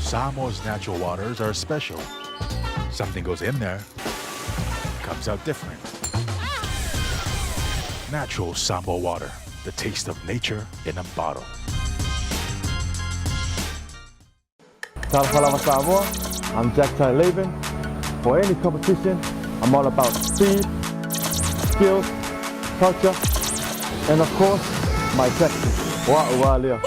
Samoa's natural waters are special. Something goes in there, comes out different. Natural Samoa water, the taste of nature in a bottle. Talofa lava Samoa, I'm Jack Tallavan. For any competition, I'm all about speed, skills, culture, and of course, my tactics. Wa ua lea.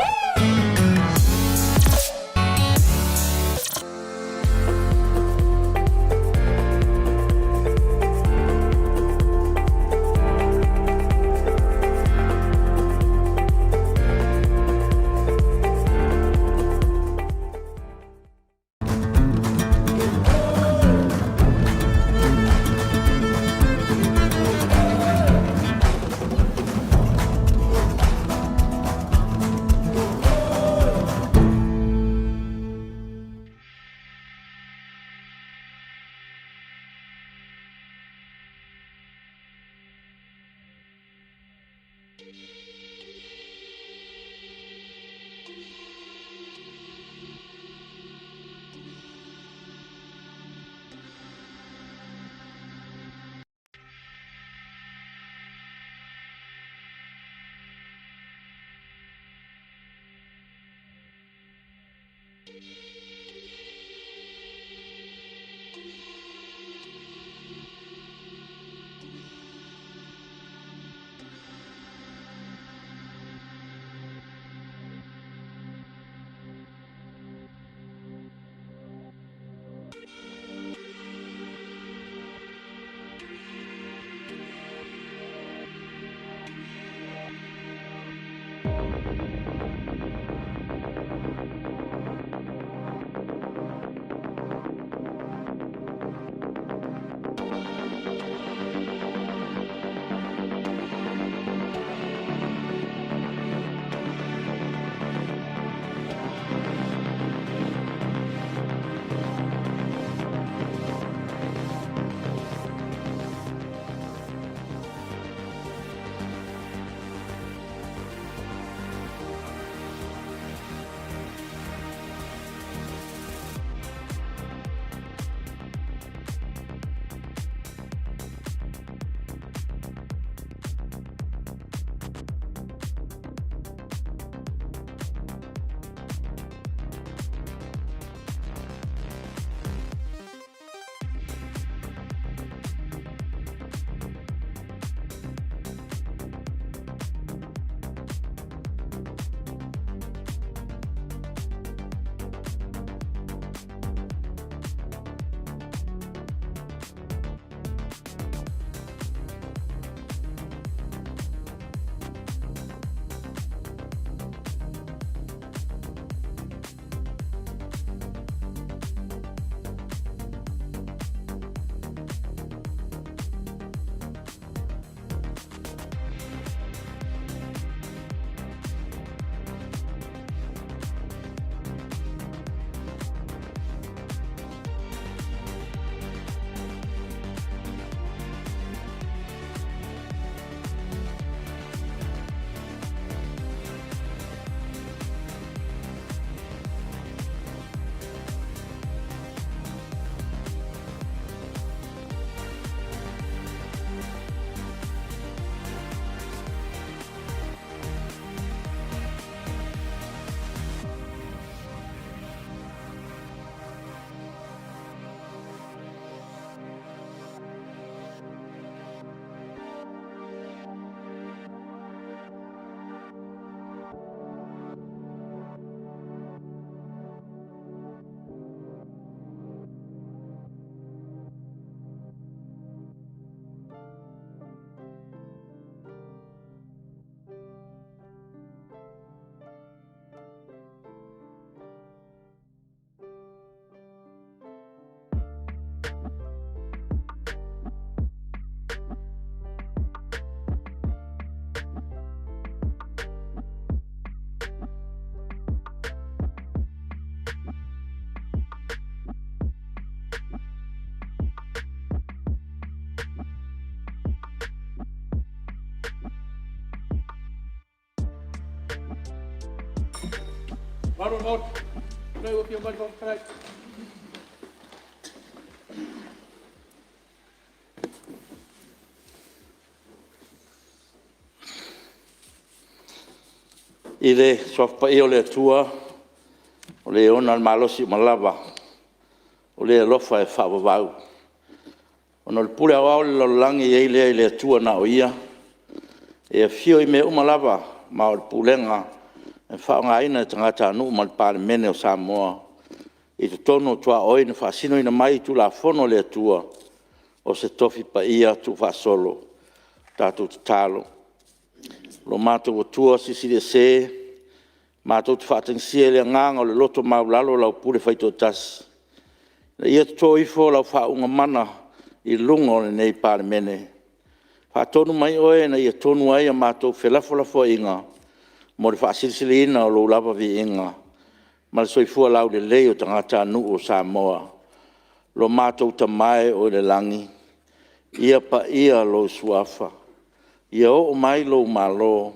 I le Suafa Paia o le Atua o le ona le malosi uma lava, o le alofa e faavavau. Ona o le pule aoao a le lalolagi e i ai lea i le Atua na o Ia, e afio i mea uma lava ma o le pulega e faaaogaina e tagatanuu ma le Palemene o Samoa i totonu o tuaoi na faasinoina mai i Tulafono a le Atua, o se tofi paia tuufaasolo. Tatou tatalo. Lo matou Atua Silisili Ese, matou te faatagisia i le agaga o le loto maualalo lau pule faitoatasi, ina ia toto ifo lau faauuga mana i luga o lenei Palemene. Faatonu mai Oe ina ia tonu ai a matou felafolafoaiga mo le faasilisiliina o Lou lava viiga ma le soifua laulelei o tagatanuu o Samoa. Lo matou Tama e o i le lagi, ia paia Lou Suafa, ia oo mai Lou Malo,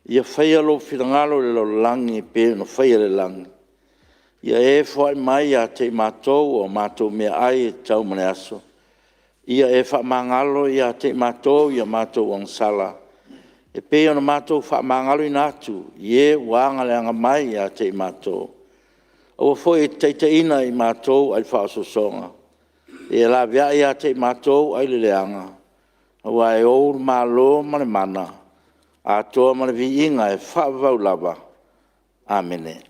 ia faia Lou finagalo i le lalolagi e pei ona faia i le lagi. Ia e foai mai ia te i matou a matou meaai e tatau mo le aso. Ia e faamagalo ia te i matou i a matou agasala, e pei ona matou faamagaloina atu i e ua agaleaga mai ia te i matou. Aua foi e te taitaiina i matou ai le faaosoosoga, ia laveai ia te i matou ai le leaga, aua e Ou le Malo ma le mana, atoa ma le viiga e faavavau lava. Amene.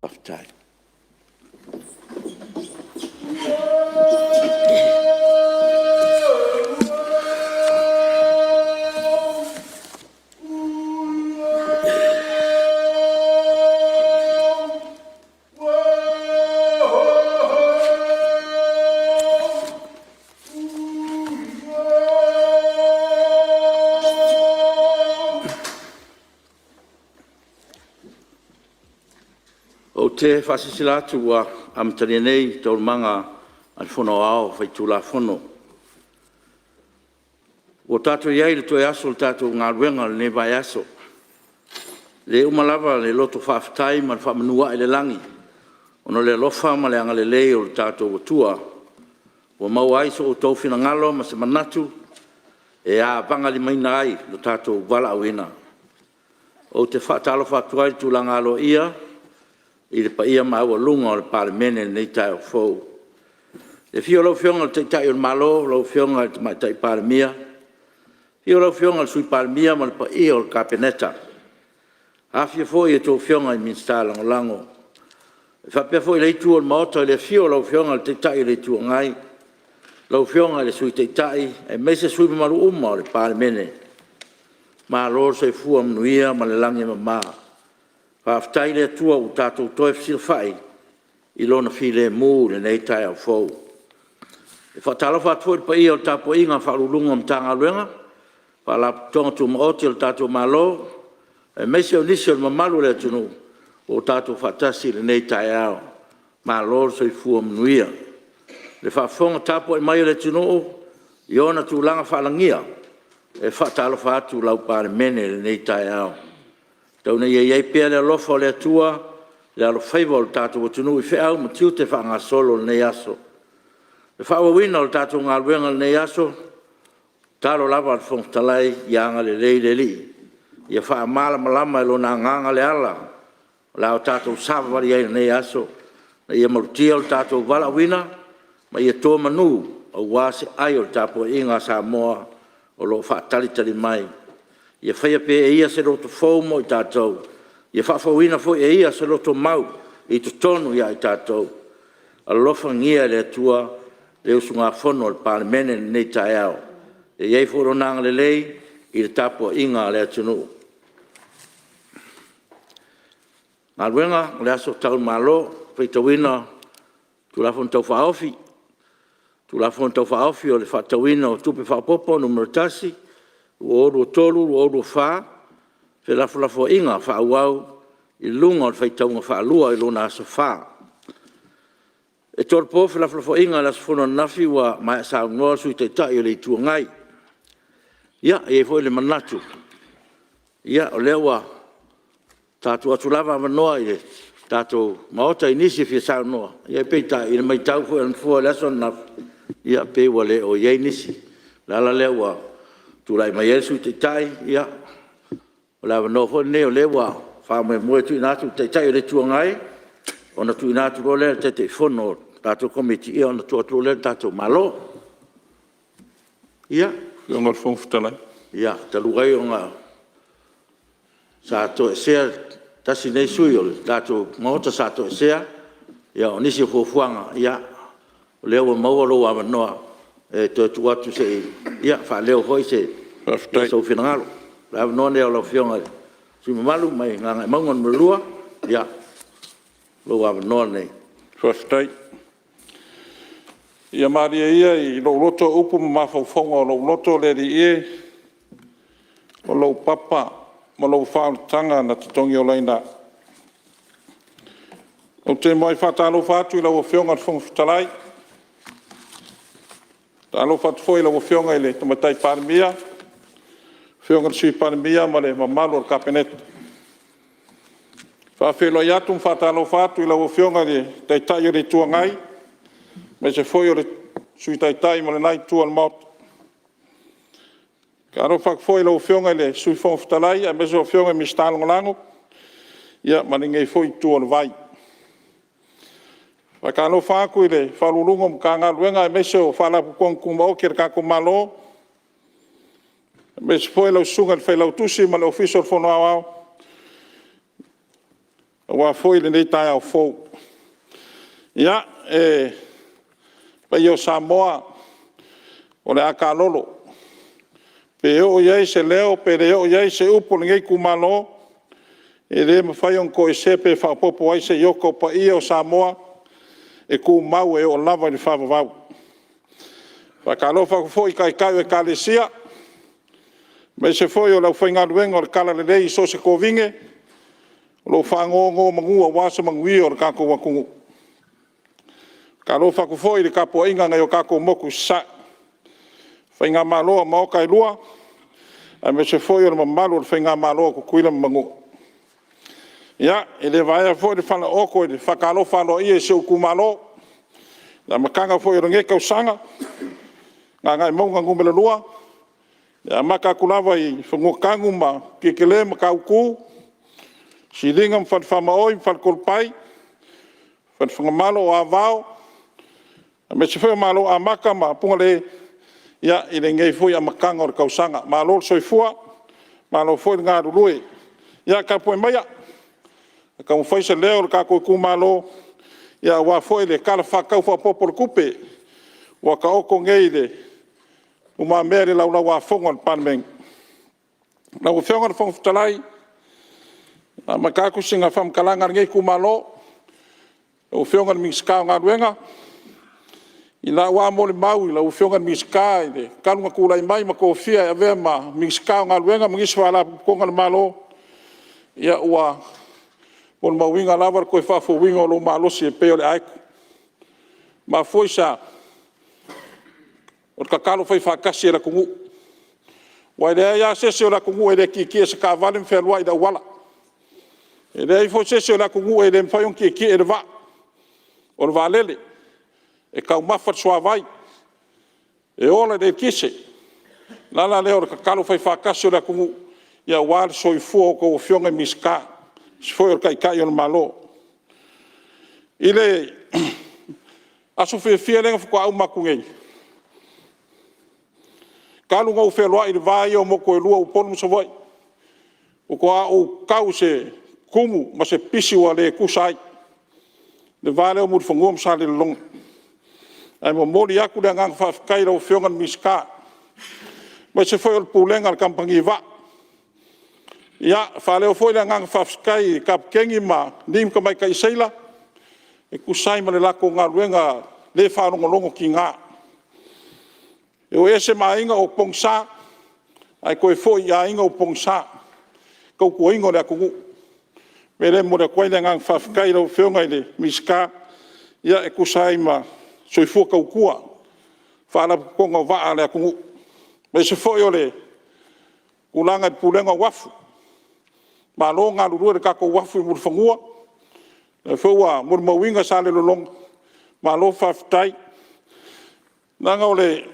Faafetai. Ou te faasilasila atu ua amatalia nei Taualumaga a le Fono Aoao Faitulafono. Ua tatou i ai i le toe aso o le tatou galuega o lenei vaiaso. E le uma lava le loto faafetai ma le faamanu a'e i le lagi ona o le alofa ma le agalelei o lo tatou Atua ua maua ai so outou finagalo ma se manatu e avagalimaina ai lo tatou valaauina. Ou te faatalofa atu ai i le tulaga aloaia i le paia maualuga o le Palemene i lenei taeao fou. I le afio o lau Afioga i le Taitai o le Malo lau Afioga i le Tamaitai Palemia, afio lau Afioga i le Sui Palemia ma le paia o le Kapeneta, afifio foi a outou Afioga i Minisita Lagolago. E faapea foi i lea itu o le Maota i le afio o lau Afioga i le Taitai o le Itu Agai, lau Afioga i le Sui Taitai aemaise sui usufono mamalu uma o le Palemene. Malo le soifua manuia ma le lagi e mama. Faafetai i le Atua ua tatou toe fesilafai i Lona filemu i lenei taeao fou. E faatalofa atu foi i le paia o le tapuaiga a Ofisa Sili o Pulega o Matagaluega, Faalapotopotoga Tumaoti a le tatou Malo aemaise o nisi o le mamalu o le atunuu ua tatou faatasi i lenei taeao. Malo le soifua manuia. Le faafofoga tapuai mai a le atunuu i ona tulaga faalagia, e faatalofa atu lau Palemene i lenei taeao. Tau ina ia i ai pea le alofa o le Atua i le alofaiva o le tatou atunuu i feau ma tiute faagasolo o lenei aso. Le faaauauina o le tatou galuega i lenei aso, o le tatalo lava a le Fofoga Fetalai ia agalelei le Alii, ia faamalamalama e Lona Agaga le ala o le a tatou savavali ai i lenei aso, ina ia malutia lo tatou valaauina ma ia to manu aua se ai o le tapuaiga a Samoa o lo o faatalitali mai. Ia faia pea e Ia se loto fou mo i tatou, ia faafouina foi e Ia se loto mau i totonu ia i tatou. Alofagia e le Atua le usugafono a le Palemene i lenei taeao, ia i ai foi Lona agalelei i le tapuaiga a le atunuu. E Galuega. O le Aso Tau i le Malo, le faitauina o Tulafono Tau Faaofi. Tulafono Tau Faaofi o le Faatatauina o Tupe Faaopoopo (Nu.1) 2023/2024, felafolafoaiga faaauau i luga o le faitauga faalua i lona aso Fa. E tolopo felafolafoaiga i le aso fono ananafi ua maea saunoa le Sui Taitai o le Itu Agai. Ia, e i ai foi le manatu o lea ua sa tuu atu lava avanoa i le tatou Maota i nisi e fia saunoa, peitai i le maitau foi a le Nofoa i le aso ananafi e pei ua le o i ai nisi. O le ala lea ua tulai mai ai le Sui Taitai, ia o le avanoa foi lenei o lea ua faamoemoe e tuuina atu i le Taitai o le Itu Agai ona tuuina atu loa lea i le Taitaifono o le tatou Komiti ona tuu atu loa lea i le tatou Malo. Ia, Lau Afioga i le Fofoga Fetalai. Ia, talu ai ona sa toesea, tasi lenei sui usufono o le tatou Maota sa toesea ona o nisi o fuafuaga, ia o lea ua maua lou avanoa e toe tuu atu se i faaleo foi sou finagalo. O le avanoa lenei o lau Afioga i le sui usufono mamalu mai Gagaemauga 2, ia, lou avanoa lenei. Faafetai. Ia malie ia i lou loto upu ma mafaufauga o lou loto le Alii e, o lou papa ma lou faaolataga na te togiolaina au. Ou te muai faatalofa atu i lau Afioga i le Fofoga Fetalai, e faatalofa atu foi i lau Afioga i le Tamaitai Palemia, afioga i le Sui Palemia ma le mamalu o le Kapeneta. E faafeiloai atu ma faatalofa atu i lau Afioga i le Taitai o le Itu Agai, aemaise foi o le Sui Taitai ma lena Itu o le Maota. E faatalofa atu foi i lau Afioga i le Sui Fofoga Fetalai aemaise o Afioga i Minisita Lagolago ma lenei foi itu o le vai. E faatalofa atu i Ofisa Sili o Pulega o Matagaluega aemaise o Faalapotopotoga Tumaoti a le tatou Malo, aemaise foi lau Susuga i le Failautusi ma le Ofisa o le Fono Aoao aua foi lenei taeao fou. Ia, le paia o Samoa, o le a taalolo, pe oo i ai se leo pe le oo i ai se upu a lenei itumalo, e le mafai ona toesea pe faaopoopo i ai se iota, o paia o Samoa e tumau e oo lava i le faavavau. E faatalofa atu foi i Taitai o Ekalesia, aemaise foi o le aufaigaluega o le Talalelei i so o se tovine o lo o faanonomanu aua se manuia o le tatou atunuu. E faatalofa atu foi i le tapuaiga a nai o tatou motu i Sasae, faigamalo a Maota e Lua, aemaise foi o le mamalu o le faigamalo a Tutuila ma Manua. Ia, e le vaea foi le falaooto i le faatalofa aloaia i si ou itumalo i le amataga foi o lenei tausaga, Gagaemauga 2, e amata atu lava i Fanuatanu ma Titele ma Matautu, Siliga ma Falefaamaoi ma Faletoalepai, Falefagamalo o Avao, aemaise foi o Maloamata ma Pugale i lenei foi amataga o le tausaga. Malo le soifua, malo foi le galulue. Ia tapuai maia se i taumafai se leo o le tatou itumalo aua foi le Tala Faatatau Faaopoopo o le Tupe ua taoto nei i lumamea i le Laulau-a-Fono a le Palemene. Lau Afioga i le Fofoga Fetalai, e amata atu sina faamatalaga a lenei itumalo i lau Afioga i le Minisita o Galuega. I lau lava molimau i lau Afioga i le Minisita talu ona tulai mai ma tofia e avea ma Minisita o Galuega ma nisi o Faalapotopotoga a le Malo, ua molimauina lava le toe faafouina o lou malosi e pei o le aeto. E mafua i se a? O le tatalo faifaatasi a le atunuu. Aua e leai lava se isi o le atunuu e le tietie i se taavale ma fealuai i le auala. E leai foi se isi o le atunuu e le mafai ona tietie i le vaa, o le vaalele, e taumafa i le suavai, e ola i le eletise. O le ala lea o le tatalo faifaatasi o le atunuu aua le soifua o a outou Afioga i Minisita, aemaise foi o le Taitai o le Malo. I le aso fiafia lea na faatoa uma atu nei, talu ona ou fealuai i le va ia o motu e lua o Upolu ma Savaii, faatoa ou tau i se tumu ma se pisi ua le tusa ai, le va lea o Mulifanua ma Salelologa. Ae momoli atu le agaga faafetai i lau Afioga i le Minisita, aemaise foi o le Pulega a le Kamupani Vaa. Ia, e faaleo foi le agaga faafetai i Kapeteni ma alii ma tamaitai seila e tusa ai ma le latou galuega le faalogologotiga. E o ese ma aiga o pogisa, ae toe foi i aiga ua pogisa i le tautuaina o le atunuu. O le mea lea e momoli atu ai le agaga faafetai i lau Afioga i le Minisita e tusa ai ma soifua tautua Faalapotopotoga o vaa a le atunuu, aemaise foi o le tulaga i le Pulega o Uafu. Malo galulue i le tatou uafu i Mulifanua, lea foi ua molimauina i Salelologa, malo faafetai. Leaga o le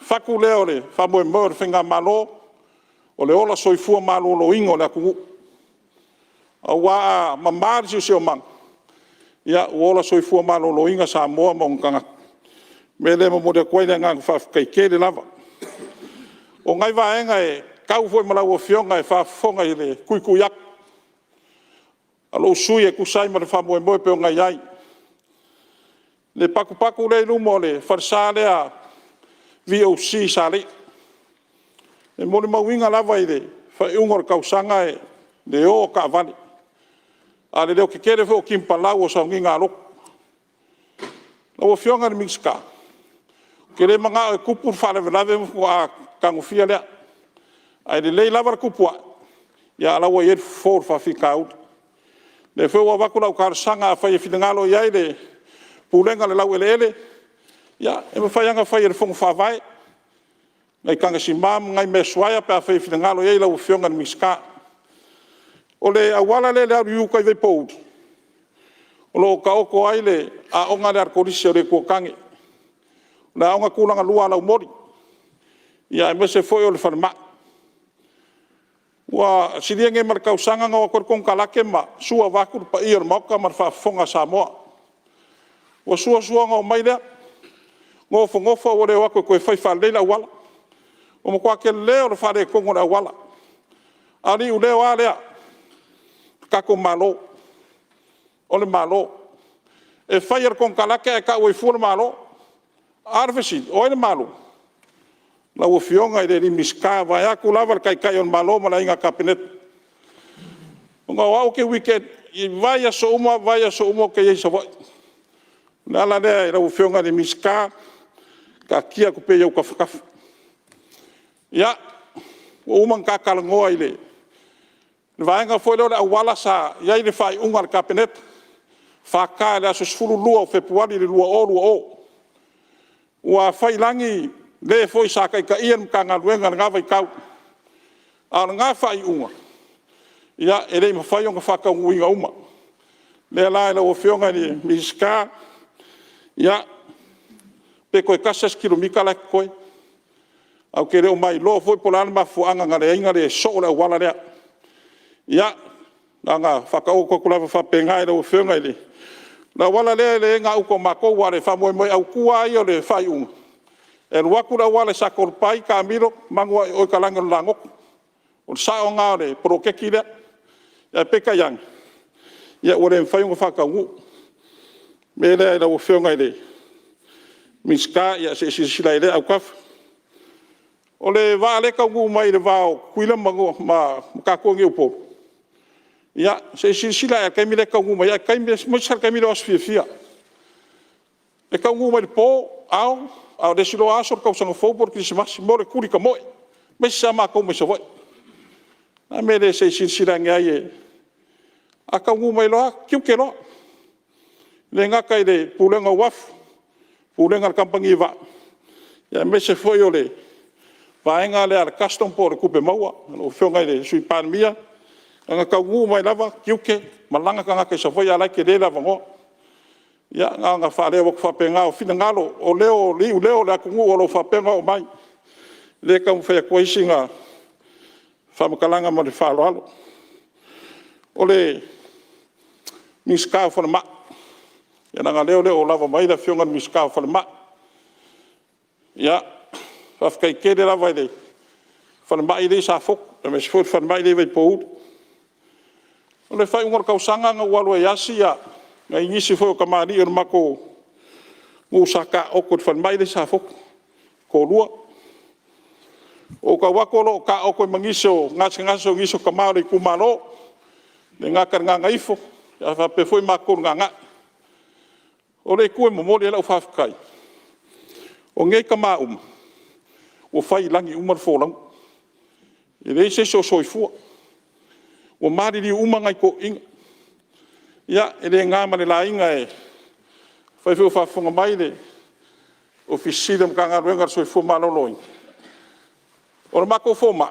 fatu lea o le faamoemoe o le faigamalo, o le ola soifua maloloina o le atunuu, aua a mama le siosiomaga, ia ua ola soifua maloloina Samoa ma ona tagata. O le mea lea e momoli atu ai le agaga faafetai tele lava. O nai vaega e tau foi ma lau Afioga e faafofoga i le tuitui atu a lou sui usufono e tusa ai ma le faamoemoe e pei ona i ai. Le patupatu lea i luma o le falesa lea VOC i Saleia, e molimauina lava i le faaiuga o le tausaga le o a taavale, a o le leotetele foi o tigipalau o sauniga a lotu. Lau Afioga i le Minisita, ou te le manao e tupu le faalavelave ona faatoa tagofia lea, ae lelei lava le tupu ae, a o la e ua i ai le fofo o le faafitauli. O lea foi ua avatu lau talosaga afai e finagalo i ai le Pulega o le Laueleele, ia e mafai lava ona fai e le Fono Faavae nai tagasima ma nai mea suaia pe afai e finagalo i ai lau Afioga i le Minisita. O le auala lea i le alu i uta i Vaipouli, o lo o taoto ai le aoga lea a le Kolisi a le Itu o Tane, le aoga tulagalua a laumoli, aemaise foi o le falemai. Ua silia nei ma le tausaga na o atu ai le konekarate ma sua vaeatu le paia o le Maota ma le faafofoga a Samoa. Ua sua sua ona omai lea, nofonofo ua le o atu e toe fai faalelei le auala. Ua matua tele o le faaletonu o le auala, a o le iuleo lava lea o le tatou Malo, o le Malo. E fai e le konekarate ae tau ai fua le Malo. A o le fesili, o ai le Malo? Lau Afioga i le Minisita vaeatu lava le Taitai o le Malo ma le Aiga Kapeneta. Ona o au ou te weekend, i vaiaso uma, vaiaso uma ou te i ai i Savaii. O le ala lea i lau Afioga i le Minisita, taatia atu pea i ou tafatafa. Ia, ua uma ona ta talanoa i le vaega foi lea o le auala sa i ai le faaiuga a le Kapeneta, FK i le aso 12 o Fepuari 2020. Ua faiilagi le foi sa taitaiina le Matagaluega i lena vaitau, a o lena faaiuga, e le i mafai ona faataunuuina uma. O lea la i lau Afioga i le Minisita, ia, pe toe tasi lava se kilomita la e totoe, ae ou te le o mailoa foi po o le a le mafuaaga na ala ai ona le soo le auala lea. Ia, na ona faataoto atu lava faapena i lau Afioga i le auala lea e i gauta o matou aua o le faamoemoe autu lava ia o le faaiuga, e alu atu le auala i Satoalepai taamilo manu ae i o i talaane o le Lagoto. O le sao lena o le poloketi lea, ae peitai ane, ua le mafai ona faataunuu. O le mea lea i lau Afioga i le Minisita, ia se i silasila ane i lea autafa. O le vaa lea e taunuu mai i le va o Tutuila ma tatou i Upolu, ia se i silasila ane lava i le taimi lea e taunuu mai ai, aemaise lava le taimi lea o aso fiafia. E taunuu mai i le po, ao, a o le isi loa aso le tausaga fou po o le kerisimasi mo le tulitamoe, aemaise lava matou mai Savaii. O le a le mea e se i silasila ane ai, a taunuu mai loa tiute loa. E le gata i le Pulega o Uafu, Pulega a le Kamupani Vaa, aemaise foi o le vaega lea a le Custom po o le Tupe Maua lau Afioga i le Sui Palemia, na ona taunuu mai lava tiute, malaga tagata i Savaii a o la e tele le avanoa. Ia na ona faaleo atu faapena, o finagalo, o iuleo o le atunuu o lo o faapea ona oo mai, lea e taumafai atu ai sina faamatalaga ma le faaaloalo. O le Minisita o Falemai, ia leaga o lea e le o lava mai le Afioga i le Minisita o Falemai. Faafetai tele lava i le falemai lea i Safotu aemaise foi le falemai lea i Vaipouli. O le faaiuga o le tausaga na ou alu ai e asi nai nisi foi o tamalii o le matou nuu sa taooto i le falemai lea i Safotu, e toalua. Ou tau atu o lo o taooto ai ma nisi o gasegase o nisi o tama o le itumalo, e le gata i le Gagaifo ae faapea foi matou i le Gagae. O le itu e momoli ai lau faafetai, o nei tama uma, ua fai i lagi uma le folauga, e leai se isi o soifua, ua maliliu uma nai toeaiina. Ia, e le na ma le laina, afai foi o faafofoga mai le Ofisa Sili o le Matagaluega o le Soifua Maloloina, o le matou fomai,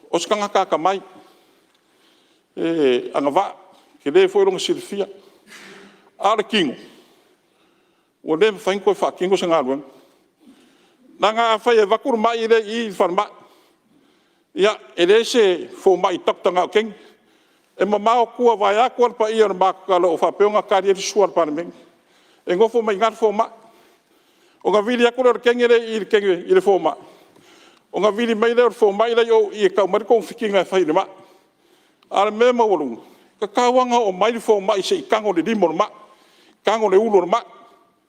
o se tagata atamai, e agavaa, e tele foi lona silafia, a o le tino, ua le mafai ona toe faatino se galuega. Leaga afai e avatu le mai lea i i i le falemai, ia, e leai se fomai doctor na o teine. E mamao tua vaeatu lava le paia o le Maota o lo o faapea ona tali ai le sua a le Palemene, e nofo mai i ina le fomai. Ona vili atu lea o le teine lea e i i i le fomai, ona vili mai lea o le fomai la e i o i e tau mai le togafitiga e fai i le mai. A o le mea e maualuga, e tatau lava ona oo mai le fomai se i tago i le lima o le mai, tago i le ulu o le mai,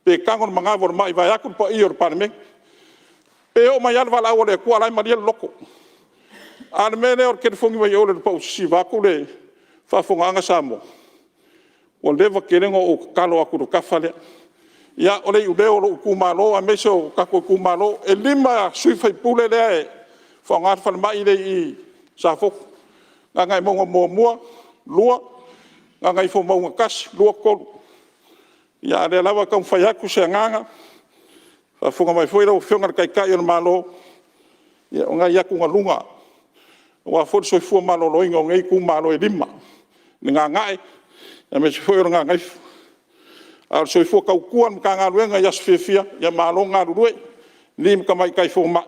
pe tago i le manava o le mai vaeatu le paia o le Palemene. Pe oo mai lava le valaau a le Atua a o la e malie le loto. A o le mea lea o le telefoni mai o i le pausisi vaeatu le faafofogaaga a Samoa, ua leva tele ona ou tatalo atu i le tafa lea. Ia, o le iuleo o lou itumalo aemaise o tatou itumalo. E 5 sui usufono lea e faaaoga le falemai lea e i Safotu, Gagaemauga 1, 2, Gagaifomauga 1, 2, 3. A o lea lava e taumafai atu se agaga, faafofoga mai foi lau Afioga i le Taitai o le Malo, ia o nai atugaluga aua foi le soifua maloloina o nei itumalo e 5, le Gagaa'e aemaise foi o le Gagaifo. A o le soifua tautua a le Matagaluega i aso fiafia, ia malo le galulue i alii ma tamaitai fomai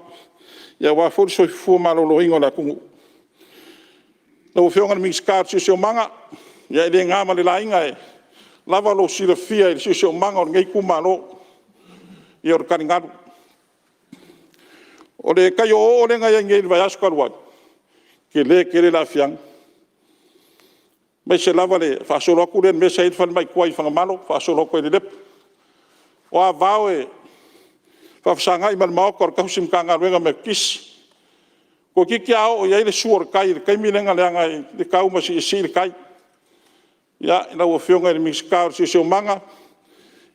aua foi le soifua maloloina o le atunuu. Lau Afioga i le Minisita o le Siosiomaga, ia e le na ma le laina e lava lou silafia i le siosiomaga o lenei itumalo, ia o le taligalu. O le tai oooo lea na i ai nei i le vaiaso talu ai, tele tele le aafiaga, aemaise lava le faasolo atu lea i le mea sa i ai le falemai tuai i Fagamalo faasolo atu ai i Lelepa. O Avao e faafesagai ma le maota o le tausi Matagaluega Metotisi, toeitiiti lava oo i ai le sua o le tai i le taimi lea na leaga ai le tau ma siisii le tai. Ia, lau Afioga i le Minisita o le Siosiomaga,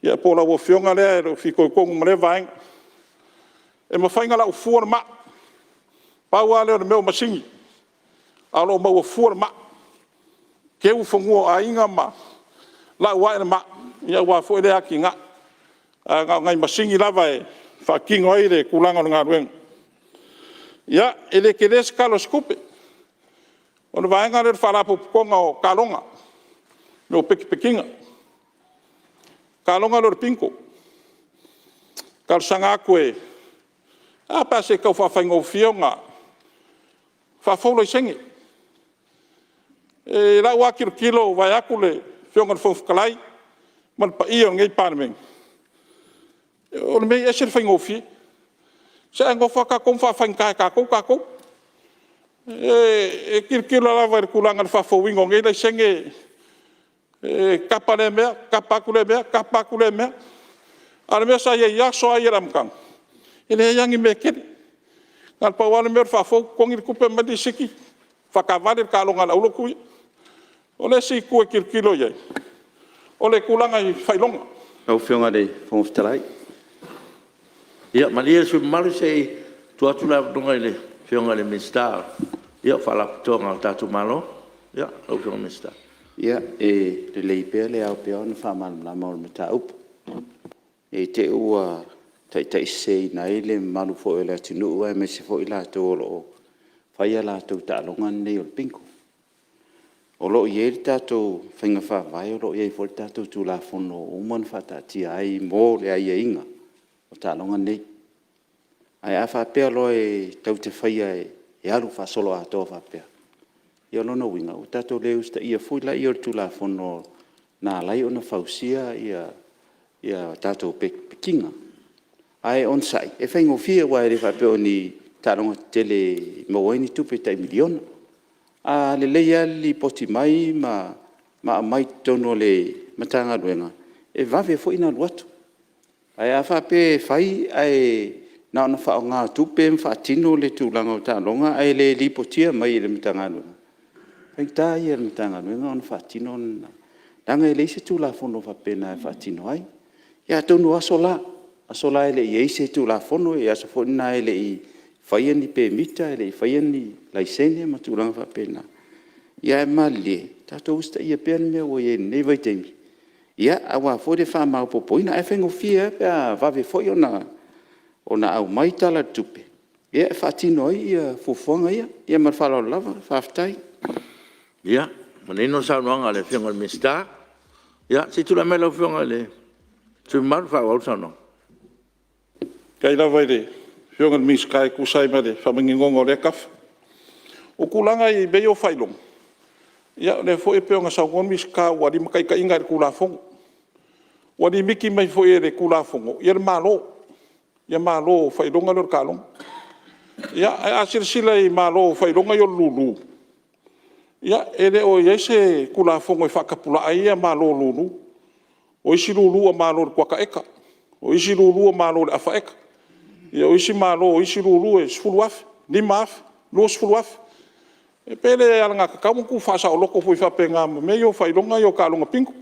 ia po o lau Afioga lea o lo o fitoitonu ma lea vaega. E mafai ona lau fua le maa, pau lava lea o le mea o masini, ae o lo o maua fua le maa, teu fanua o aiga ma lau ae le maa aua foi lea atinae. Ae na o nai masini lava e faatino ai le tulaga o le galuega. Ia, e le tele se Tala o se Tupe. O le vaega lea o le Faalapotopotoga o Taaloga, mo petipetiga. O le taaloga lea o le bingo, e talosaga atu e a pe a se i tau faafaigofie ona faafou laisene. I lau lava tilotilo vaeatu le Afioga i le Fofoga Fetalai ma le paia o lenei Palemene, o le mea ia e ese le faigofie. Se ae nonofo lava tatou ma faafaigata e tatou tatou. E tilotilo lava i le tulaga o le faafouina o nei laisene, e tapa lea mea, tapa atu lea mea, tapa atu lea mea. A o le mea sa i ai i aso lava ia i le amataga, e leai lava ni mea e tele. Na o le pau lava le mea o le faafou, totogi le tupe aumai le lisiti, faataavale le taaloga a le aulotu ia. O le isi itu e tilotilo i ai, o le tulaga i faailoga. Lau Afioga i le Fofoga Fetalai… Ia malie le sui usufono mamalu se i tuu atu le avanoa i le Afioga i le Minisita o Faalapotopotoga a le tatou Malo. Lau Afioga i le Minisita. Ia, e lelei pea le ao pea ona faamalamalama o le mataupu, ne i te i ua taitaiseseina ai le mamalu foi o le atunuu aemaise foi i latou o lo o fai a latou taaloga nei o le bingo. O lo o i ai le tatou faiga faavae o lo o i ai foi le tatou Tulafono ua uma ona faataatia ai mo le aiaiga o taaloga nei. Ae a faapea loa tatou te faia e alu faasoloatoa faapea, ia o lona uiga ua tatou le usitaia foi lea o le Tulafono na ala ai ona fausia tatou petipetiga. Ae onosai, e faigofie aua e le faapea o ni taaloga tetele e maua ai ni tupe tai $1 miliona. A lelei lava le lipoti mai ma aumai i totonu o le Matagaluega, e vave foi ona alu atu. Ae a faapea e fai ae na ona faaaoga o tupe ma faatino le tulaga o taaloga ae le lipotia mai e le Matagaluega, o le faigata ia i le Matagaluega ona faatino lena, leaga e leai se Tulafono faapena e faatino ai. Ia atonu o aso la, o aso la e le i i ai se Tulafono o aso foi na e le i faia ni pemita e le i faia ni laisene ma tulaga faapena. Ae malilie tatou usitaia pea le mea ua i ai i lenei vaitaimi, aua foi le faamaopoopoina. Ae faigofie lava pe a vave foi ona aumai Tala o le Tupe e faatino ai fuafuaga ia. Ia ma le faaaloalo lava, faafetai. Ia, ua manino le saunoaga a le Afioga i le Minisita. Ia se i tulai mai lau Afioga i le sui usufono mamalu e faaauau le saunoaga. Faafetai lava i le Afioga i le Minisita e tusa ai ma le faamaninoga o lea tafa. O tulaga i mea ia o faailoga, ia o lea foi e pei ona saunoa le Minisita ua limataitaiina i le Tulafono. Ua limiti mai foi e le Tulafono le Malo, Malo o faailoga ia o taaloga. Ae a silasila i Malo o faailoga ia o le lulu, ia e le o i ai se Tulafono e faatapulaa ai Malo o lulu. O isi lulu ua malo i le kuata eka, o isi lulu ua malo i le afa eka, o isi malo o isi lulu e $10,000, $5,000, $20,000. Pe le alagatatau ona tuufaasaoloto foi faapena ma mea ia o faailoga o taaloga bingo.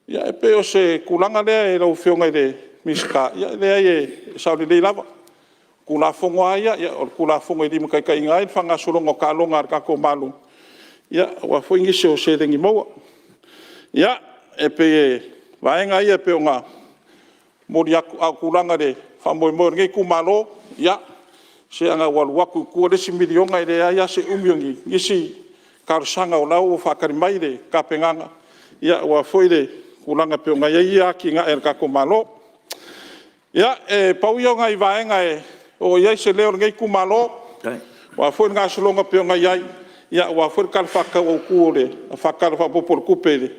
Ia e pei o se tulaga lea i lau Afioga i le Minisita, e leai e sao lelei lava. O Tulafono lava ia, o le Tulafono e limataitaiina ai le faagasologa o taaloga a le tatou Malo aua foi nisi o seleni maua. Ia, e pei o vaega ia e pei ona momoli atu, a o tulaga i le faamoemoe o lenei itumalo, ia, se ana ua alu atu i tua le isi miliona e leai lava se umi o nisi talosaga o la e ua faatali mai le tapenaga aua foi le tulaga e pei ona i ai ia atinae a le tatou Malo. Ia, e pau ia o nai vaega e oo i ai se leo o lenei itumalo aua foi le gasologa e pei ona i ai aua foi le Tala Faatatau Autu o le Faaopoopo o le Tupe i le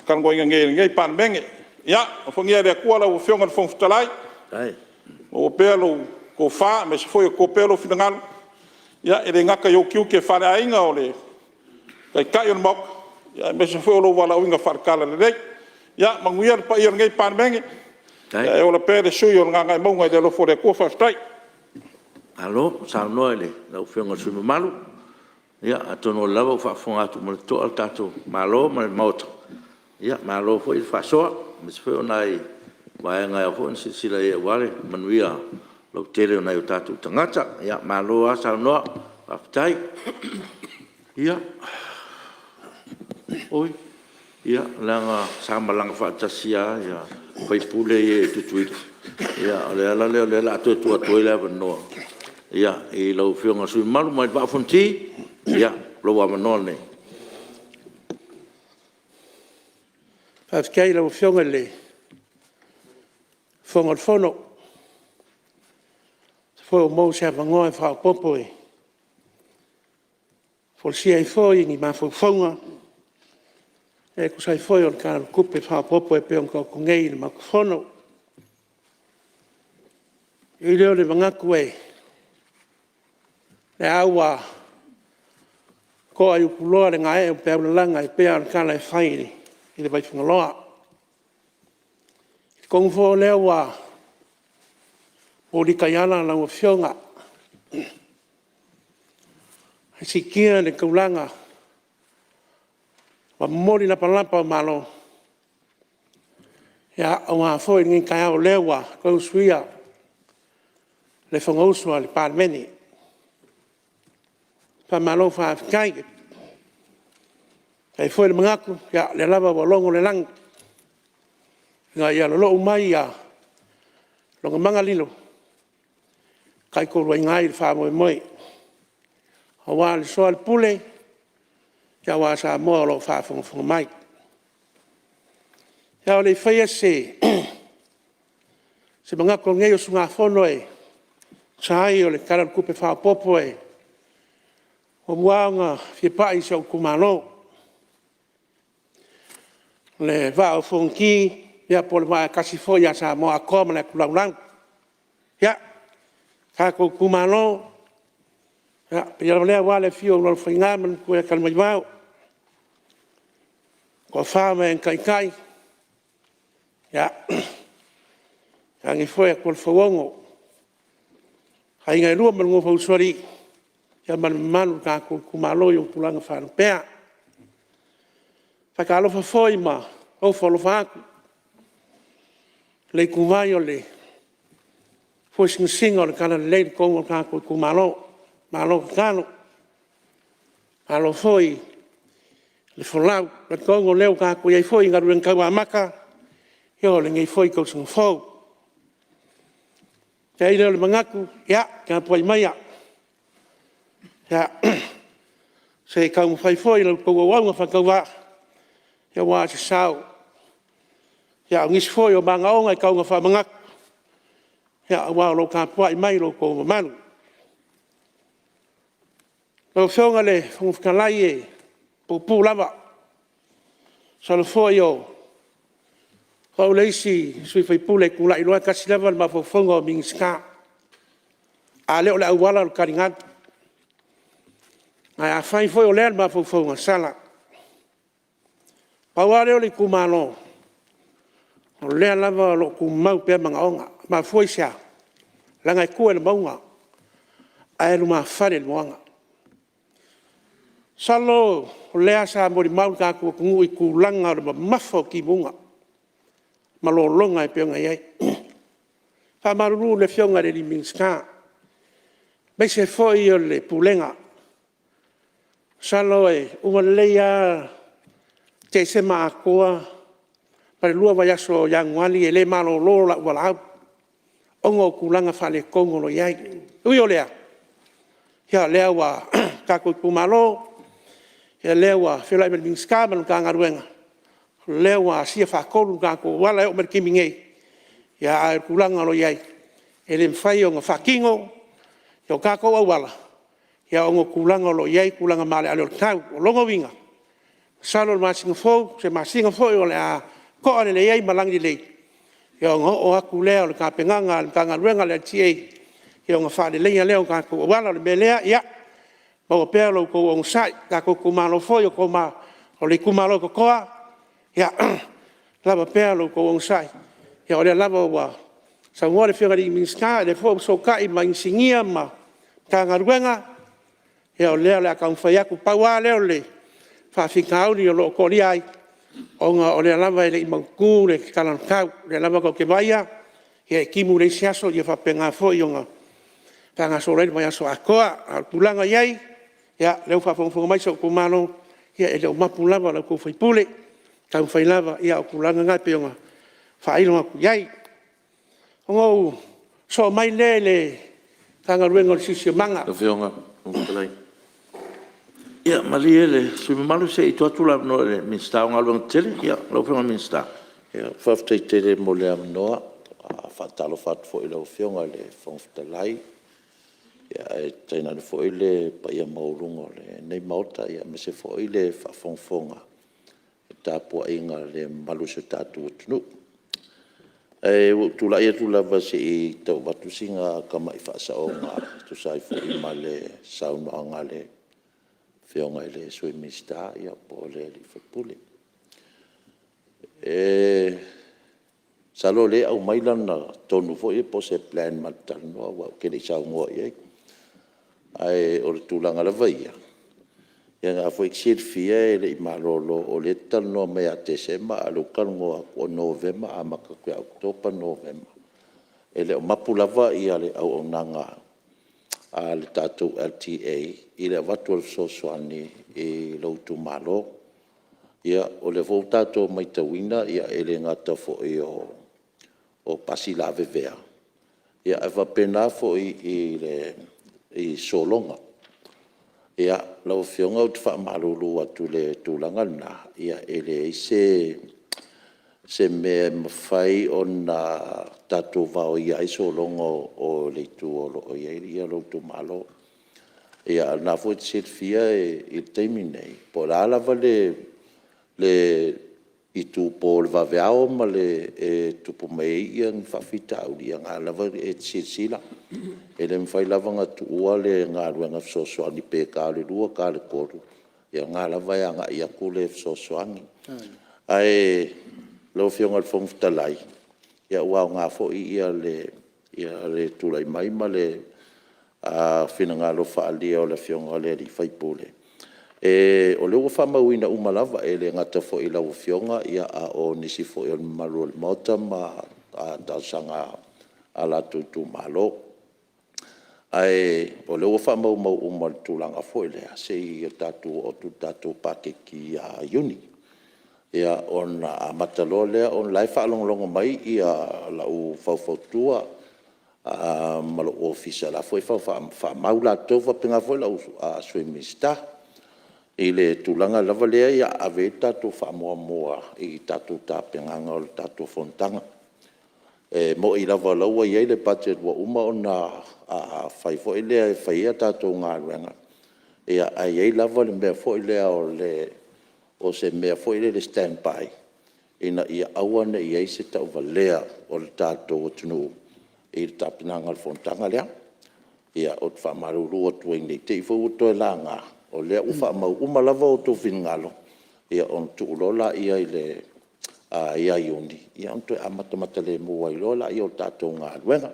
talanoaina nei e lenei Palemene. Ia alofagia e le Atua lau Afioga i le Fofoga Fetalai, maua pea lau tofa aemaise foi ia toa pea lou finagalo, e le gata i ou tiute faaleaiga o le Taitai o le Maota, aemaise foi o lou valaauina faale-Talalelei. Ia manuia le paia o lenei Palemene, ae ola pea le sui usufono o le Gagaemauga i le alofa o le Atua. Faafetai. Malo saunoa i lau Afioga i le sui usufono mamalu. Ia atonu o lea lava ua faafofoga atu ma le totoa le tatou Malo ma le Maota, malo foi le faasoa aemaise foi o nai vaega e ao foi ona silasila i ai aua le manuia lautele o nai o tatou tagata. Malo lava saunoa, faafetai. Ia, oi, ia leaga sa malaga faatasi lava sui usufono ia i Tutuila. O le ala lea o lea o le a toe tuu atu ai le avanoa i lau Afioga i le sui usufono mamalu mai le Vaa o Fonoti. Ia, lou avanoa lenei. Faafetai i lau Afioga i le Fofoga o le Fono, o lea foi ua maua se avanoa faaopoopo e folasia ai foi ni mafaufauga e tusa ai foi o le Tala o le Tupe Faaopoopo e pei ona taoto nei i le Maota Fono. Ona i ai lea o le manatu, o lea lava ua to'a i Utuloa le gaee o peau lalaga e pei lava o le tala e fai i le Vaifagaloa. E talitonu foi o lea ua moli taiala lau Afioga e siitia le taulaga ma momoli lapalapa o malo aua foi lenei taeao o lea ua toe usuia le Fonousu a le Palemene. Faamalo faafetai. E i ai foi le manatu, o lea lava ua logo le lagi ina ia lolou mai Lona mana lilo e taitoalua ai le faamoemoe aua le soaolepule aua Samoa o lo o faafogafoga mai. A o le i faia se manatu o lenei usugafono e tusa ai o le Tala o le Tupe Faaopoopo, e muamua lava ona fia pai i si ou itumalo, le Vaa o Fonoti po o le vaa e tasi foi ia Samoa atoa ma le atu lalolagi. Ia, le tatou itumalo, o le paia lava lea aua le afio o Ulualofaiga ma le Matua ia Talamaivao, le Toafa ma e na Taitai, tainane foi Atualefauono, Aiga e Lua ma le nofo a Usoalii ma le mamalu i le tatou itumalo i ona tulaga faalupea. E faatalofa foi ma ofo alofa atu i le ituvai o le fuesinasina o le talalelei i totonu o le tatou itumalo. Malo tatalo, malo foi le folau. E talitonu o lea ua tatou i ai foi i galuega tau amata o lenei foi tausaga fou. Ona i ai lea o le manatu, ia tapuai maia se i taumafai foi la outou auauna faatauvaa aua se sao. A o nisi foi o manaoga e tau ina faamanatu, aua o lo o tapuai mai lo outou mamalu. Lau Afioga i le Fofoga Fetalai, e puupuu lava. Masalo foi o au le isi sui usufono e tulai loa e tasi lava le mafaufauga o Minisita. A le o le auala o le taligalu. Ae afai foi o lea le mafaufauga, sala, pau lava lea o le itumalo o lea lava o lo o tumau pea manaoga. E mafua i se a? Leaga e tua i le mauga ae lumafale i le moana. Masalo o lea sa molimau le tatou atunuu i tulaga o le mamafa o timuga ma lologa e pei ona i ai. E faamalulu i le Afioga i le Minisita aemaise foi o le Pulega, masalo e uma lelei lava Tesema atoa ma le lua vaiaso o Ianuari e le malolo lau valaau ona o tulaga faaletonu o lo o i ai. E ui o lea, o lea ua tatou itumalo, o lea ua feiloai ma le Minisita ma le Matagaluega, o lea ua asia faatolu le tatou auala e oo mai i le taimi nei. Ae o le tulaga o lo o i ai, e le mafai ona faatino o tatou auala ona o tulaga o lo o i ai tulaga maaleale o le tau. O lona uiga, masalo o le masina fou po o se masina foi o le a to'a lelei ai ma lagilelei, ona oo atu lea o le tapenaga a le Matagaluega a le LTA ona faaleleia lea o tatou auala. O le mea lea, ia maua pea lo outou onosai. Le tatou itumalo foi o le itumalo e totoa, ia lava pea lo outou onosai, o lea lava ua saunoa le Afioga i le Minisita, o lea foi ua fesootai ma inisinia ma Matagaluega, ia o lea o le a taumafai atu. Pau lava lea o le faafitauli o lo o to'alia ai, ona o lea lava e le i mautu le tala o le tau. O lea lava tatou te vaaia e timu i le isi aso, ia faapena foi ona faagasolo ai le vaiaso atoa. A o le tulaga o i ai, o lea ua faafogafoga mai si ou itumalo, ia e le o mapu lava la outou sui usufono, e taumafai lava, a o tulaga na e pei ona faailo atu i ai. Ona ou sosoo mai lea i le Matagaluega o le Siosiomaga. Ia malie le sui usufono mamalu se i tuu atu le avanoa i le Minisita o Galuega Tetele. Lau Afioga i le Minisita. Faafetai tele mo le avanoa. E faatalofa atu foi i lau Afioga i le Fofoga Fetalai, ae tainane foi le paia maualuga o lenei Maota, aemaise foi le faafogafoga tapuaiga a le mamalu o si o tatou atunuu. Ae ua ou tulai atu lava se i tau avatu sina tamai faasaoga e tusa ai foi ma le saunoaga a le Afioga i le Sui Minisita po o le sui usufono. Masalo o lea e aumai lana tonu foi lea po o se plan ma te talanoa aua ou te le i saunoa i ai. Ae o le tulaga lava ia, o lena foi e te silafia e le i malolo o lea e te talanoa mai ia Tesema a o lea ou te talanoa atu o Novema, amata atu ia Oketopa, Novema, e le o mapu lava le auaunaga a le tatou LTA i le avatu o le fesoasoani i lou itumalo. O lea foi ua tatou matauina e le gata foi o pasi lavevea, ae faapena foi i sologa. Lau Afioga ou te faamalulu atu i le tulaga lena, e leai se mea e mafai ona tatou vaoia ai sologa o le itu o lo o i ai lou itumalo. A o lena foi e te silafia i le taimi lenei, po o le a lava le itupo o le vaveao e tupu mai ai ni faafitauli, ia o lena lava e te silasila, e le mafai lava ona tuua le galuega fesoasoani pe ta o le 2 ta o le 3, ia o lena lava e agai atu le fesoasoani. Ae lau Afioga i le Fofoga Fetalai, ua aoga foi le tulai mai ma le finagalo faaalia o le Afioga i le sui usufono. O lea ua faamauina uma lava, e le gata foi i lau Afioga, a o nisi foi o le mamalu o le Maota ma talosaga a latou itumalo. Ae o lea ua faamaumau uma i le tulaga foi lea se i tatou oo atu i le tatou paketi ia Iuni, ona amata loa lea. O la e faalogologo mai lau faufautua ma lou ofisa, o la foi e faamau latou faapena foi lau Sui Minisita i le tulaga lava lea o le a ave i ai le tatou faamuamua i tatou tapenaga o le tatou fonotaga. E moni lava o la ua i ai le budget ua uma ona fai foi lea e fai ai a tatou galuega, ae i ai lava le mea foi lea o se mea foi lele e standby ina ia aua ne i i ai se tauvalea o le tatou atunuu i le tapenaga o le fonotaga lea. Ou te faamalulu atu ai ne i te i foi ua toe laga, o lea ua faamau uma lava outou finagalo, ona tuu loa lea ia Iuni ona toe amatamata lemu ai loa lea o le tatou galuega.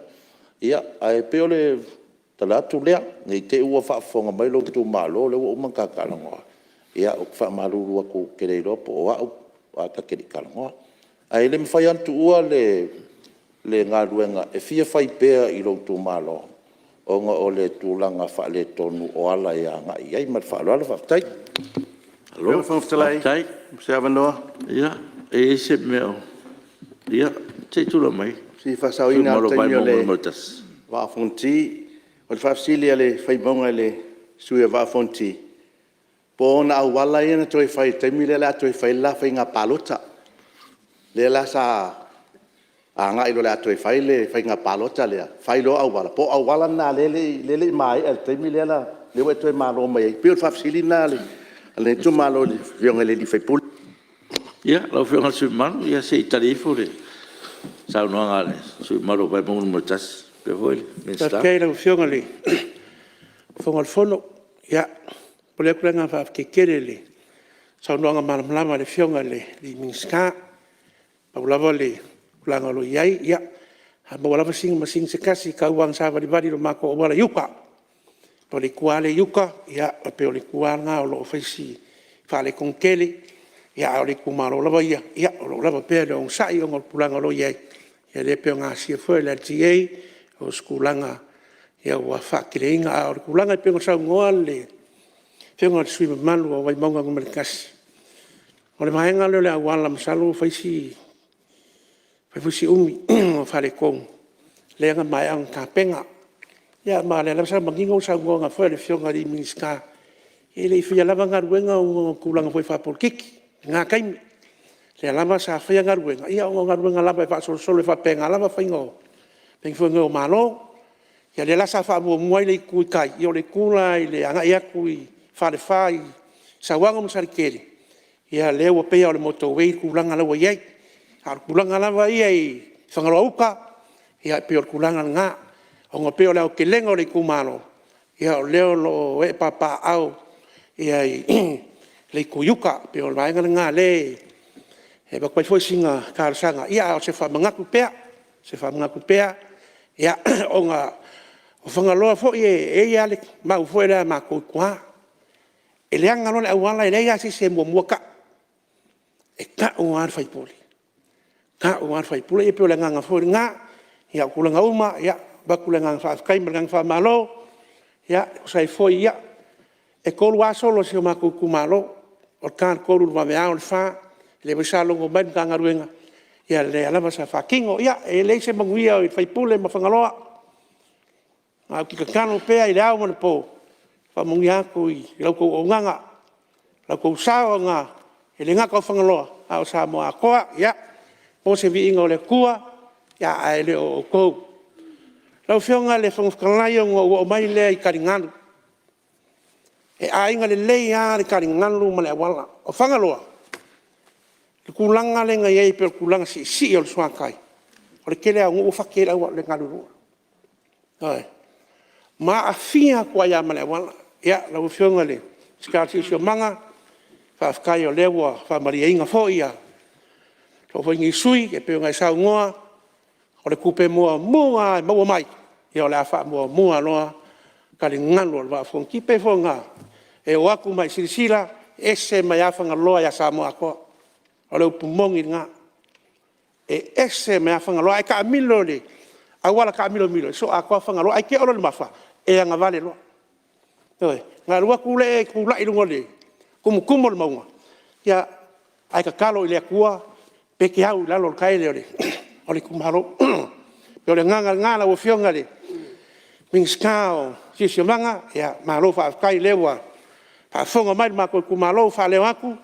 Ae pei o le tala atu lea, ne i te i ua faafofoga mai lou itumalo o lea ua uma ona ta talanoa, ia ou te faamalulu atu ou te le iloa po o au ae ta te le i talanoa. Ae le mafai lava ona tuua le galuega e fia fai pea i lou itumalo ona o le tulaga faaletonu o ala e agai i ai. Ma le faaaloalo faafetai. Lau Afioga i le Fofoga Fetalai mo se avanoa. Ia, e i ai se mea o… Ia, se i tulai mai le Se i sui faasaoina usufono le mamalu o taimi o Vaimauga le 1. Vaa o Fonoti. O le faafesili a le Vaimauga i le sui usufono o le Vaa o Fonoti, po o ona auala ia na toe fai i le taimi lea o le a toe fai ai le la faiga palota. Lea la sa agai loa o le a toe fai le faiga palota lea fai loa auala, po o auala na lea e le i maea i le taimi lea ua e toe malo mai ai? E pei o le faafesili lena a lenei itumalo i le afioga i le sui usufono. Ia, lau Afioga i le sui usufono mamalu, se i tali ifo le saunoaga a le sui usufono mamalu o Vaimauga 1 faapea foi le Minisita. Faafetai i lau Afioga i le Fofoga o le Fono. Ia, e momoli atu le agaga faafetai tele i le saunoaga malamalama a le Afioga i le Minisita. Pau lava le tulaga o lo o i ai, ia, a maua lava sina masini se tasi, tau lava ina savalivali i le matou auala i uta. O le itu lava lea i uta, e pei o le itu lava lena o lo o fai si faaletonu tele, a o le itumalo lava ia, o lo o lava pea le onosai ona o le tulaga o lo o i ai, lea pei ona asia foi e le LTA o se tulaga ua faateleina. A o le tulaga e pei ona saunoa le Afioga i le sui usufono mamalu o Vaimauga 1, o le vaega lea o le auala masalo ua fai foi si umi o faaletonu, lea na maea ona tapena. Ia ma o lea lava sa manino le saunoaga foi a le Afioga i le Minisita, e le i faia lava galuega ona o tulaga foi faapolokiki i lena taimi. O lea lava sa faia galuega, ia ona o galuega lava e faasolosolo e faapena lava faiga foi o Malo. Ia lea la sa faamuamua ai le itu i tai, ia o le itu la i le agai atu i Falefa i Sauano ma Saletele, ia lea ua pei lava o le mator way le tulaga la ua i ai. A o le tulaga lava ia i Fagaloa uta, e pei o le tulaga lena, ona e pei o le aotelega o le itumalo, o lea o lo o ee papaaao i le itu i uta. E pei o le vaega lena o lea e avatu ai foi sina talosaga, a o se faamanatu pea, se faamanatu pea ona o Fagaloa foi e i ai lava le mau foi lea a matou i tua, e leaga loa le auala e leai lava se isi e muamua tau, e tau lava le sui usufono, e tau lava le sui usufono. Ia pei o le agaga foi lena. A o tulaga uma, e avatu le agaga faafetai ma le agaga faamalo e tusa ai foi… E 3 lava solo a si o matou itumalo, o le ta o le 3 i le vaveao o le 4, lea foi sa logo mai le Matagaluega, ia lea lava sa faatino. Ia e leai se manuia o le sui usufono ma Fagaloa, ae ou te tatalo pea i le ao ma le po, faamanuia atu i la outou auaunaga, lo outou sao lena e le gata o Fagaloa a o Samoa atoa. Ia maua se viiga o le Atua ae le o outou. Lau Afioga i le Fofoga Fetalai, ona ou oo mai lea i taligalu. E aiga lelei lava le taligalu ma le auala. O Fagaloa, i le tulaga lea na i ai pei o le tulaga siisii o le suatai, o le tele lava o nuu ua fati ai le galu i luga. Ioe. Ma aafia atu ai lava ma le auala. Lau Afioga i le Minisita o le Siosiomaga, faafetai o lea ua faamalieina foi lou nei sui usufono e pei ona e saunoa, o le tupe muamua lava e maua mai, o le a faamuamua loa taligalu o le Vaa o Fonoti. E pei foi ona e oo atu ma e silasila, e ese mai lava Fagaloa ia Samoa atoa. O le upu moni lena. E ese mai lava Fagaloa. A e taamilo i le auala taamilomilo, e soo atoa Fagaloa. Ae e te oo loa i le Mafa, e agavale loa. Ioe. Na ona alu atu lea e tulai i luga o le tumutumu o le mauga, ae tatalo i le Atua pe te au i lalo o le taele o le itumalo. E pei o le agaga lena lau Afioga i le Minisita o Siosiomaga, malo faafetai o lea ua faafofoga mai lo matou itumalo ua faaleo atu.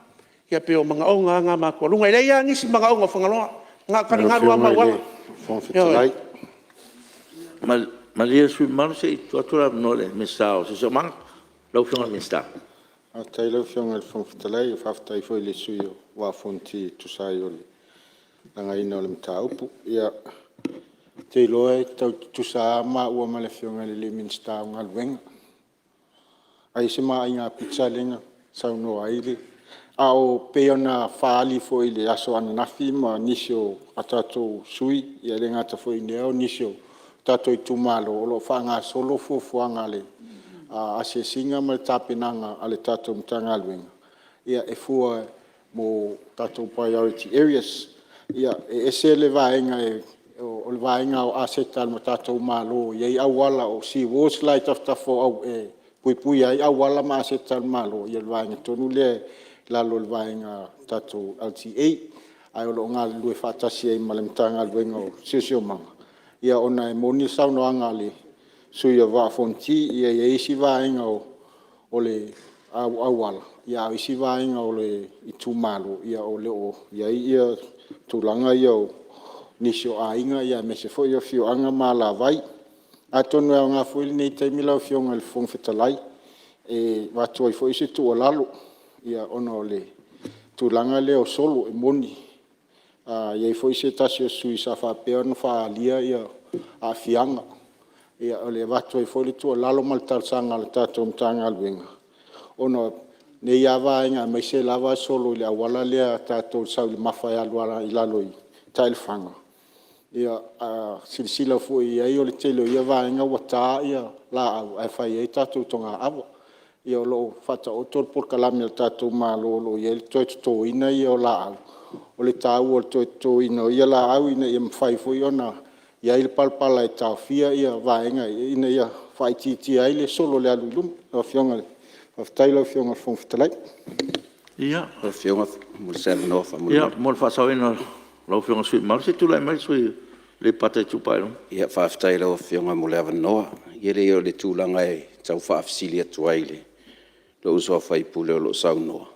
Ia pei o manaoga lava na maualuga. E leai lava nisi manaoga o Fagaloa, na o taligalu lava ma auala. Lau Afioga i le Fofoga Fetalai… Malie le sui usufono mamalu se i tuu atu le avanoa i le Minisita o Siosiomaga. Lau Afioga i le Minisita. Faafetai lau Afioga i le Fofoga Fetalai, faafetai foi i le sui usufono o le Vaa o Fonoti e tusa ai o le lagaina o le mataupu. Ia, ou te iloa e tau tutusa lava maua ma le Afioga i le Minisita o Galuega. Ai o se ma aiga pizza lea na saunoa ai le… Ae pei ona faaali foi i le aso ananafi ma nisi o tatou sui usufono, e le gata foi i lea o nisi o tatou itumalo o lo o faagasolo fuafuaga a le asiasiga ma le tapenaga a le tatou Matagaluega e fua mo tatou priority areas. E ese le vaega o le vaega o aseta a le tatou Malo e i ai auala, o seawalls la e i tafatafa e puipuia ai auala ma aseta a le Malo, ia le vaega tonu lea i lalo o le vaega a le tatou LTA. Ae o lo o galulue faatasi ai ma le Matagaluega o le Siosiomaga, ona e moni le saunoaga a le sui usufono o le Vaa o Fonoti, e i ai isi vaega o le auala, a o isi vaega o le itumalo o lo o i ai tulaga ia o nisi o aiga aemaise foi o afioaga ma alavai. Atonu e aoga foi lenei taimi lau Afioga i le Fofoga Fetalai e avatu ai foi se tuualalo, ona o le tulaga lea o solo. E moni e i ai foi se tasi o sui usufono sa faapea ona faaalia aafiaga. E avatu ai foi le tuualalo ma le talosaga a le tatou Matagaluega, ona o nei lava vaega aemaise lava solo i le auala lea a tatou i le sau i le Mafa e alu i lalo i Taelefaga, a silasila foi i ai o le tele o ia vaega ua ta laau ae fai ai tatou totogaava. Ia o lo o faataoto le polokalame a le tatou Malo o lo o i ai le toe totoina ia o laau. O le taua o le toe totoina o ia laau ina ia mafai foi ona i ai le palapala e taofia vaega ia ina ia faaitiitia ai le solo i le alu i luma. Lau Afioga i le… Faafetai i lau Afioga i le Fofoga Fetalai. Ia, Lau Afioga mo se avanoa faamolemole. Mo le faasaoina o lau Afioga i le sui usufono mamalu, se i tulai mai le sui usufono mo Aleipata Itupa i Luga. Faafetai i lau Afioga mo le avanoa. Ia leai o le tulaga e tau faafesili atu ai i lou uso a sui usufono o lo o saunoa,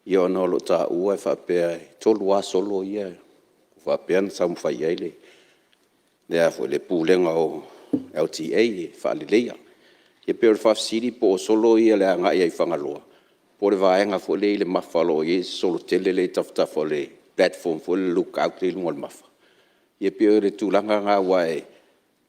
ia ona o lo o taua e faapea e 3 lava solo ia e faapea ona taumafai i ai le Pulega o le LTA e faaleleia. Ia pei o le faafesili po o solo ia i le agai i Fagaloa po o le vaega foi lea i le Mafa o lo o i ai le solo tele lea i tafatafa o le platform foi lea o le lookout lea e i luga o le mafa? Ia pei o le tulaga lena aua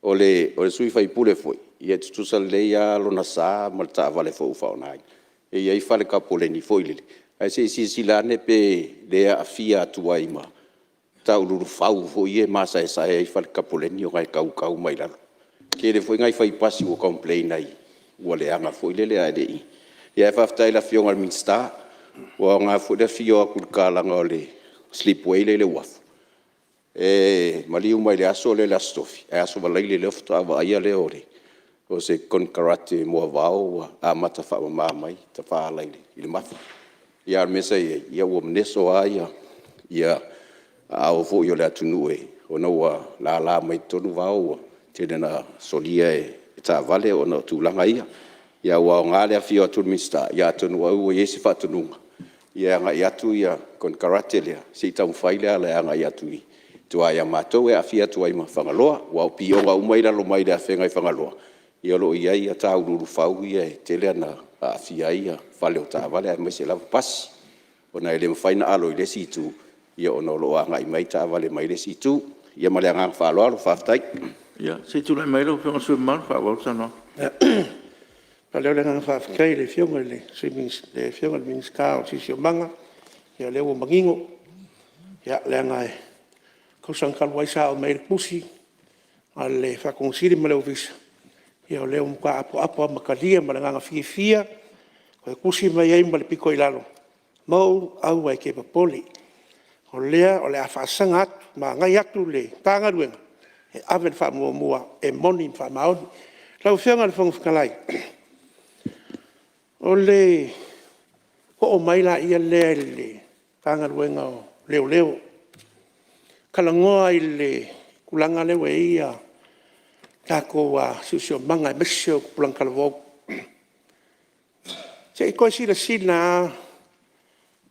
o le sui usufono foi, e tutusa lelei lava lona sa ma le taavale foi ua faaaogaina. E i ai fale tapoleni foi lele, ae se i silasila ane pe le aafia atu ai ma tauuluulufau foi ia e masaesae ai fale tapoleni ona e tautau mai lalo. E tele foi nai fai pasi ua complain ai ua leaga foi lele ae le i… Ae faafetai i le Afioga i le Minisita, ua aoga foi le afio atu i le tatalaga o le slipway lea i le uafu, e maliu mai le aso lea i le Aso Tofi, ae Aso Faraile loa faatoa vaaia lea o se konekarate moavao ua amata faamama mai tafaala i le mafa. Ia a o le mea sa i ai, ua mageso lava aao foi o le atunuu ona ua lala mai totonu vao ua tele ina solia e taavale ona o tulaga ia. Ae ua aoga le afio atu o le Minisita, ia atonu ai ua i ai se faatonuga e agai atu konekarate lea se i taumafai le ala e agai atu i tua ia matou e aafia atu ai ma Fagaloa. Aua o pioga uma ia e i lalo mai i le afega i Fagaloa, ia o lo o i ai tauluulufau ia e tele ina aafia ai fale o taavale aemaise lava pasi, ona e le mafai ona alo i le isi itu ona o lo o agai mai taavale mai le isi itu. Ia ma le agaga faaaloalo faafetai. Ia, se i tulai mai lau Afioga i le sui usufono mamalu e faaauau le saunoaga. E faaleo le agaga faafetai i le Afioga i le Minisita o le Siosiomaga, o lea ua manino, leaga o le tausaga talu ai sa aumai ai le tusi a le Faatonusili ma le Ofisa, o lea ua matua apoapo lava ma talia ma le agaga fiafia, na toe tusi mai ai ma le pito i lalo, “Mauu aua e te popole, o lea o le a faasaga atu ma agai atu le Matagaluega e ave le faamuamua e moni ma faamaoni.” Lau Afioga i le Fofoga Fetalai, ona oo mai lea i le Matagaluega o Leoleo. Talanoa i le tulaga lea ua i ai le tatou siosiomaga aemaise o tupulaga talavou. Se i toe silasila lava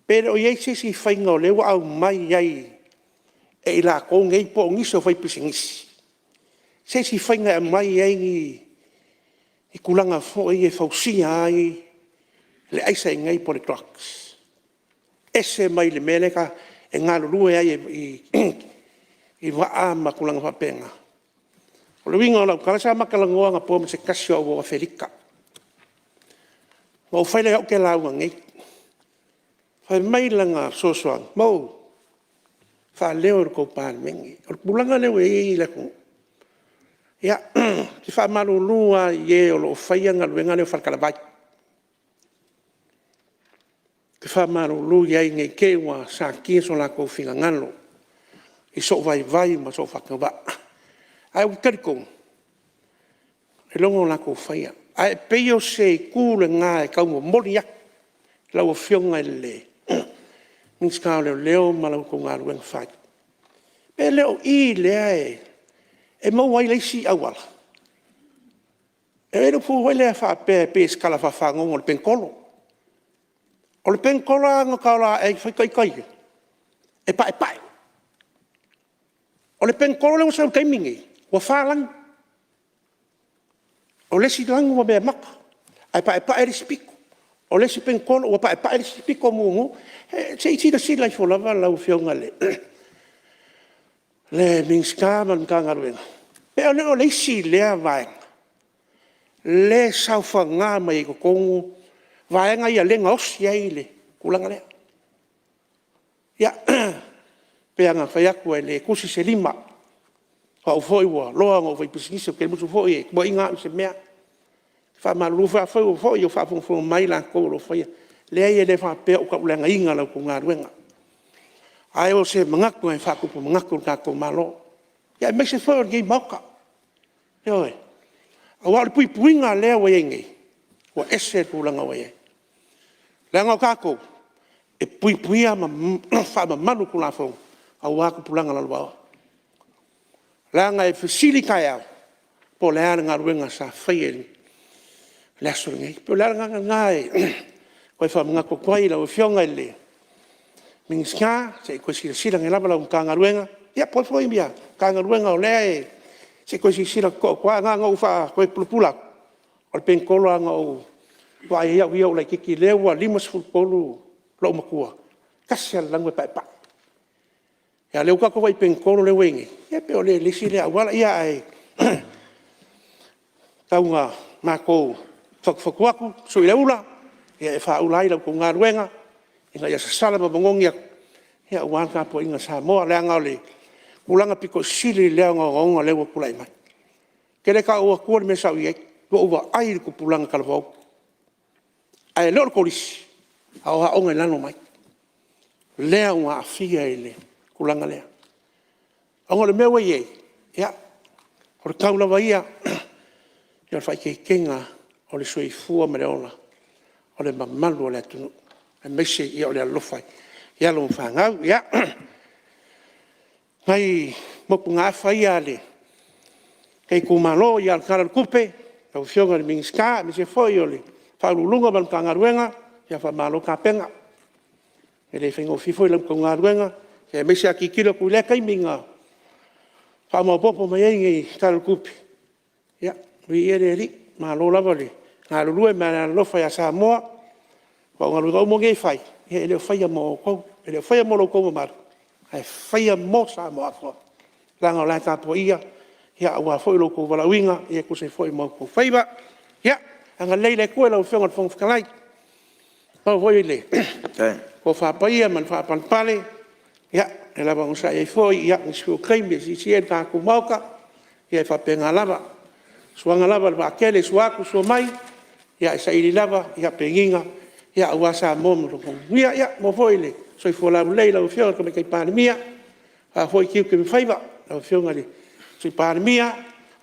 pe le o i ai se isi faiga o lea ua aumai ai e i latou nei po o nisi o faipisinisi se isi faiga e aumai ai ni tulaga foi ia e fausia ai le aisa i inei po o le drugs, ese mai le mea lea e galulue ai i vaa ma tulaga faapena. O le uiga o lau tala, sa ma talanoa anapo ma se tasi o au uo Afelika, ona ou fai lea, ou te lauga nei. Fai mai lana fesoasoani, “Mauu faaleo i la outou Palemene. O le tulaga lea ua i ai le atunuu, ou te faamalulu lava i e o lo o faia le galuega lea o faletalavai. Ou te faamalulu i ai ne i te i ua satia so latou finagalo i sou vaivai ma sou faatauvaa. Ae ou te talitonu ailoga o latou faia. Ae pei o se itu lena e tau momoli atu i lau afioga i le Minisita o Leoleo ma la outou galuega fai. Pe le o i lea e maua ai le isi auala? E i ai le upu foi lea faapea e pei o se tala faafagogo o le penitolo. O le penitolo a na ola ae o ita ia, e paepae. O le penitolo lea ua sau i le taimi lenei, ua fa lanu. O le isi lanu ua meamata ae paepae le isi pito. O le isi penitolo ua paepae le isi pito mumu. Se i silasila ifo lava lau afioga i le Minisita ma le Matagaluega, pe le o le isi lea vaega lea e saofaga mai ai i totonu vaega ia lea e gaosi ai le tulaga lea. Ia, pei lava ona fai atu e le tusi se lima, o au foi ua loa ona ou faipisinisi ou te musu foi e tuuaia au i se mea. E faamalulu atu foi afai o faafogafoga mai i latou o lo o faia. Leai e le faapea ua ou tauleagaina la outou galuega, ae o se manatu e faatupu manatu i le tatou Malo, aemaise foi o lenei Maota. Ioe. Aua o le puipuiga lea ua i ai nei, ua ese le tulaga ua i ai. Leaga o tatou e puipuia ma faamamalu Tulafono aua tupulaga lalovaoa. Leaga e fesili taeao, po o le a le galuega sa faia i le aso lenei. E pei o le agaga lena e toe faamanatu atu ai i lau afioga i le Minisita, se i toe silasila ane lava lau Matagaluega ia po o a foi ni Matagaluega o lea e… Se i toe silasila totoa aua na ona ou toe faapulapula atu, o le penitolo na ou vaai ai au ia a o ou laitiiti, lea ua 53 lou matua, e tasi lava le lanu e paepae. A o lea ua tatou vaai i penitolo lea ua i ai nei, ia pe le o le isi lea auala. Ae tau ina matou fatufatu atu, sui le ula e faaula ai la outou galuega ina ia sasala ma manogi atu aua le tapuaiga a Samoa. Leaga o le tulaga aupito sili lea ona ogaoga lea ua tulai mai. Ou te le tau atua le mea sa ou i ai, ua ou vaai i le tupulaga talavou, ae le o le Kolisi a o aoga i lalo mai, lea ua aafia i le tulaga lea. Ona o le mea ua i ai, ia, o le tau lava ia o le faaeteetega o le soifua ma le ola o le mamalu o le atunuu, aemaise o le alofa i alo ma fanau. Ia, o nai motugaafa ia a lenei itumalo, a o le Tala o le Tupe lau Afioga i le Minisita aemaise foi o le Ofisa Sili o Pulega ma le Matagaluega, ia faamalo tapena. E le faigofie foi la outou galuega, aemaise a tilotilo atu i lea taimi na faamaopoopo mai ai le Tala o le Tupe, ia viia le Alii, malo lava le galulue ma le alolofa ia Samoa. Aua o galuega uma nei e fai, e le o faia mo outou, e le o faia mo lo outou mamalu, ae faia mo Samoa atoa, leaga o la e tapuaia aua foi lo outou valaauina e tusa ai foi ma outou faiva. Ia agalelei le Atua i lau Afioga i le Fofoga Fetalai, maua foi le tofa paia ma le faapalepale o lea lava e onosai ai foi nisi foi o taimi e siisii ai le tatou Maota. Ia e faapena lava, o suaga lava o le vaatele e sua atu sua mai, ae saili lava penina aua Samoa ma lona manuia. Ia maua foi le soifua laulelei i lau Afioga i le Tamaitai Palemia, o a foi tiute ma faiva lau Afioga i le Sui Palemia,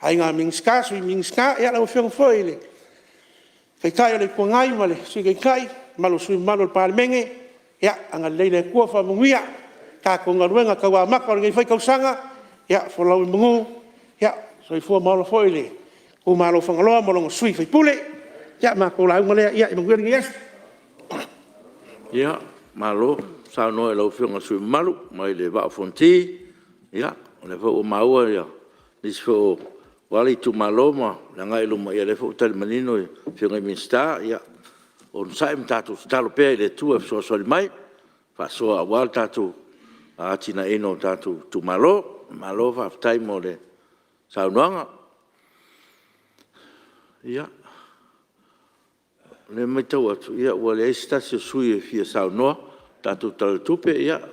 Aiga Minisita, Sui Minisita, lau Afioga foi i le Taitai o le Itu Agai ma le Sui Taitai, mamalu o sui usufono mamalu o le Palemene, ia agalelei le Atua faamanuia le tatou galuega tauamata o lenei foi tausaga. Ia folau i manu, soifua ma ola foi le itumalo o Fagaloa ma lona sui usufono. Ia o le matou lauga lea, ia manuia lenei aso. Ia, malo saunoa i lau Afioga i le sui usufono mamalu mai le Vaa o Fonoti. Ia o lea foi ua maua nisi foi aua le itumalo ma le agai i luma, ia o lea foi ua tali manino Afioga i Minisita. Ia onosai ma tatou tatalo pea i le Atua e fesoasoani mai e faasoa aua le tatou atinaeina o tatou itumalo. Malo faafetai mo le saunoaga. Ia, o lea e maitau atu ua leai se tasi o sui usufono e fia saunoa i le tatou Tala o le Tupe. Ia ou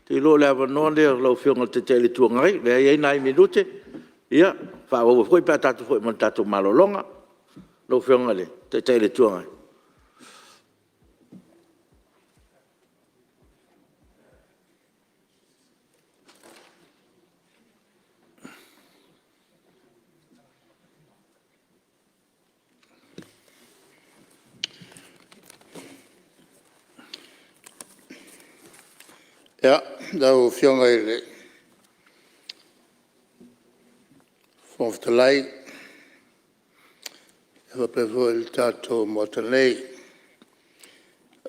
te iloa o le avanoa lea o lau Afioga i le Taitai o le Itu Agai lea e i ai nai minute, ia faaauau ai foi pe a tatou foi mai le tatou malologa. Lau Afioga i le Taitai o le Itu Agai. Lau Afioga i le Fofoga Fetalai faapea foi le tatou Maota nei,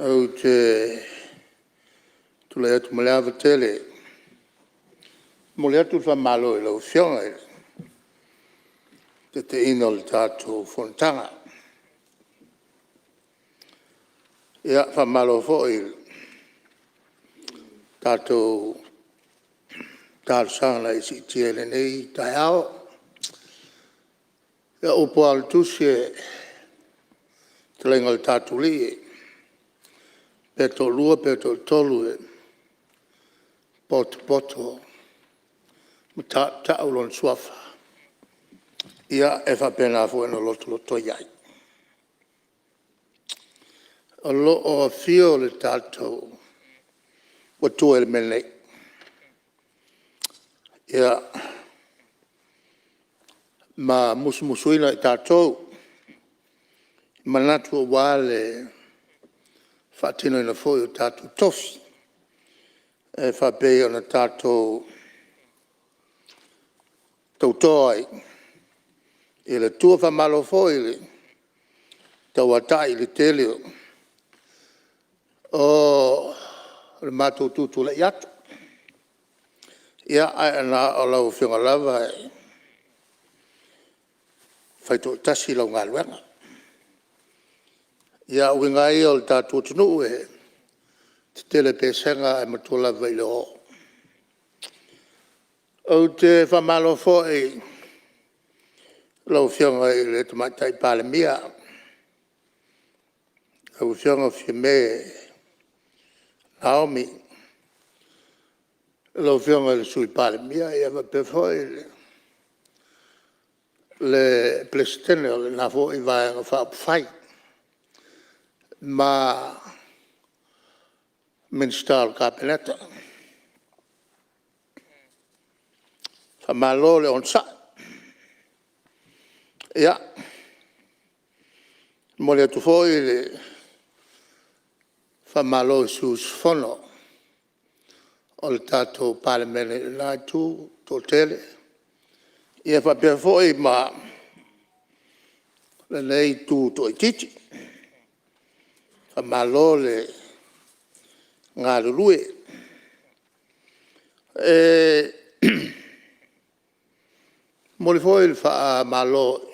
ou te tulai atu ma le ava tele e momoli atu le faamalo i lau Afioga i le taitaiina o le tatou fonotaga. Ia, faamalo foi i le tatou talosaga na e siitia i lenei taeao. Ia, o upu lava o le Tusi, le fetalaiga i le Tatoalii, pe toalua pe toatolu e potopoto ma tautau lona Suafa, ia e faapena foi ona lotolotoi ai. O lo o afio le tatou Atua i le mea nei, ma musumusuina i tatou i manatu aua le faatinoina foi o tatou tofi e faapei ona tatou tauto ai i le Atua. Faamalo foi le tauatai i le tele o le matou tutulai atu, ae na o lau Afioga lava e faitoatasi lau galuega. Ia, o uiga lava ia o le tatou atunuu e tetele i pesega ae matua lava i le oo. Ou te faamalo foi i lau Afioga i le Tamaitai Palemia, lau Afioga Fiame Naomi, lau Afioga i le Sui Palemia faapea foi le Peresetene o lena foi Vaega Faaupufai ma Minisita o le Kapeneta. Faamalo le onosai. Ia, e momoli atu foi le faamalo i sui usufono o le tatou Palemene i lena itu toatele, faapea foi ma lenei itu toaitiiti. Faamalo le galulue. E momoli foi le faamalo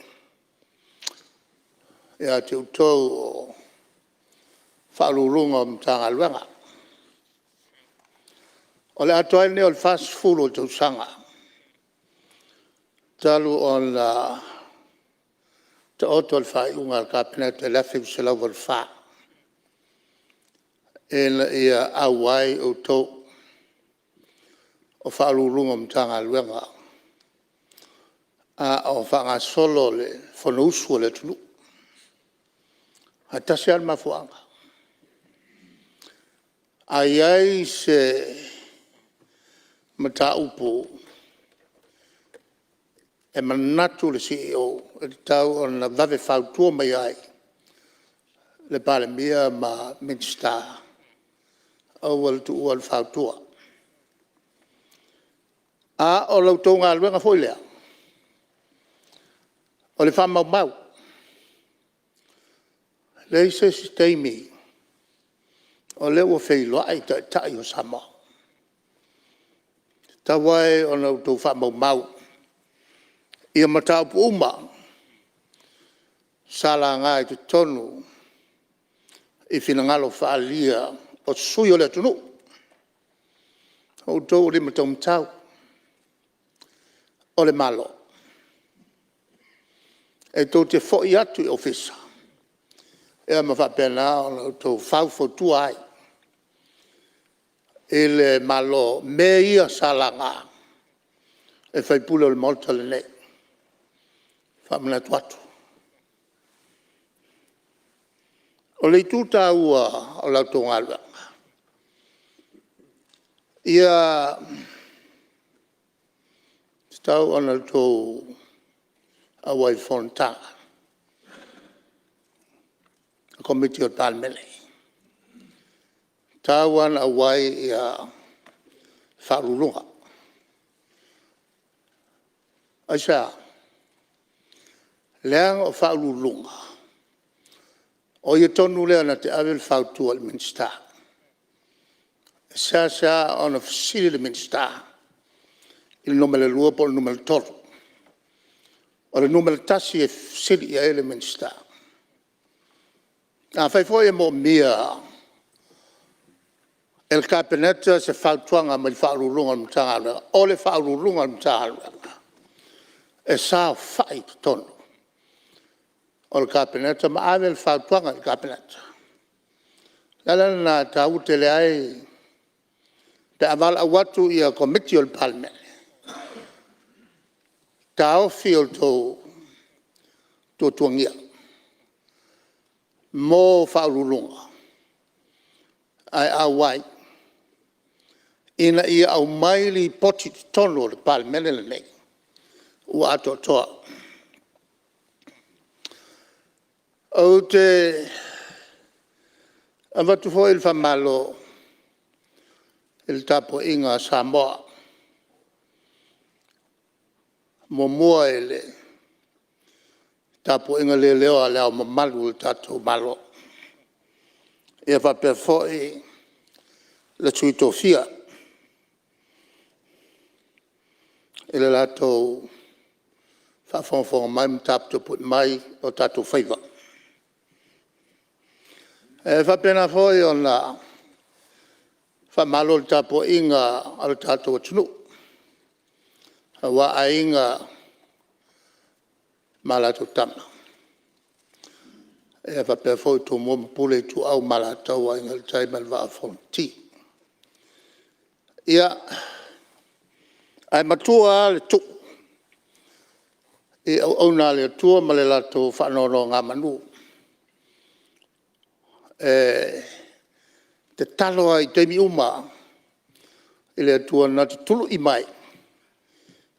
ia te outou o Ofisa Sili o Pulega o Matagaluega. O le atoa ai lenei o le 40 o tausaga talu ona taoto le faaiuga a le Kapeneta i le 1984 ina ia auai outou o Ofisa Sili o Pulega o Matagaluega a o faagasolo le Fonousu a le atunuu. Ae tasi lava le mafuaaga, a i ai se mataupu E manatu le CEO e tatau ona vave fautua mai ai le Palemia ma Minisita, aua le tuua le fautua. A o la outou galuega foi lea o le faamaumau. E leai se isi taimi o lea ua feiloai Taitai o Samoa, e tatau ai ona outou faamaumau mataupu uma sa laga i totonu i finagalo faaalia o sui usufono o le atunuu. O outou o lima taumatau o le Malo. E tou te foi atu i Ofisa ma faapena ona outou faufautua ai i le Malo i mea ia sa laga e sui usufono o le Maota lenei. E faamanatu atu. O le itu taua o la outou galuega, ia tatau ona outou auai i fonotaga a Komiti a le Palemene. E tatau lava ona auai Ofisa Sili o Pulega. Aisea? Leaga o Ofisa Sili o Pulega o ia tonu lea na te ave le fautua i le Minisita. E seasea ona fesili le Minisita i le numera 2 po o le numera 3. O le numera 1 e fesili i ai le Minisita. Afai foi e moomia e le Kapeneta se fautuaga mai le Ofisa Sili o Pulega o le Matagaluega, o le Ofisa Sili o Pulega o le Matagaluega e saofai i totonu o le Kapeneta ma ave le fautuaga i le Kapeneta. O le ala lena e taua tele ai pe a valaau atu Komiti o le Palemene, taofi outou tuatuagia mo Ofisa Sili o Pulega ae auai ina ia aumai Lipoti i totonu o le Palemene lenei ua atoatoa. Ou te avatu foi le faamalo i le tapuaiga a Samoa, muamua i le tapuaiga leleoa a Le Ao Mamalu o le tatou Malo faapea foi le Sui Tofia i le latou faafogafoga mai ma taputapuai mai o tatou faiva. E faapena foi ona faamalo i le tapuaiga a le tatou atunuu aua Aiga ma latou Tama, faapea foi Tumua ma Pule, Ituau ma Alataua, Aiga i le Tai ma le Vaa o Fonoti. Ia, ae matua lava le tu'u i auauna a le Atua ma le latou faanonogamanu. E tatalo lava i taimi uma i le Atua na te tului mai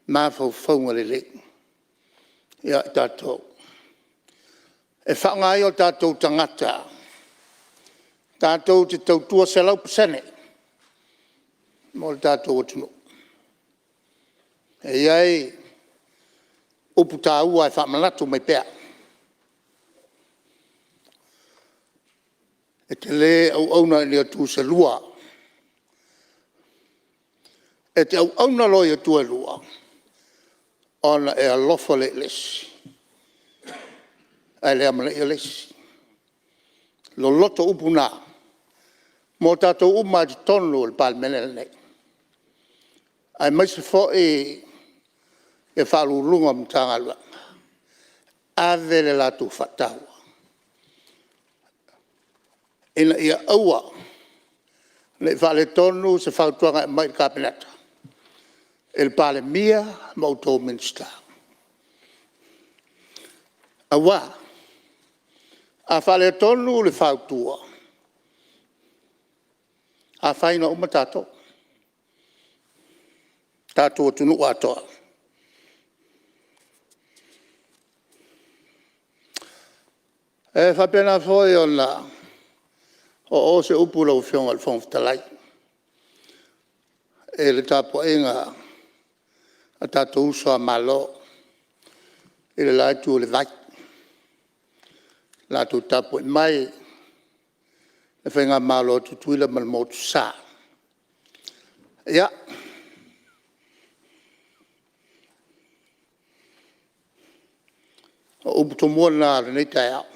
mafaufauga lelei ia i tatou e faaaoga ai o tatou tagata tatou te tautua 100% mo le tatou atunuu. E i ai upu taua e faamanatu mai pea, e te le auauna i ni Atua se lua, e te auauna loa i Atua e lua, ona e alofa lea i le isi ae le amanaia le isi. Loloto upu na mo tatou uma lava i totonu o le Palemene lenei, aemaise foi Ofisa Sili o Pulega o Matagaluega, ave le latou faataua ina ia aua ne i faaletonu se fautuaga e aumai i le Kapeneta i le Palemia ma outou o Minisita. Aua a faaletonu le fautua, e afaina uma tatou, tatou atunuu atoa. E faapena foi ona oo se upu i lau Afioga i le Fofoga Fetalai i le tapuaiga a tatou uso a Malo i le la itu o le vai, i le latou tapuai mai le faigamalo a Tutuila ma le Motusa. Ia, o upu tomua na o lenei taeao.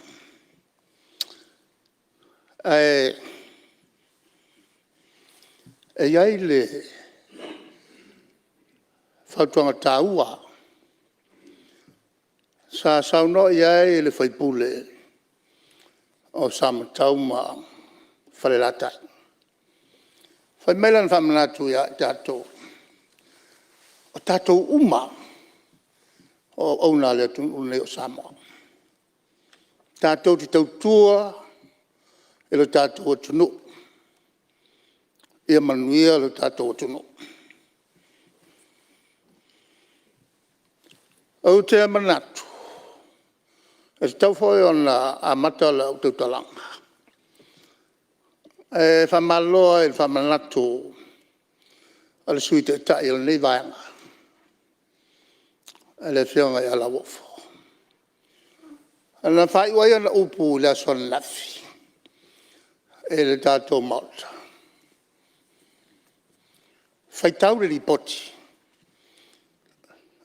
Ae i ai le fautuaga taua lava sa saunoa i ai le sui usufono o Samatau ma Falelatai. Fai mai lana faamanatu ia i tatou, o tatou uma lava o auauna a le atunuu lenei o Samoa, tatou te tautua i lo tatou atunuu ia manuia lo tatou atunuu. Ou te manatu e tatau foi ona amata lau tautalaga e faamalo lava i le faamanatu a le Sui Taitai o lenei Vaega le Afioga ia Lauofo, na faaiu ai ana upu i le aso ananafi i le tatou Maota, faitau le Lipoti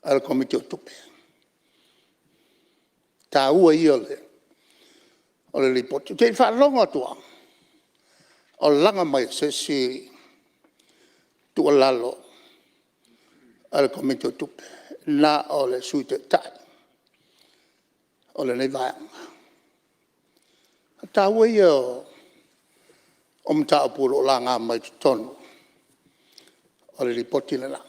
a le Komiti o Tupe, o le taua ia o le Lipoti. Ou te le i faalogo atu lava o laga mai e se isi tuualalo a le Komiti o Tupe, na o le Sui Taitai o lenei Vaega. O le taua ia o mataupu o lo o laga mai totonu o le Lipoti le la.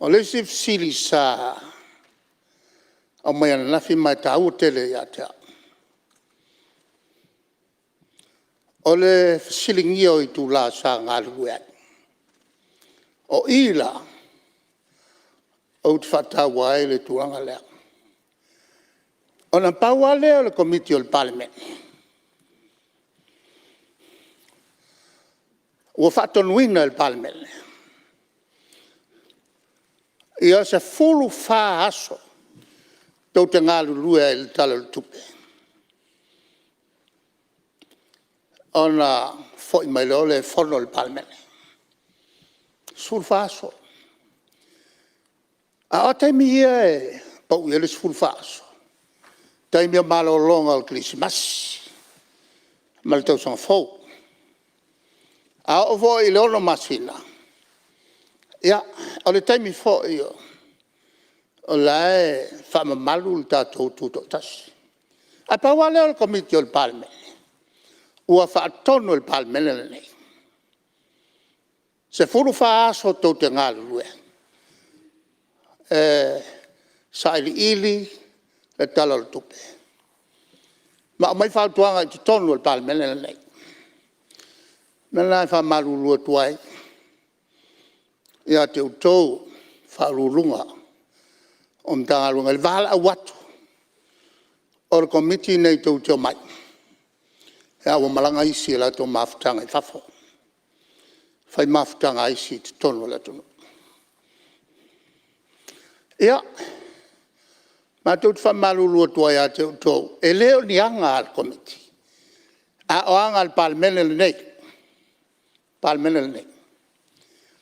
O le isi fesili sa aumai ananafi ma e taua tele ia te au, o le fesiligia o itula sa galulue ai. O i la ou te faataua ai le tulaga lea, ona pau lava lea o le Komiti a le Palemene ua faatonuina e le Palemene ia 14 aso tou te galulue ai i le Tala o le Tupe ona foi mai loa lea e fono le Palemene. E 14 aso. A o a taimi ia e pau ai le 14 aso? Taimi o malologa o le Kerisimasi ma le Tausaga Fou. A oo foi i le 6 masina, ia o le taimi foi o la e faamamalu le tatou Tutoatasi. Ae pau lava lea o le Komiti a le Palemene ua faatonu e le Palemene lenei, 14 aso tou te galulue ai e sailiili le Tala o le Tupe ma aumai fautuaga i totonu o le Palemene lenei. O le mea lena e faamalulu atu ai ia te outou o Ofisa Sili o Pulega o Matagaluega i le valaau atu o le Komiti lenei tou te omai, a ua malaga isi i a latou mafutaga i fafo, fai mafutaga a isi i totonu o le atunuu. Ia, matou te faamalulu atu ai ia te outou, e le o ni aga a le Komiti, a o aga a le Palemene lenei, Palemene lenei.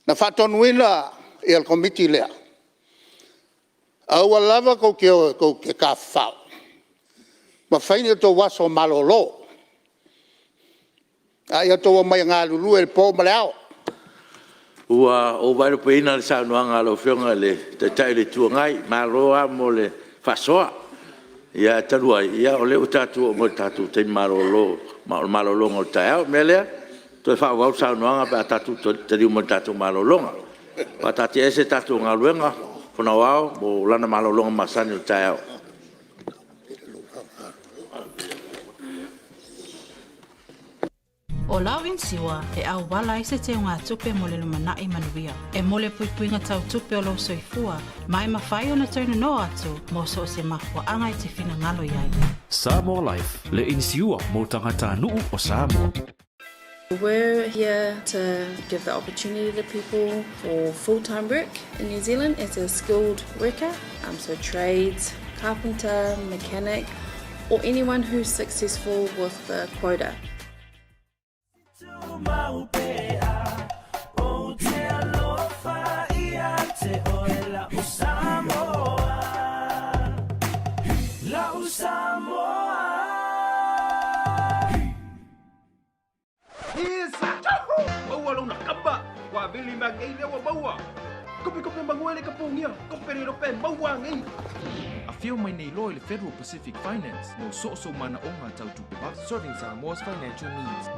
Na faatonuina le Komiti lea, aua lava tou te o tou te tafafao ma fai ni a outou aso malolo, a ia outou omai e galulue i le po ma le ao. Ua ou vaelupeina le saunoaga a lau Afioga i le Taitai o le Itu Agai, malo lava mo le faasoa. Ae talu ai o lea ua tatou oo mai i le tatou taimi malolo ma o le malologa o le taeao. O le mea lea, toe faaauau le saunoaga pe a tatou taliu mai i le tatou malologa. E faataatiaese le tatou galuega a le Fono Aoao mo lana malologa masani o le taeao. O lau inisiua e auala ai se teugatupe mo le lumanai manuia. E mo le puipuiga tau tupe o lou soifua ma e mafai ona toe nono atu mo so o se mafuaaga e te finagalo i ai. Samoa Life, le inisiua mo tagatanuu o Samoa. We're here to give the opportunity to people for full-time work in New Zealand as a skilled worker, so trades, carpenter, mechanic, or anyone who's successful with the quota. Afio mai nei loa i le Federal Pacific Finance mo so o sou manaoga tau tupe vave. Serving Samoa's financial needs.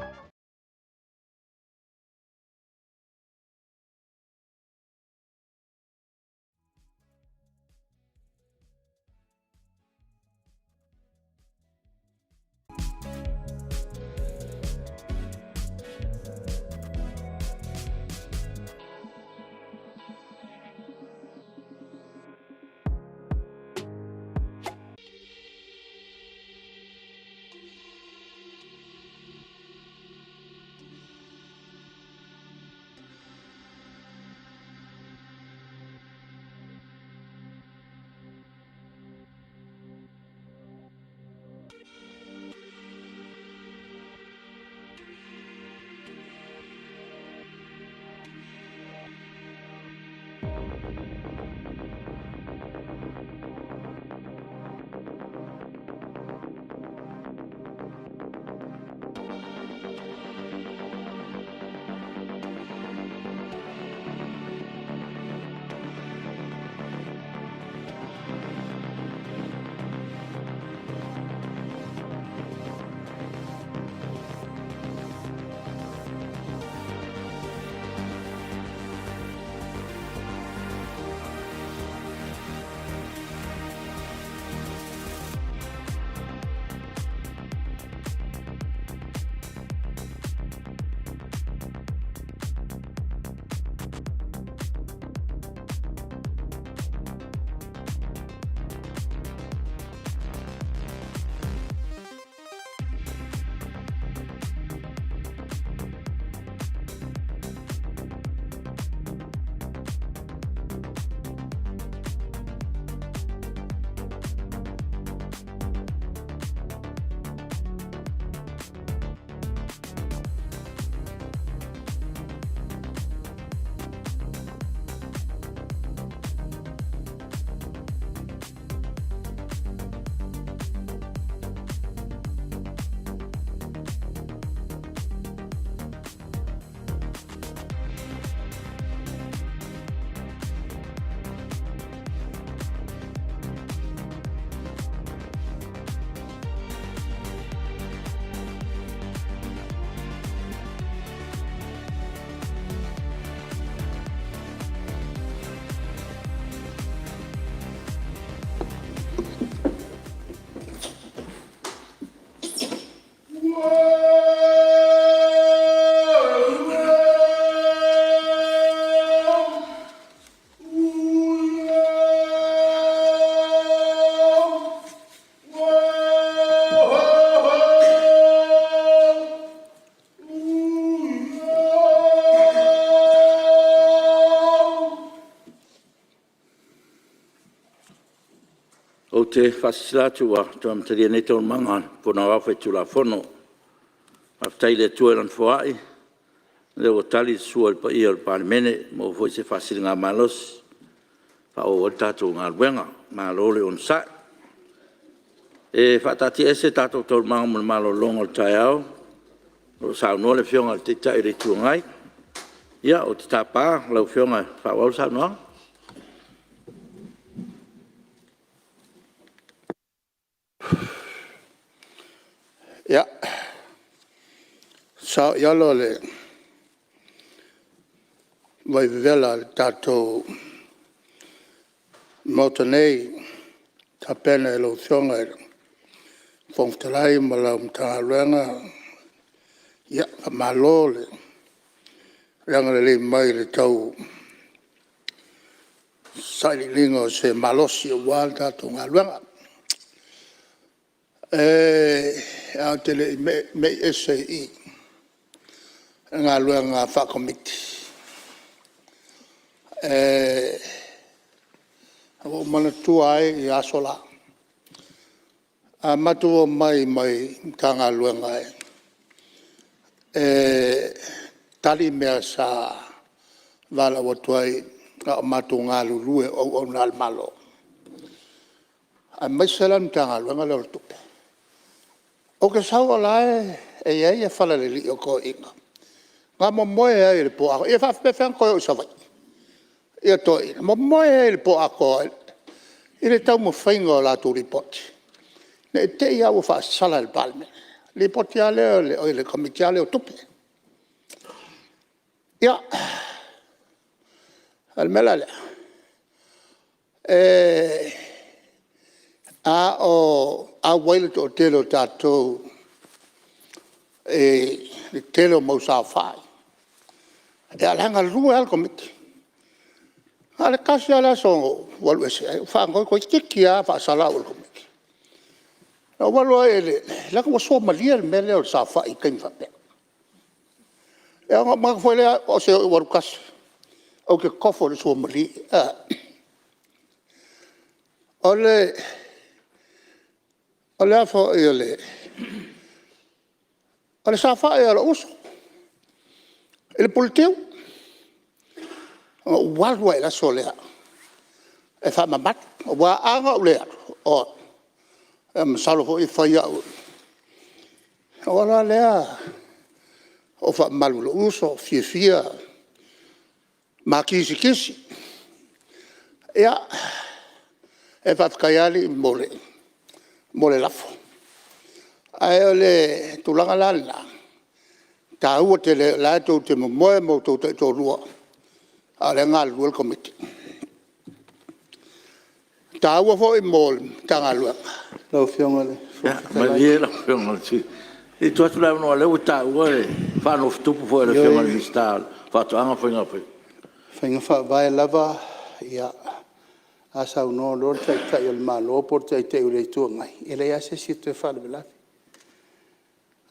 Ou te faasilasila atu ua toe amatalia nei Taualumaga a le Fono Aoao Faitulafono. Faafetai i le Atua i Lana foai, o lea ua tali le sua i le paia o le Palemene, ua maua foi se faasiligamalosi e faaauau ai le tatou galuega. Malo le onosai. E faataatiaese tatou Taualumaga mo le malologa o le taeao o lo o saunoa le Afioga i le Taitai o le Itu Agai. Ia, ou te tapa lau Afioga e faaauau le saunoaga. Ia, saoialo le vaivevela a le tatou Maota nei ua tapena e lau Afioga i le Fofoga Fetalai ma lau Matagaluega. Ia, faamalo le agalelei mai i le tau sailiiliga o se malosi aua le tatou galuega. Ae ou te le i mei ese i i i galuega faa-Komiti, ua ou manatua ai aso la. A matou omai mai Matagaluega e tali mea sa valaau atu ai a o matou galulue o auauna a le Malo, aemaise la le Matagaluega lea o le Tupe. Ou te sau o la e i ai falalilii o toeaiina na momoe ai i le po atoa. Ia e faapefea ona toe o i Savaii toeaiina? Momoe ai i le po atoa i le taumafaiga o latou lipoti ne i te i lava ua faasala e le Palemene le Lipoti lava lea, oi le Komiti lava lea o Tupe. Ia, o le mea la lea, a o auai le toatele o tatou i le tele o mau saofai, a o la e galulue lava le Komiti. Na o le tasi lava le aso na ou alu ese ai ou faanoi toeitiiti lava faasala au e le Komiti. Na ou alu ai leaga ua suamalie le mea lea o le saofai i taimi faapea. Ia ona ou manatu foi lea se ou alu tasi ou te tofo i le suamalie a. O le a foi o le saofai a lou uso i le Pule Tiu. Na ou alu lava i le aso lea e faamamalu aua a na ou le alu, oi, e masalo foi e fai au. Ona ou alu loa lea ou faamamalu i lou uso, fiafia ma kisikisi. Ia, e faafetai lava alii mo le lafo. Ae o le tulaga la lena, e taua tele o la e tou te momoe ma outou taitoalua a o la e galulue le Komiti. E taua foi mo le Matagaluega. Lau Afioga i le Fofoga Fetalai… Malie lau Afioga i le sui usufono, se i tuu atu le avanoa o lea ua taua le faanofotupu foi a le Afioga i le Minisita o Faatoaga ma Faigafaiva. O faiga faavae lava, a saunoa loa le Taitai o le Malo po o le Taitai o le Itu Agai, e leai lava se isi e toe faalavelave.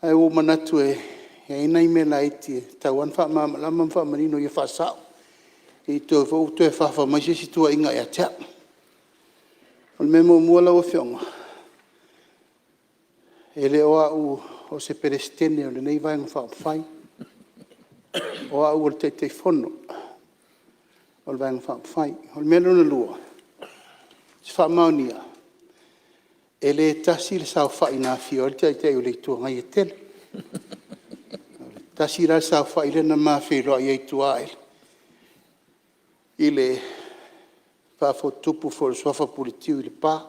Ae ua ou manatu e i ai nai mea laiti e tatau lava ona faamalamalama ma faamanino ina ia faasao, ne i te i foi ua toe fafa mai se isi tuuaiga ia te au. O le mea muamua lau Afioga, e le o au o se Peresetene o lenei Vaega Faaupufai, o au o le Taitaifono o le Vaega Faaupufai. O le mea lona lua, ou te faamaonia, e le tasi le saofai na afio ai le Taitai o le Itu Agai, e tele. E tasi la le saofai lea na ma feiloai ai i tua i le faafotutupu foi o le Suafa Puletiu i Lepa,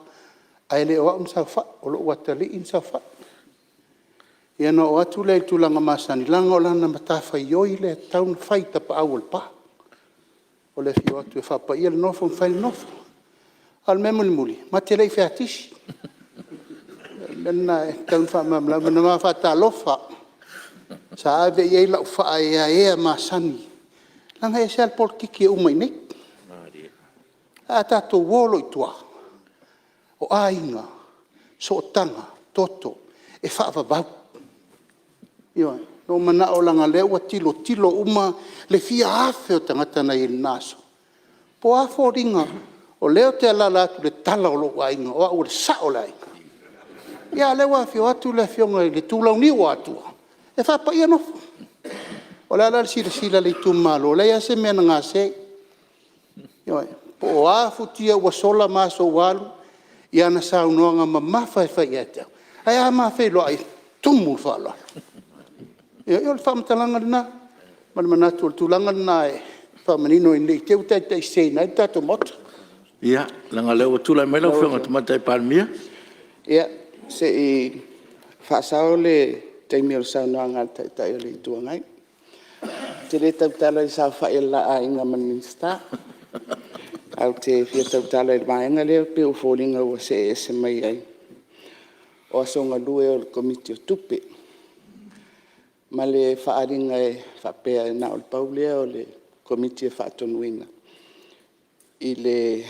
ae le o au na saofai, o lou atalii na saofai. Ia ona oo atu lea i le tulaga masani, leaga o lana matafaioi lea e tatau ona fai i tapaau o Lepa, o le afio atu e faapaia le nofo ma fai le nofo. A o le mea mulimuli, ma te le i feakisi. O le mea lena e tatau ona faamalamalama. Na ma faatalofa, sa ave i ai lau faaeaea masani, leaga e ese lava le polokiki e uma i inei. Ae a tatou o loa i tua, o aiga, sootaga, toto, e faavavau. Ioe. Na ou manao leaga o lea ua tilotilo uma le fia afe o tagata na i ai i lena aso, po o a foliga o lea ou te alaala atu i le tala o lou aiga, o au o le sao o le aiga. A o lea ua afio atu le Afioga i le Tulauniu o Atua e faapaia nofo. O le a la le silasila a le itumalo? E leai lava se mea na gase. Ioe. Po o a futia ua sola ma aso ua alu, i ana saunoaga mamafa e fai ia te au, ae a ma feiloai e tumu i le faaaloalo. Ia o le faamatalaga lena ma le manatu o le tulaga lena e faamanino ina ne i te i ua taitaiseseina ai le tatou Maota. Ia, leaga o lea ua tulai mai lau Afioga i le Tamaitai Palemia. Ia, se i faasao le taimi o le saunoaga a le Taitai o le Itu Agai. Ou te le tautala i le saofai a le la aiga ma le Minisita, ae ou te fia tautala i le vaega lea e pei ua foliga ua see ese mai ai, o aso galue o le Komiti o Tupe. ma le faaaliga e faapea na o le pau lea o le Komiti e faatonuina i le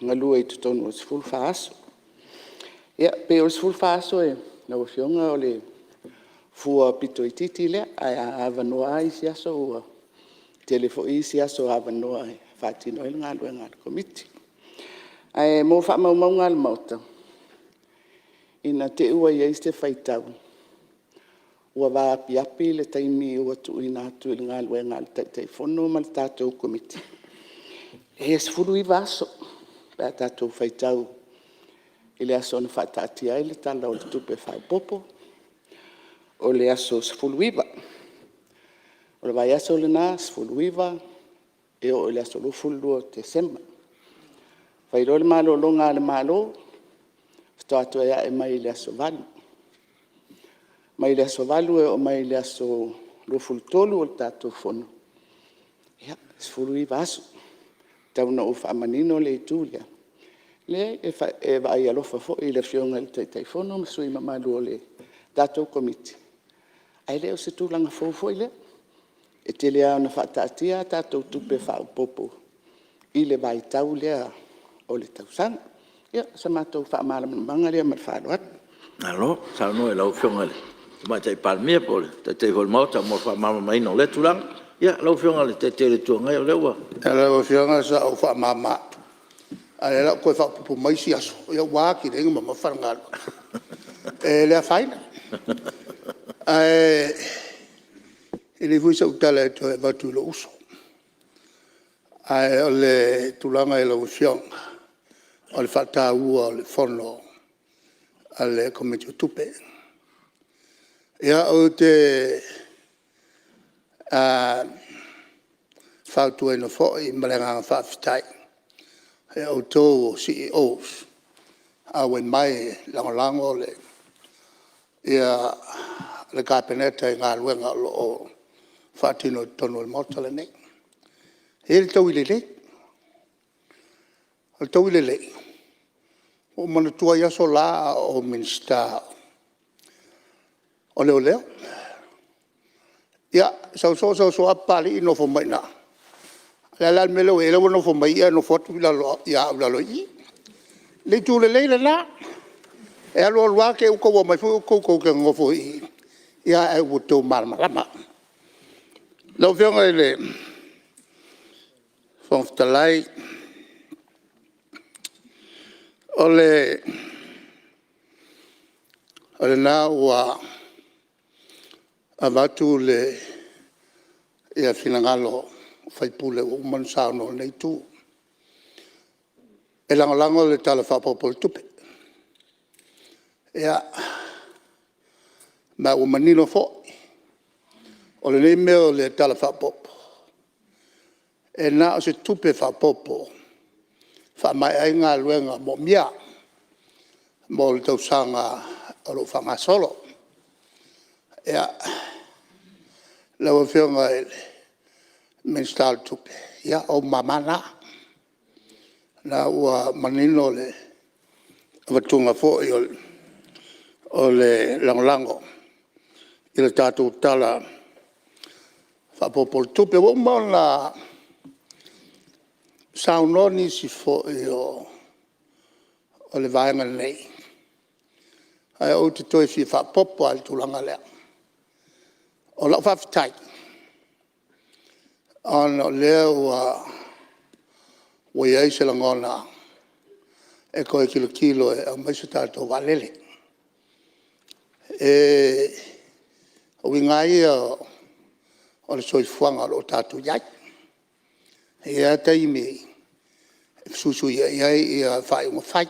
galue i totonu o le 14 aso. Ia, pei o le 14 aso lau Afioga o le fua aupito itiiti lea, ae a avanoa lava isi aso ua tele foi isi aso avanoa e faatino ai le galuega a le Komiti. Ae mo faamaumauga a le Maota, ina te i ua i ai se faitau ua vaapiapi le taimi ua tuuina atu i le galuega a le Taitaifono ma le tatou Komiti, e 19 aso pe a tatou faitau i le aso na faataatia ai le Tala o le Tupe Faaopoopo, o le aso 19. O le vaiaso lena 19 e oo i le aso 22 o Tesema. Fai loa le malologa a le Malo, faatoa toe ae mai i le aso 8. Mai le aso 8 e oo mai i le aso 23 o le tatou Fono, ia, e 19 aso. Tau ina ou faamanino le itu lea, leai, e vaai alofa foi i le Afioga i le Taitaifono ma sui usufono mamalu o le tatou Komiti, ae le o se tulaga fou foi lea. E tele lava ina faataatia a tatou tupe faaopoopo i le vaitau lea o le tausaga. Ia, o se matou faamalamalamaga lea ma le faaaloalo. Malo saunoa i lau Afioga i le Tamaitai Palemia po o le Taitai foi o le Maota mo le faamalamalamaina o lea tulaga. Ia, lau Afioga i le Taitai o le Itu Agai, o lea ua… Lau Afioga sa ou faamama atu, a o lea o le a ou toe faaopoopo mai isi aso, ua atili ai ona mamafa le galuega. E le afaina, ae leai foi sau tala e toe avatu i lou uso. Ae o le tulaga i lau Afioga, o le faataua o le Fono a le Komiti o Tupe. Ia, ou te fautuaina foi ma le agaga faafetai ia outou o CEOs auai mai e lagolago le Kapeneta i galuega o lo o faatino i totonu o le Maota lenei. E i ai le taui lelei. O le taui lelei, ua ou manatua ai aso la a o ou Minisita o Leoleo. Ia, sau soo sau soo lava Papalii nofo mai i ina. O le a la le mea lea ua i ai? O lea ua nofo mai i i ae nofo atu au i lalo i i. O le itu lelei lena. E alu alu lava te i ua outou omai foi outou tou te nonofo i i, ae ua outou malamalama. Lau Afioga i le Fofoga Fetalai, o lena ua avatu finagalo o sui usufono ua uma ona saunoa o lenei Itu e lagolago le Tala Faaopoopo o le Tupe. Ia, ma ua manino foi, o lenei mea o le Tala Faaopoopo, e na o se tupe faaopoopo e faamaea ai galuega moomia mo le tausaga o lo o faagasolo. Ia, lau Afioga i le Minisita o Tupe, ia o ou mama na. O lena ua manino le avatuina foi o le lagolago i le tatou Tala Faaopoopo o le Tupe. Ua uma ona saunoa nisi foi o le Vaega nei, ae ou te toe fia faaopoopo lava i le tulaga lea. O lau faafetai, ona o lea ua i ai se lagona e toe tilotilo e aumai se tatou vaalele. O uiga lava ia o le soifuaga o lo o tatou i ai. E i ai lava taimi e fesuisuiai ai faaiuga fai.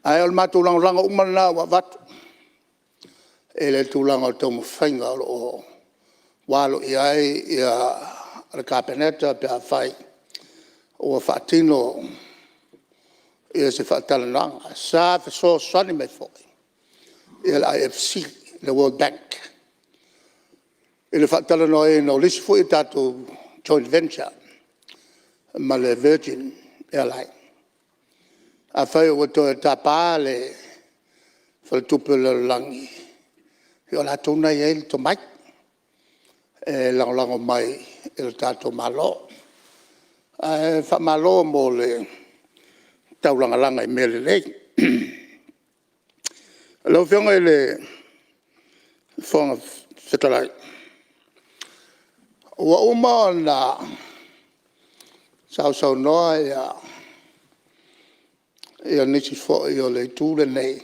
Ae o le matou lagolago uma lena ua avatu i le tulaga o le taumafaiga o lo o ua alo i ai le Kapeneta pe afai ua faatino se faatalanoaga. Sa fesoasoani mai foi le IFC, le World Bank i le faatalanoaina o le isi foi a tatou joint venture ma le Virgin Airline. Afai ua toe tapa le Faletupe o le Lalolagi, O latou na e i ai le tomai e lagolago mai i le tatou Malo. Ae faamalo mo le taulagalaga i mea lelei. Lau Afioga i le Fofoga Fetalai, ua uma ona sausaunoa nisi foi o le Itu lenei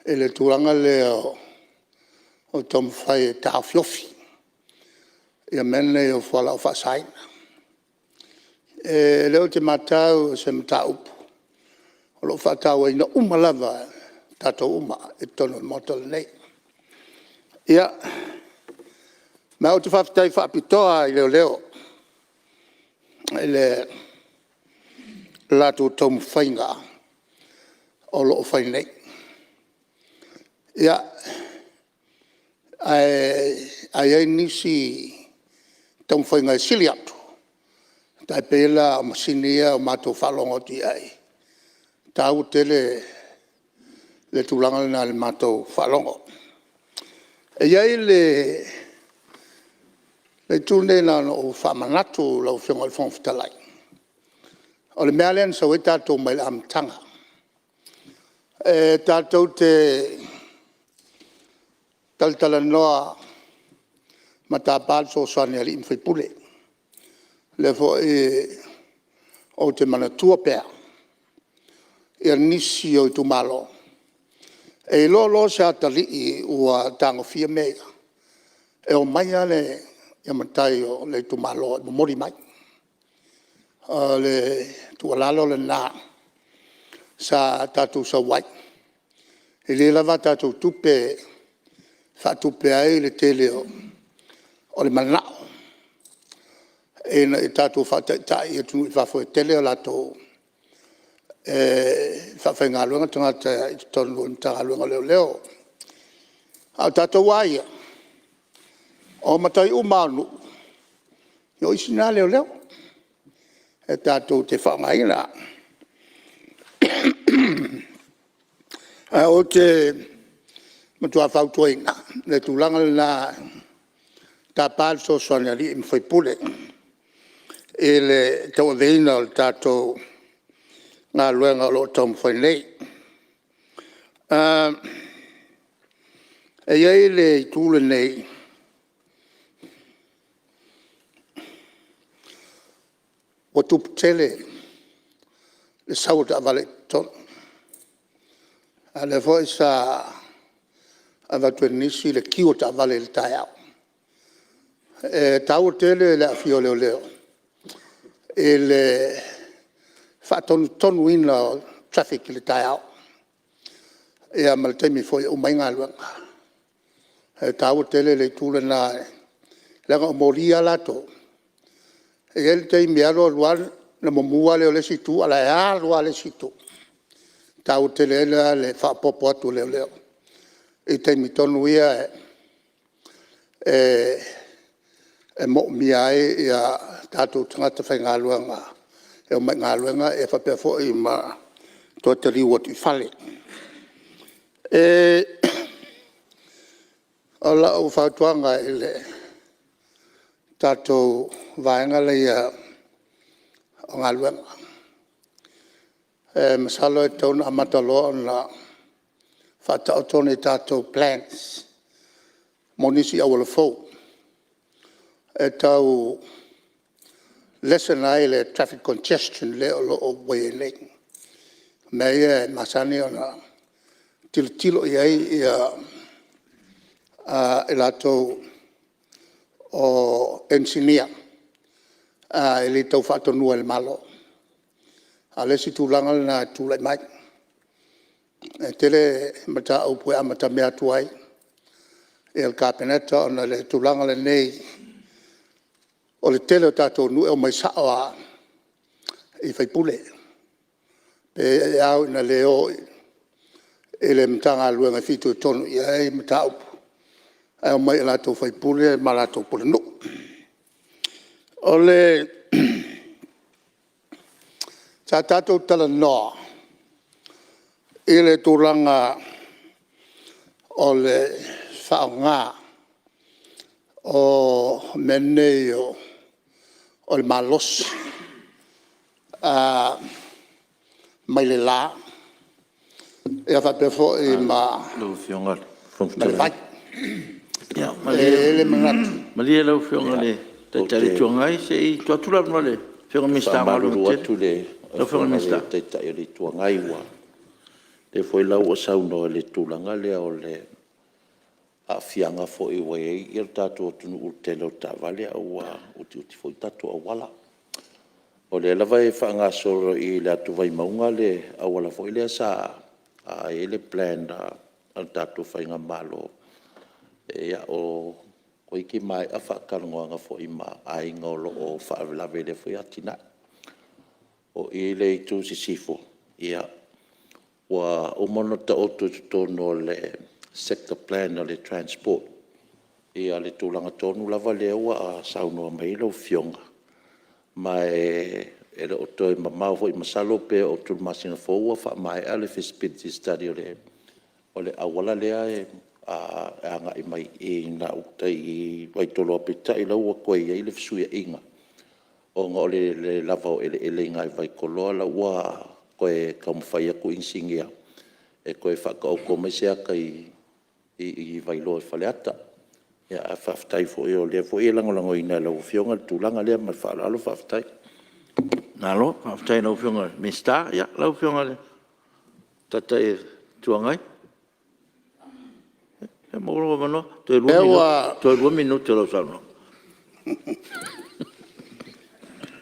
i le tulaga lea o le taumafai e taofiofi mea nei o fualaau faasaina. O lea ou te matau o se mataupu o lo o faatauaina uma lava e tatou uma i totonu o le Maota lenei. Ia, ma ou te faafetai faapitoa lava i leoleo i le latou taumafaiga o lo o fai nei. Ia, ae a i ai nisi taumafaiga e sili atu, e tai pei la o masini ia ua matou faalogo atu i ai, e taua tele le tulaga lena i le matou faalogo. E i ai le itu lenei na ona ou faamanatu i lau Afioga i le Fofoga Fetalai, o le mea lava lea na sau ai tatou mai le amataga. E tatou te talatalanoa ma tapa le fesoasoani a alii ma faipule. O lea foi ou te manatua pea nisi o itumalo, e iloa loa se atalii ua tagofia mea ia, e omai lava matai o le itumalo e momoli mai. O le tuualalo lena sa tatou sau ai, e le lava a tatou tupe e faatupe ai le tele o le manao ina ia tatou faataitai i atunuu i fafo e tele a latou… e faafaigaluega tagata i totonu o le Matagaluega o Leoleo. A o tatou lava ia, o matai uma lava o nuu, o isi na leoleo e tatou te faaaogaina. Ae ou te matua fautuaina le tulaga lena, e tapa le fesoasoani a alii ma faipule i le tauaveina o le tatou galuega o lo o taumafai nei. E i ai le itu lenei ua tupu tele le sau o taavale i totonu, a o lea foi sa avatu e nisi le kiu o taavale i le taeao. E taua tele le aafia o leoleo i le faatonutonuina o traffic i le taeao ma le taimi foi e uma ai galuega. E taua tele le itu lena leaga o moli lava latou, e i ai le taimi e alu alu lava ona mumu lea o le isi itu a o la e alu lava le isi itu. E taua tele ai la le faaopoopo atu o leoleo i taimi tonu ia e moomia ai tatou tagata faigaluega e omai i galuega faapea foi ma toe taliu atu i fale. O lau fautuaga i le tatou vaega lea o galuega, masalo e tatau ona amata loa ona faataoto ni tatou plans mo nisi auala fou e tau lessen ai le traffic congestion lea o lo o ua i ai nei. O mea ia e masani ona tilotilo i ai i latou o inisinia, e le tau faatonuina e le Malo. A o le isi tulaga lena e tulai mai, e tele mataupu e amatamea atu ai le Kapeneta ona o le tulaga lenei o le tele o tatou nuu e omai sao lava i sui usufono. E ao ina le o i le Matagaluega e fitoitonu i ai mataupu ae omai i latou sui usufono ma latou pulenuu. Sa tatou talanoa i le tulaga o le faaaoga o mea nei o le malosi mai le la faapea foi ma le vai. E i ai le manatu… Malie lau Afioga i le Taitai o le Itu Agai se i tuu atu le avanoa i le Afioga i le Minisita o Galuega Faamalulu atu i le Afioga i le Taitai o le Itu Agai, o lea foi la ua saunoa i le tulaga lea o le aafiaga foi ua i ai le tatou atunuu i le tele o taavale ae ua utiuti foi tatou auala. O lea lava e faagasolo i le atu Vaimauga le auala foi lea sa i ai le plan a le tatou faigamalo, toeitiiti maea faatalanoaga foi ma aiga o lo o faalavelave i lea foi atinae. O i i le itu i sisifo, ua uma ona taoto i totonu o le sector plan a le Transport le tulaga tonu lava lea ua saunoa mai ai lau Afioga, ma e le o toe mamao foi masalo pe oo atu i le masina fou ua faamaea le feasibility study o le auala lea e agai mai gauta i Vaitoloa. Peitai o la ua toe i ai le fesuiaiga ona o le le lava o eleele i ina i Vaitoloa, o la ua toe taumafai atu inisinia e toe faataoto mai se ata i Vailoa Faleata. Ae faafetai foi o lea foi e lagolagoina e lau Afioga le tulaga lea ma le faaaloalo faafetai. Malo faafetai i lau Afioga i le Minisita. Lau Afioga i le Taitai o le Itu Agai, ia maua lou avanoa, toe lua minute o lau saunoaga.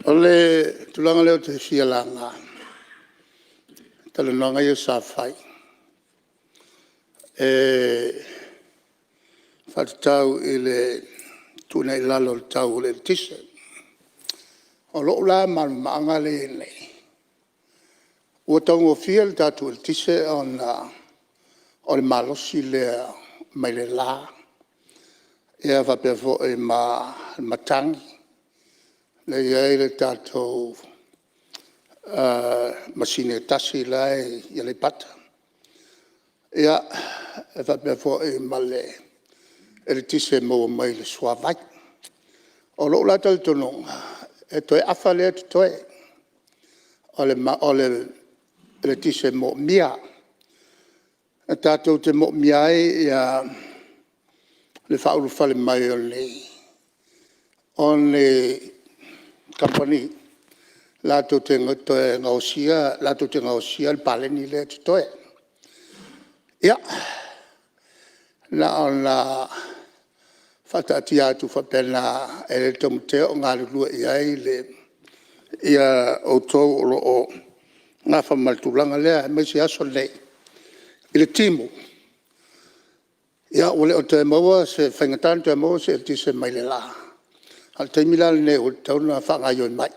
O le tulaga lea ou te fia laga i talanoaga ia sa fai e faatatau i le tuuina i lalo o le tau o le eletise. O lou la malamalamaaga lea e i ai nei, ua taugofie le tatou eletise ona o le malosi lea mai le la faapea foi ma le matagi lea e i ai le tatou masini e tasi la e i Aleipata. E faapea foi ma le eletise e maua mai le suavai. O lou la talitonuga e toe afa lea e totoe o le eletise moomia. E tatou te moomia ai le faaulufale mai o ni kamupani latou te gaosia le paleni lea e totoe. Ia, na ona faataatia atu faapena e le taumatea o galulue i ai outou o lo o nafa ma le tulaga lea, aemaise aso nei i le timu, ua le o toe maua se… ua faigata ona toe maua se eletise mai le la, a o le taimi la lenei ua tatau ona faagaoioi mai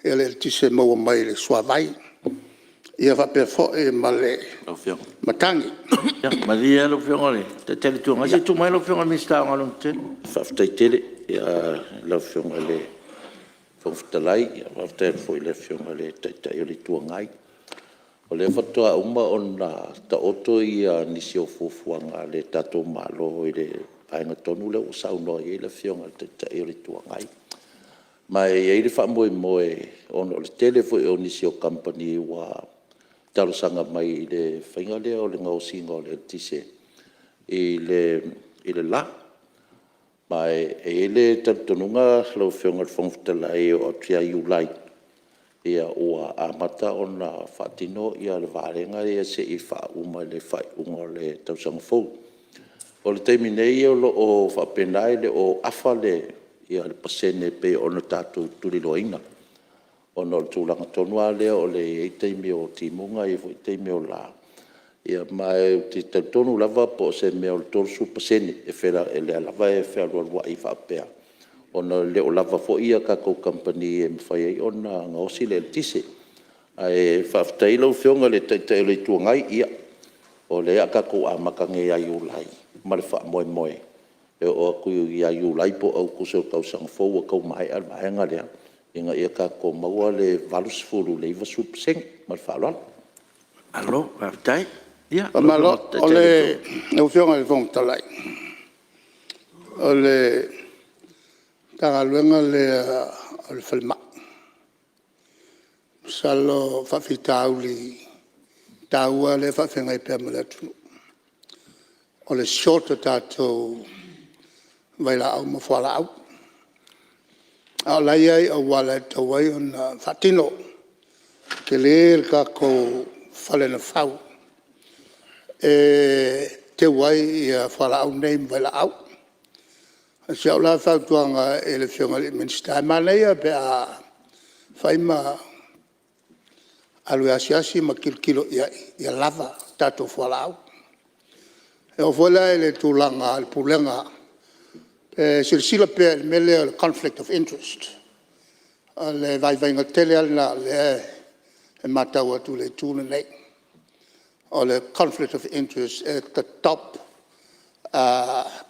le eletise maua mai le suavai faapea foi ma le matagi. Ia malie lau Afioga i le Taitai o le Itu Agai, se i tulai mai lau Afioga i le Minisita o Galuega Tetele. Faafetai tele i lau Afioga i le Fofoga Fetalai, faafetai atu foi i le Afioga i le Taitai o le Itu Agai. O lea faatoa uma ona taoto nisi o fuafuaga a le tatou Malo i le vaega tonu lea ua saunoa i ai le Afioga i le Taitai o le Itu Agai. Ma e i ai le faamoemoe ona o le tele foi o nisi o kamupani ua talosaga mai i le faiga lea o le gaosiga o le eletise i le la. Ma e i ai le talitonuga lau Afioga i le Fofoga Fetalai e oo atu ia Iulai ua amata ona faatino le vaega lea se i faauma i le faaiuga o le tausaga fou. O le taimi nei o lo o faapena, e le o afa le pasene e pei ona tatou tuliloaina ona o le tulaga tonu lava lea e i ai taimi o timuga e i ai foi taimi o le la. Ma ou te talitonu lava po o se mea o le 30% o lea lava e fealualuai faapea ona e le o lava foi a tatou kamupani e mafai ai ona gaosi le eletise. Ae faafetai lau Afioga i le Taitai o le Itu Agai, ia o lea o le a tatou amata nei ia Iulai ma le faamoemoe e oo atu ia Iulai po o Aokuso o le tausaga fou ua tau maea le vaega lea ina ia tatou maua le 80% i le 90%. Ma le faaaloalo. Malo faafetai. Faamalo. Lau Afioga i le Fofoga Fetalai, o le Matagaluega lea o le Falemai, masalo o faafitauli taua lea e faafeagai pea ma le atunuu, o le short o tatou vailaau ma fualaau. A o la e i ai auala e tatau ai ona faatino. E tele le tatou fale na fau e teu ai fualaau nei ma vailaau. O si au la fautuaga i le Afioga i le Minisita, e manaia pe a fai ma alu e asiasi ma tilotilo i ai ia lava tatou fualaau. E oo foi la i le tulaga o le Pulega e silasila pea i le mea lea o le conflict of interest. O le vaivaiga tele lava lena o lea e maitau atu i le itu lenei, o le conflict of interest at the top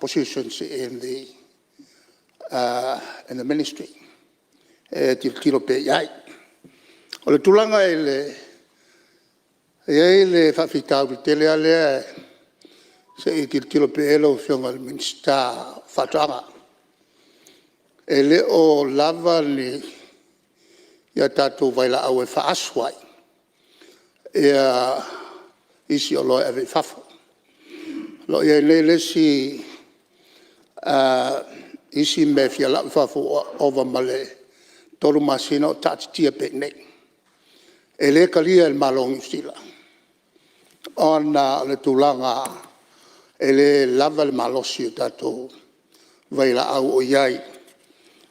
positions in the Ministry e tilotilo pea i ai. O le tulaga i le… E i ai le faafitauli tele lava lea se i tilotilo pea i ai lau Afioga i le Minisita o Faatoaga. E le o lava a tatou vailaau e faaasu ai isi oloa e ave i fafo. O lo o i ai nei le isi mea e fia lau i fafo ua ova ma le 3 masina o taatitia pea i inei. E le talia e le Malo o Niu Sila ona o le tulaga e le lava le malosi o tatou vailaau o i ai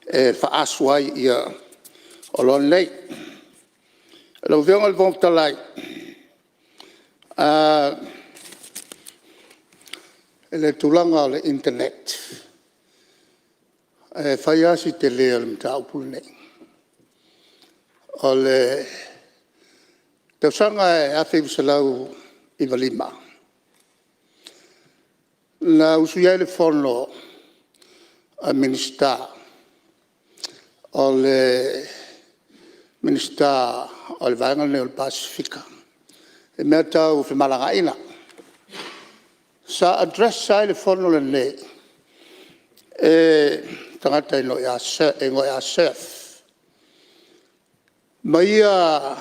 e faaasu ai oloa nei. Lau Afioga i le Fofoga Fetalai, i le tulaga o le internet, e fai lava si tele o le mataupu lenei. O le tausaga e 1995 na usuia ai le fono a Minisita o le Minisita o le vaega lenei o le Pasefika i mea tau femalagaaiga. Sa address ai le fono lenei e le tagata e igoa ia Surf ma ia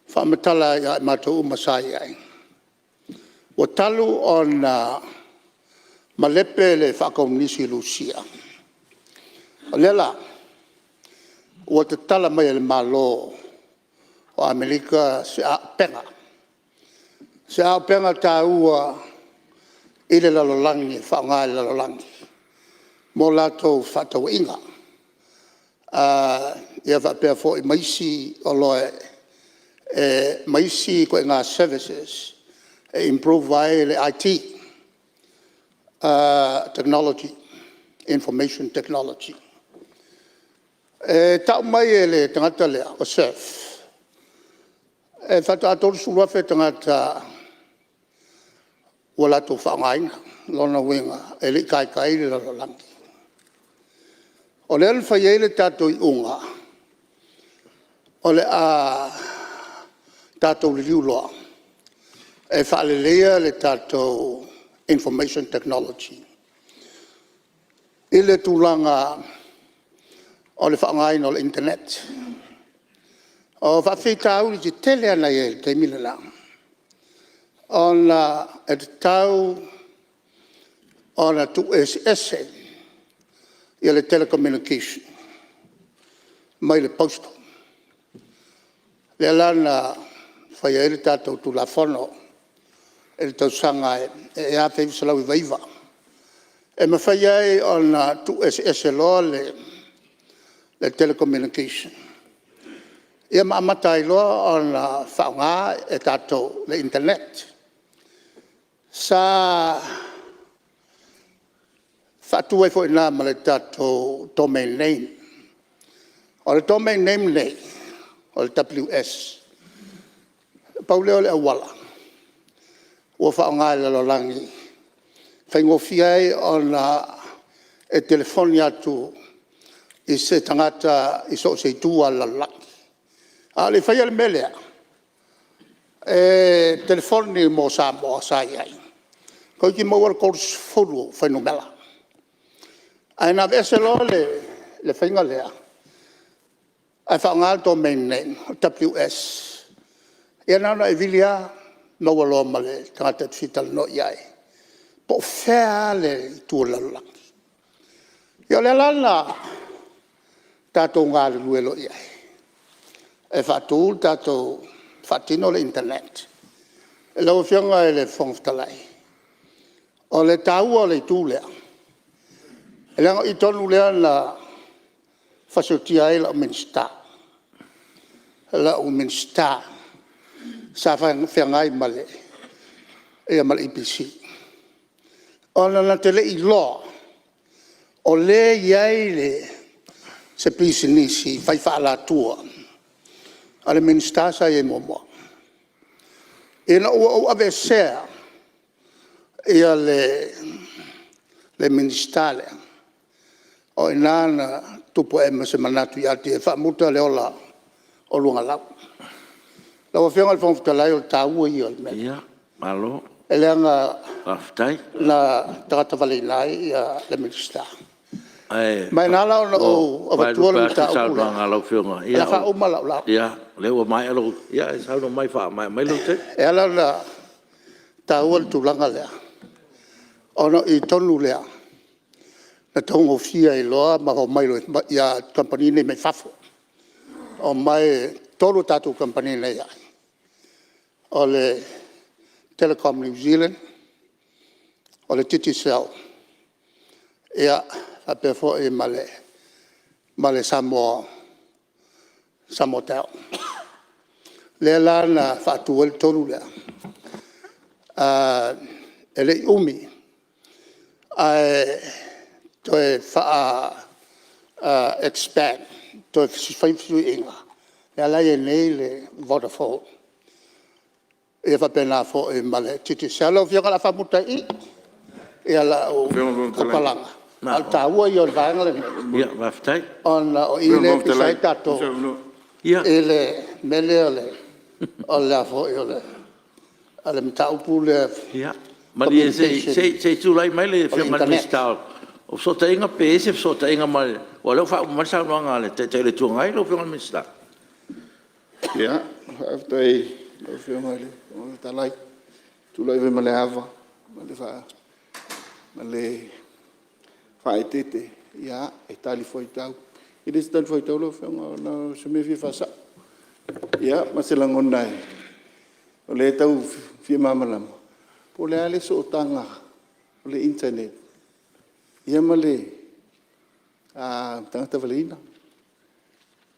faamatala ai ia i matou uma sa i ai, ua talu ona malepe le faa-Komunisi i Rusia, o lea la ua tatala mai e le Malo o Amerika se auupega, se auupega taua i le lalolagi e faaaoga e le lalolagi mo latou fefaatauaiga faapea foi ma isi oloa ma isi ituaiga services e improve ai le IT, Technology, Information Technology. E tau mai e le tagata lea o Surf e faatoa 30,000 tagata ua latou faaaogaina. O lona uiga e le i taitai le lalolagi. O lea na fai ai le tatou iuga o le a tatou liliu loa e faaleleia le tatou Information Technology i le tulaga o le faaaogaina o le internet. O faafitauli tetele lava na i ai i le taimi le la, ona e tatau ona tuueseese le Telecommunication mai le Postal. Lea la na fai ai le tatou Tulafono i le tausaga e 1999 e mafai ai ona tuueseese loa le Telecommunication ia ma amata ai loa ona faaaoga e tatou le internet. Sa faatu ai foi i ina ma le tatou domain name. O le domain name lenei o le “ws” pau lea o le auala ua faaaoga e le lalolagi e faigofie ai ona e telefoni atu i se tagata i so o se itu lava o le lalolagi. A o le i faia le mea lea, Telefoni mo Samoa sa i ai, toeitiiti maua le 30 o fuainumera. Ae na aveese loa le faiga lea ae faaaoga le domain name o le WS, ia na ona e vili lava maua loa ma le tagata e te fia talanoa i ai po o fea lava le itu o le lalolagi. Ia o lea la na tatou galulue loa i ai e faatu le tatou… faatino le internet. Lau Afioga i le Fofoga Fetalai, o le taua o le itu lea leaga o i tonu lea na fasiotia ai la'u Minisita sa feagai ma le EPC ona na te le i iloa o lea e i ai se pisinisi fai faaalatua a le Minisita sa i ai muamua. Ina ua ou aveesea le Minisita lea, o i ina na tupu ae ai ma se manatu ia te ia e faamuta le ola o luagalau. Lau Afioga i le Fofoga Fetalai o le taua ia o le mea lea leaga na tagatavaleina ai le Minisita. Ae Ma e na ala ona ou ua avatua le vaelupe atu le mataupu saunoaga a lau Afioga, lea, o le a faauma lau lauga. Ia, o lea ua maea lou… Ia saunoa mai e faamaea mai lou taimi. E ala ona taua le tulaga lea ona o i tonu lea na taugofie ai loa ma omai loa kamupani nei mai fafo. Omai, e tolu a tatou kamupani na i ai, o le Telecom New Zealand, o le Digicel ia faapea foi ma le Samoa Tel. Lea la na faatu ai le tolu lea, e le i umi ae toe faa-expand toe fai fesuiaiga, lea la e i ai nei le Vodafone ia faapena foi ma le Digicel. Lau Afioga o le a faamuta ai i i lau tautalaga a o le taua ia o le vaega lenei ona o i lea e pisa ai tatou i le mea lea o le a foi o le mataupu lea Ia, malie se i tulai mai le Afioga i le Minisita o Fesootaiga pe i ai se fesootaiga ma le… aua o lea ua faauma mai le saunoaga a le Taitai o le Itu Agai lau Afioga i le Minisita. Ia, faafetai i lau Afioga i le Fofoga Fetalai. Ou te tulai foi ma le ava ma le faaeteete e talifuaitau. E le o se talifuaitau lau Afioga ona o se mea e fia faasao. Ia ma se lagona o lea e tau fia malamalama po o le a le sootaga o le internet ma le tagata valaina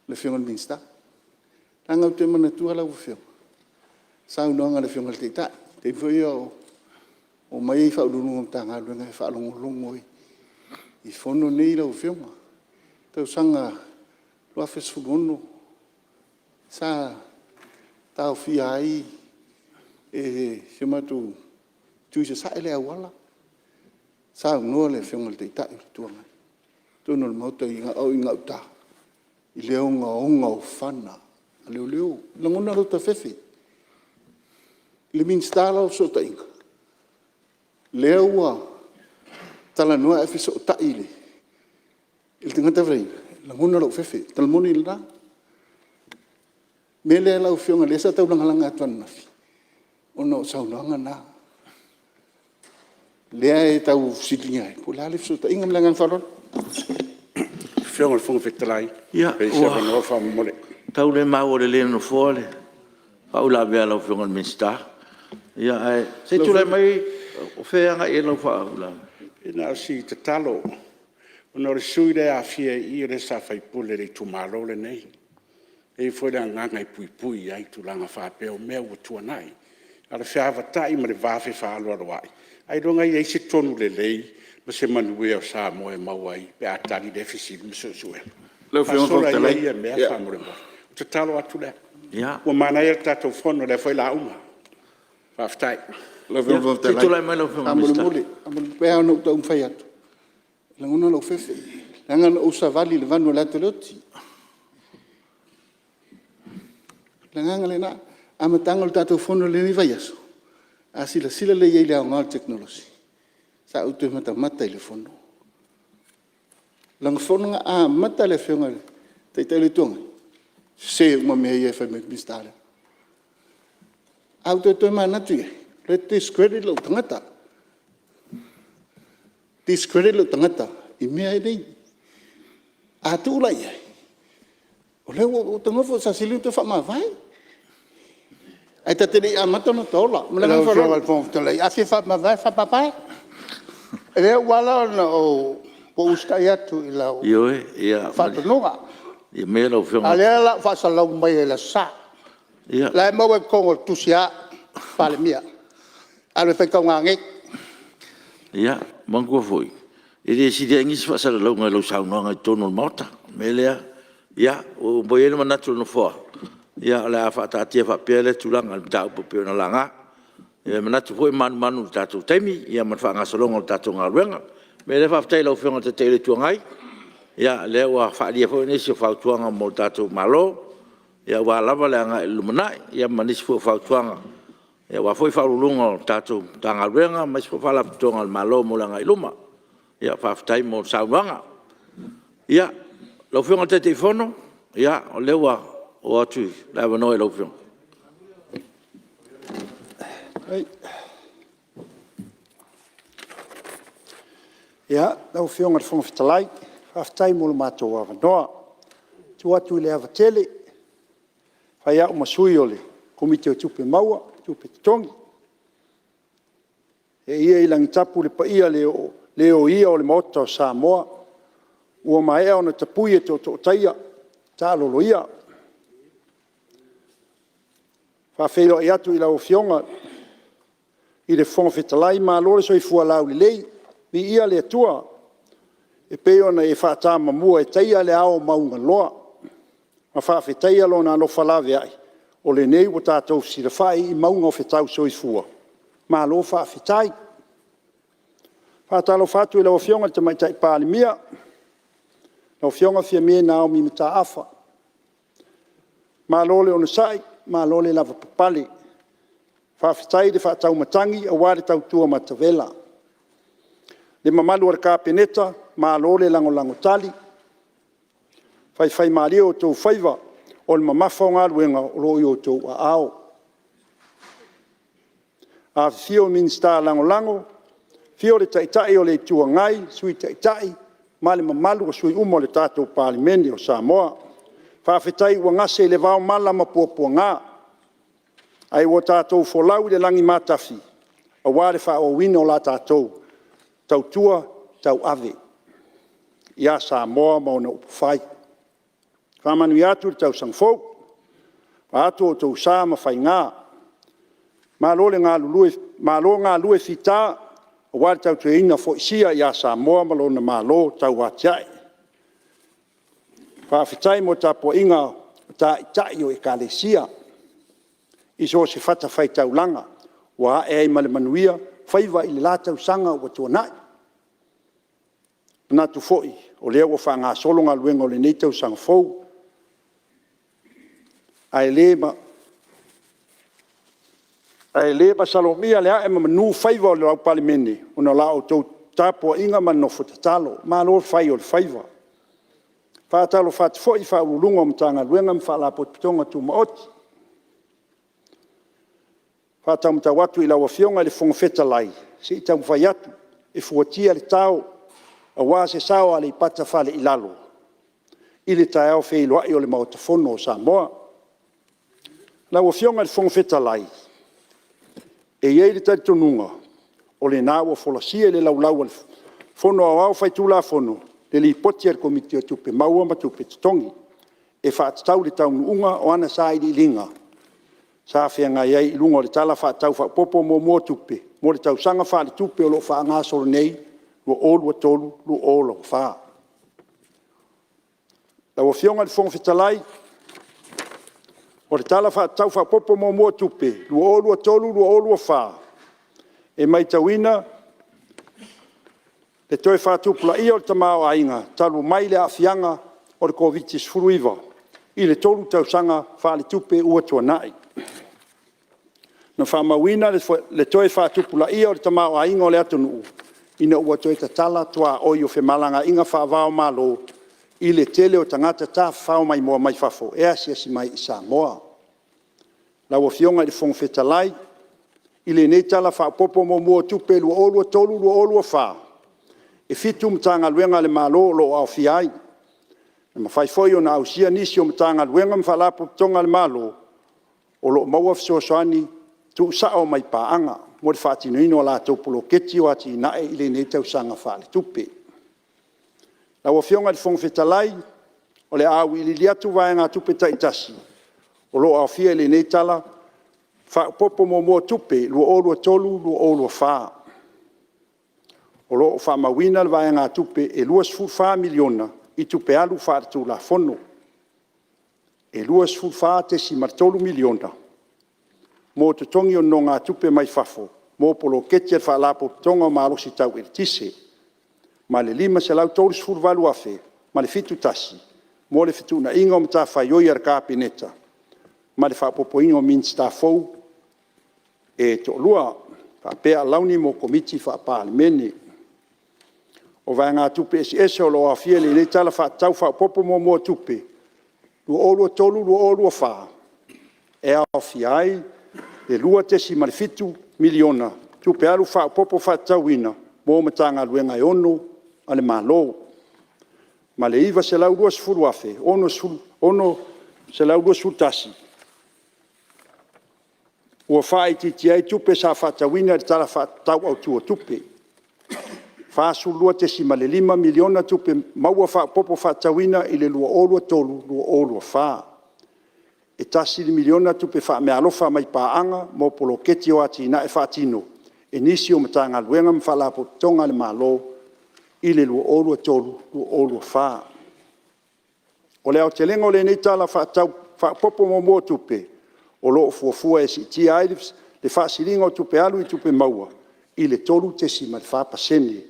le Afioga i le Minisita. Leaga ou te manatua lau Afioga saunoaga a le Afioga i le Taitai i taimi foi ia o omai Ofisa Sili o Pulega o Matagaluega e faalogologo i fono nei lau Afioga. O le tausaga 2016 sa taofia ai e si o matou itu i Sasae le auala, saunoa le Afioga i le Taitai o le Itu Agai i totonu o le Maota a o i gauta i le ogaoga o fana a leoleo. E lagona lota fefe i le Minisita la o Fesootaiga lea ua talanoa ae fesootai i le tagata valaina, e lagona lou fefe. O le tala moni lena. O le mea lea lau Afioga lea sa taulagalaga atu ananafi ona o saunoaga na, lea e tau fesiligia ai po o le a le fesootaiga. Ma le agaga faaaloalo. Ia, ua tau le maua lelei e le Nofoa le faauilavea a lau Afioga i le Minisita. Ae se i tulai mai, o fea e agai i ai lau faauilavea? Na o si tatalo, ona o le sui usufono lea e aafia i i o lea sa faipule i le itumalo lenei. E i ai foi le agaga e puipui i ai i tulaga faapea o mea ua tuanai. A o le feavatai ma le va fealoaloai, ailoga e i ai se tonu lelei ma se manuia o Samoa e maua ai pe a tali lea fesili ma suesuega? Faasola ia ia mea faamolemole. O le tatalo atu lea. Ua manaia le tatou Fono o lea foi o le a uma. Faafetai. Lau Afioga i le Fofoga Fetalai, faamolemole, e pei lava ona ou taumafai atu, e lagona lou fefe, leaga na ou savali i le vanu o le ata o le oti. O le agaga lena. amataga o le tatou fono i lenei vaiaso, a silasila lelei i ai i le aoga o le tekonolosi, sa ou toe matamata i le fono. O lana fono na amata e le Afioga i le Taitai o le Itu Agai, sese uma mea ia e fai mai e le Minisita lea. A ou toe tomanatu i ai, o lea e discredit lou tagata, discredit lou tagata i mea nei. A tuu la i ai, o lea ua ou tago ua sili ona toe faamavae, ae ta te le i amata ona ota ola. Ma le agaga faaaloalo. Lau Afioga i le Fofoga Fetalai, a fia faamavae, faamavae. O lea ua ala ona ou usitai atu i lau Ioe, faatonuga. ia manuia lau Afioga. A o lea o le a ou faasalalau maia i le Aso Sa. O la e maua i totonu o le tusi a au le Palemia, alu e faitauga nei. Ia manatua foi, e le sili ai nisi faasalalauga i lau saunoaga i totonu o le Maota. O le mea lea, ua i ai le manatu o le Nofoa, o le a faataatia faapea lea tulaga i le mataupu e pei ona laga. E manatu foi e manumanu i le tatou taimi ma le faagasologa o le tatou galuega. O le mea lea faafetai i lau Afioga i le Taitai o le Itu Agai, o lea ua faaalia foi nisi o fautuaga mo le tatou Malo aua lava le agai i le lumanai ma nisi foi o fautuaga aua foi Ofisa Sili o Pulega o tatou Matagaluega ma isi foi Faalapotopotoga a le Malo mo le agai i luma. Faafetai mo le saunoaga. Ia, lau Afioga i le Taitaifono, o lea ua oo atu le avanoa i lau Afioga. Lau Afioga i le Fofoga Fetalai, faafetai mo lo matou avanoa. E tu atu i le ava tele, e fai au ma sui o le Komiti o Tupe Maua ma Tupe Totogi. Ee ia i lagitapu le paia le oia o le Maota o Samoa, ua maea ona tapui e tootoo taia, taalolo ia. E faafeiloai atu i lau Afioga i le Fofoga Fetalai, malo le soifua laulelei, viia le Atua e pei ona e faatamamua e taia le ao o maugaloa ma faafetaia Lona alofa laveai o lenei ua tatou fesilafai i mauga o fetau soifua, malo faafetai. E faatalofa atu i lau Afioga i le Tamaitai Palemia, lau Afioga Fiame Naomi Mataafa. Malo le onosai malo le lavapapale. Faafetai le faataumatagi aua le tautua matavela. Le mamalu o le Kapeneta, malo le lagolago tali, faifaimalie o outou faiva, o le mamafa o galuega o lo o i outou aao. Afifio Minisita Lagolago, afio le Taitai o le Itu Agai, Sui Taitai ma le mamalu o sui usufono uma o le tatou Palemene o Samoa. Faafetai ua gase i le vao mala ma puapuaga, ae ua tatou folau i le lagimatafi aua le faaauauina o la tatou tautua tauave ia Samoa ma ona upufai. Faamanuia atu le tausaga fou, vaeatu outou sa ma faiga. Malo galulue fita aua le tautuaina foisia ia Samoa ma lona Malo tauatiae. Faafetai mo le tapuaiga a Taitai o Ekalesia i so o se fatafaitaulaga ua ae ai ma le manuia faiva i le la tausaga ua tuanai. E manatu foi o lea ua faagasolo galuega o lenei tausaga fou, ae le masalomia le ae ma manu faiva o lau Palemene ona o la outou tapuaiga ma le nofo tatalo. Malo le fai o le faiva. E faatalofa atu foi i Ofisa Sili o Pulega o Matagaluega ma Faalapotopotoga Tumaoti. E faataumatau atu i lau Afioga i le Fofoga Fetalai, se i taumafai atu e fuatia le tao aua se sao o Aleipata Fale i Lalo i le taeao feiloai o le Maota Fono o Samoa. Lau Afioga i le Fofoga Fetalai, e i ai le talitonuga, o lena ua folasia i le Laulau a le Fono Aoao Faitulafono le Lipoti a le Komiti o Tupe Maua ma Tupe Totogi e faatatau i le taunuuga o ana sailiiliga sa feagai ai i luga o le Tala Faatatau Faaopoopo Muamua o Tupe mo le tausaga faaletupe o lo o faagasolo nei 2023/2024. Lau Afioga i le Fofoga Fetalai, o le Tala Faatatau Faaopoopo Muamua o Tupe 2023/2024, e matauina le toe faatupulaia o le tamaoaiga talu mai le aafiaga o le Koviti-19 i le 3 tausaga faaletupe ua tuanai. Na faamauina le toe faatupulaia o le tamaoaiga o le atunuu, ina ua toe tatala tuaoi o femalagaaiga faava-o-Malo, i le tele o tagata tafafao maimoa mai fafo e asiasi mai i Samoa. Lau Afioga i le Fofoga Fetalai, i lenei Tala Faaopoopo Muamua o Tupe 2023/2024, e 7 Matagaluega a le Malo o lo o aofia ai. E mafai foi ona ausia nisi o Matagaluega ma Faalapotopotoga a le Malo o lo o maua fesoasoani tuusao mai paaga mo le faatinoina o a latou poloketi o atinae i lenei tausaga faaletupe. Lau Afioga i le Fofoga Fetalai, o le a auiliili atu vaegatupe taitasi o lo o aofia i lenei Tala Faaopoopo Muamua o Tupe 2023/2024. O lo o faamauina le vaegatupe e $24 miliona i tupe alu faaletulafono. E $24.3 miliona mo totogi o nonogatupe mai fafo mo poloketi a le Faalapotopotoga o Malosi Tau Eletise, ma le $538,071 mo le fetuunaiga o matafaioi a le Kapeneta ma le faaopoopoina o Minisita fou e toalua, faapea alauni mo Komiti Faa-Palemene. O vaegatupe eseese o lo o aofia i lenei Tala Faatatau Faaopoopo Muamua o Tupe 2023/2024 e aofia ai le $2.7 miliona tupe alu faaopoopo faatatauina mo Matagaluega e 6 a le Malo, ma le $920,621 ua faaitiitia ai tupe sa faatatauina i le Tala Faatatau Autu o Tupe. E $42.5 miliona tupe maua faaopoopo faatatauina i le 2023/2024. E $1 miliona tupe faameaalofa mai paaga mo poloketi o atinae faatino e nisi o Matagaluega ma Faalapotopotoga a le Malo i le 2023/2024. O le aotelega o lenei Tala Faatatau Faaopoopo Muamua o Tupe, o lo o fuafua e siitia ai le faasiliga o tupe alu i tupe maua i le 3.4%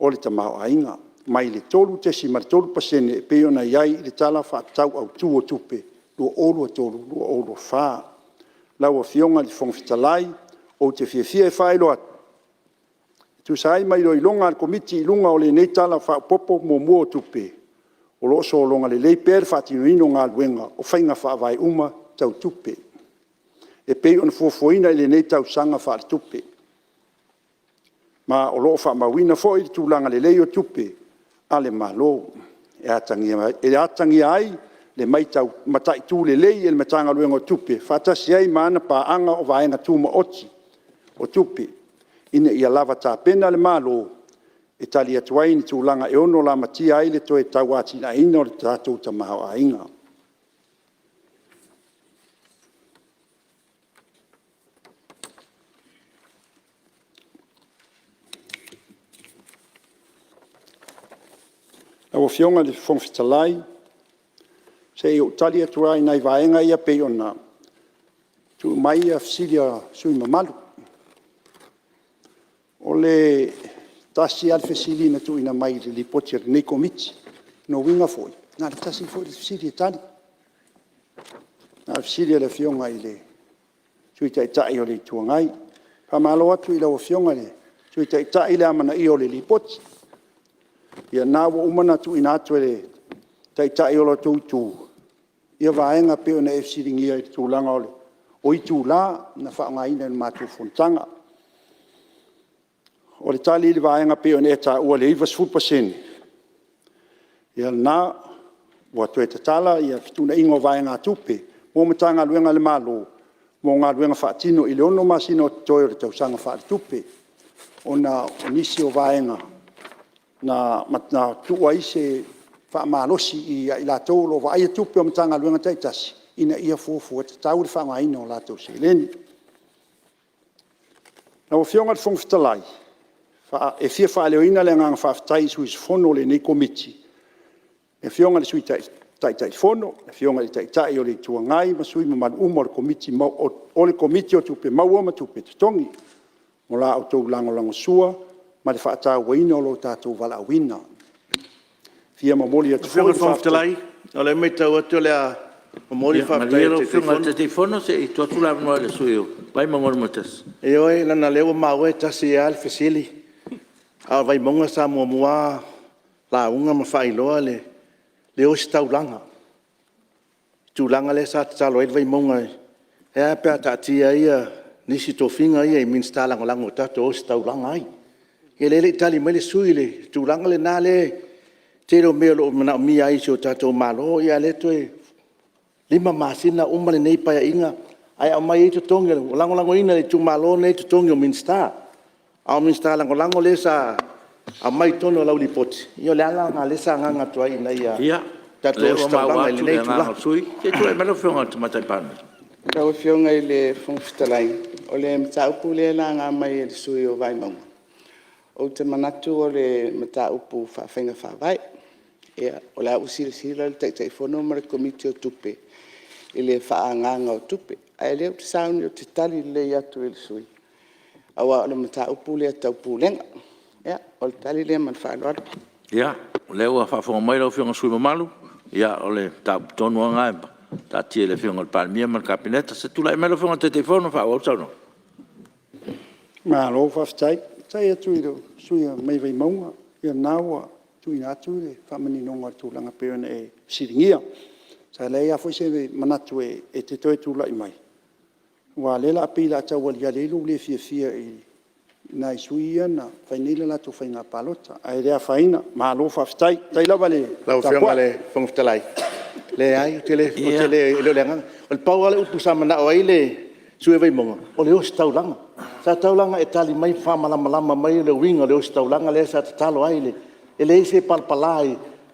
o le tamaoaiga, mai le 3.3% e pei ona i ai i le Tala Faatatau Autu o Tupe 2023/2024. Lau Afioga i le Fofoga Fetalai, ou te fiafia e faailoa atu, e tusa ai ma iloiloga a le Komiti i luga o lenei Tala Faaopoopo Muamua o Tupe, o lo o sologa lelei pea le faatinoina o galuega o faiga faavae uma tau tupe, e pei ona fuafuaina i lenei tausaga faaletupe. Ma o lo o faamauina foi le tulaga lelei o tupe a le Malo, e atagia ai le mataitu lelei e le Matagaluega o Tupe faatasi ai ma ana paaga o vaega tumaoti o tupe, ina ia lava tapena le Malo e tali atu ai i ni tulaga e ono lamatia ai le toe tauatiaeina o le tatou tamaoaiga. Lau Afioga i le Fofoga Fetalai, se i ou tali atu lava i nai vaega ia e pei ona tuu mai fesili a sui usufono mamalu. O le tasi lava le fesili na tuuina mai i le lipoti a lenei Komiti. O lona uiga foi, e na o le tasi foi le fesili e tali. Na o le fesili a le Afioga i le Sui Taitai o le Itu Agai. Faamalo atu i lau Afioga i le Sui Taitai le amanaia o le lipoti. Ia o lena ua uma ona tuuina atu e le Taitai o la outou Itu vaega e pei ona e fesiligia i le tulaga o itula na faaaogaina i le matou fonotaga. O le tali i le vaega e pei ona e taua i le 90%, ia o lena, ua toe tatala fetuunaiga o vaegatupe mo Matagaluega a le Malo mo galuega faatino i le 6 masina o totoe o le tausaga faaletupe, ona o nisi o vaega na tuu ai se faamalosi ia i latou o lo o vaaia tupe a Matagaluega taitasi, ina ia fuafua tatau le faaaogaina o latou seleni. Lau Afioga i le Fofoga Fetalai, e fia faaleoina le agaga faafetai i sui usufono o lenei Komiti, le Afioga i le Sui Taitaifono, le Afioga i le Taitai o le Itu Agai ma sui usufono mamalu uma o le Komiti o Tupe Maua ma Tupe Totogi mo la outou lagolagosua ma le faatauaina o lo tatou valaauina. E fia momoli atu foi le faafetai… Lau Afioga i le Fofoga Fetalai, o lea e matau atu o le a Momoli le faafetai Malie lau Afioga i le Taitaifono se i tuu atu le avanoa i le sui usufono mo Vaimauga 1. Ioe, leaga o lea ua maua e tasi lava le fesili, a o Vaimauga sa muamua lava lauga ma faailoa le ositaulaga, le tulaga lea sa tatalo ai le Vaimauga, e a pe a taatia ia nisi tofiga ia i Minisita Lagolago tatou te ositaulaga ai. Ia o lea e le i tali mai le sui usufono i le tulaga lena lea e tele o mea o lo o manaomia ai e si o tatou Malo, a o lea toe 5 masina uma lenei Paeaiga ae aumai ai totogi, ua lagolagoina e le itumalo lenei totogi o Minisita. A o Minisita Lagolago lea sa aumai i totonu o lau Lipoti, ia o le ala lena lea sa agaga atu ai ina ia tatou ositaulaga i lenei itula. Se i tulai mai lau Afioga i le Tamaitai Palemia. Lau Afioga i le Fofoga Fetalai, o le mataupu lea e laga mai e le sui usufono o Vaimauga, ou te manatu o le mataupu faa-Faiga Faavae. O la e ua silasila le Taitaifono ma le Komiti o Tupe i le faaagaaga o tupe, ae o lea ou te sauni ou te tali lelei atu i le sui usufono, aua o le mataupu lea tau Pulega. Ia, o le tali lea ma le faaaloalo. Ia, o lea ua faafofoga mai lau Afioga i le sui usufono mamalu, o le mataupu tonu lava lena e taatia i le Afioga i le Palemia ma le Kapeneta. Se i tulai mai lau Afioga i le Taitaifono e faaauau le saunoaga. Malo faafetai. Faafetai atu i le sui usufono mai Vaimauga, ia o lena ua tuuina atu le faamaninoga o le tulaga pei ona e fesiligia. Sa leai lava foi se manatu e te toe tulai mai, aua o lea e pei o le a tau aliali ai lou le fiafia i nai sui ia na fai nei le latou faiga palota, ae le afaina, malo faafetai. Faafetai lava le Lau tapuai. Afioga i le Fofoga Fetalai, leai e le o le agaga lena. Na pau lava le upu sa manao ai le sui usufono o Vaimauga, o le ositaulaga. Sa tatau la ona e tali mai ma faamalamalama mai le uiga o le ositaulaga lea sa tatalo ai. E leai se palapala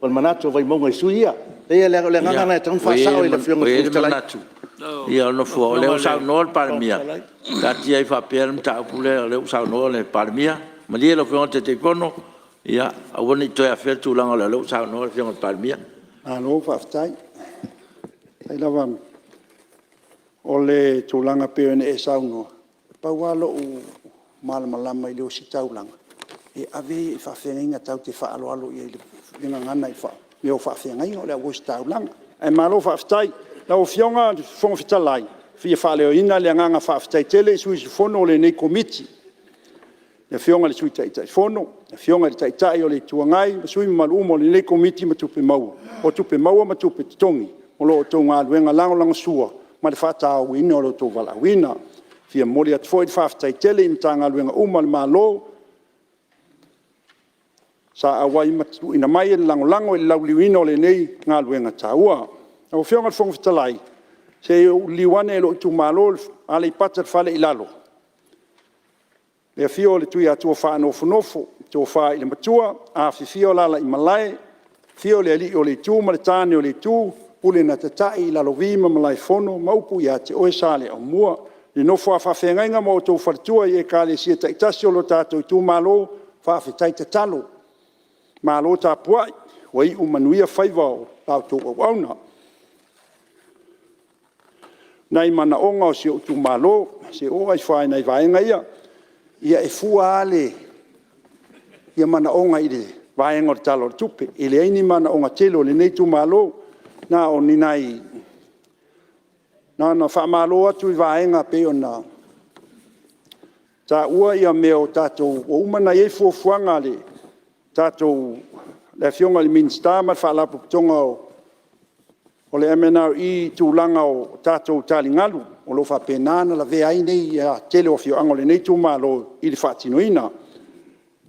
o le manatu o Vaimauga i sui usufono ia. E pei o le agaga lena e tatau ona faasao e le Afioga i le Ua i ai Fofoga le Fetalai. manatu o le Nofoa, o lea ua saunoa le Palemia, taatia ai faapea le mataupu lea o lea ua saunoa le Palemia. Malie lau Afioga i le Taitaifono, aua ne i toe afea le tulaga lea o lea ua saunoa le Afioga i le Palemia. Malo faafetai. Faafetai lava. O le tulaga pei ona e saunoa, pau lava lou malamalama i le ositaulaga, e ave i faafeagaiga tatou te faaaloalo i ai i le gagana i mea o faafeagaiga o le au ositaulaga. Ae malo faafetai. Lau Afioga i le Fofoga Fetalai, e fia faaleoina le agaga faafetai tele i sui usufono o lenei Komiti, le Afioga i le Sui Taitaifono, le Afioga i le Taitai o le Itu Agai ma sui usufono mamalu uma o lenei Komiti o Tupe Maua ma Tupe Totogi mo la outou galuega lagolagosua ma le faatauaina o lo outou valaauina. E fia momoli atu foi le faafetai tele i Matagaluega uma a le Malo sa auai ma tuuina mai le lagolago i le lauliliuina o lenei galuega taua. Lau Afioga i le Fofoga Fetalai, se i ou liliu ane i lou itumalo o Aleipata Itupa i Lalo, i le afio o le Tuiatua Faanofonofo, le Tofa i le Matua, afifio Alaalaimalae, afio le Alii o le Itu ma le Tane o le Itu, Pule na Tatai i Lalovi ma Malaefono ma upu ia te oe Saleaaumua. Le nofo a faafeagaiga ma outou faletua i Ekalesia taitasi o le tatou itumalo, faafetai tatalo, malo tapuai, ua iu manuia faiva o la outou auauna. Nai manaoga o si ou itumalo, se i ou oo ane i nai vaega ia. Ia e fua lava manaoga i le vaega o le Tala o le Tupe. E leai ni manaoga tele o lenei itumalo, na ona faamalo atu i vaega e pei ona taua mea o tatou… ua uma ona i ai fuafuaga a le Afioga i le Minisita ma le Faalapotopotoga o le MNRE i le tulaga o tatou taligalu o lo o faapena ona lavea ai le tele o afioaga o lenei itumalo i le faatinoina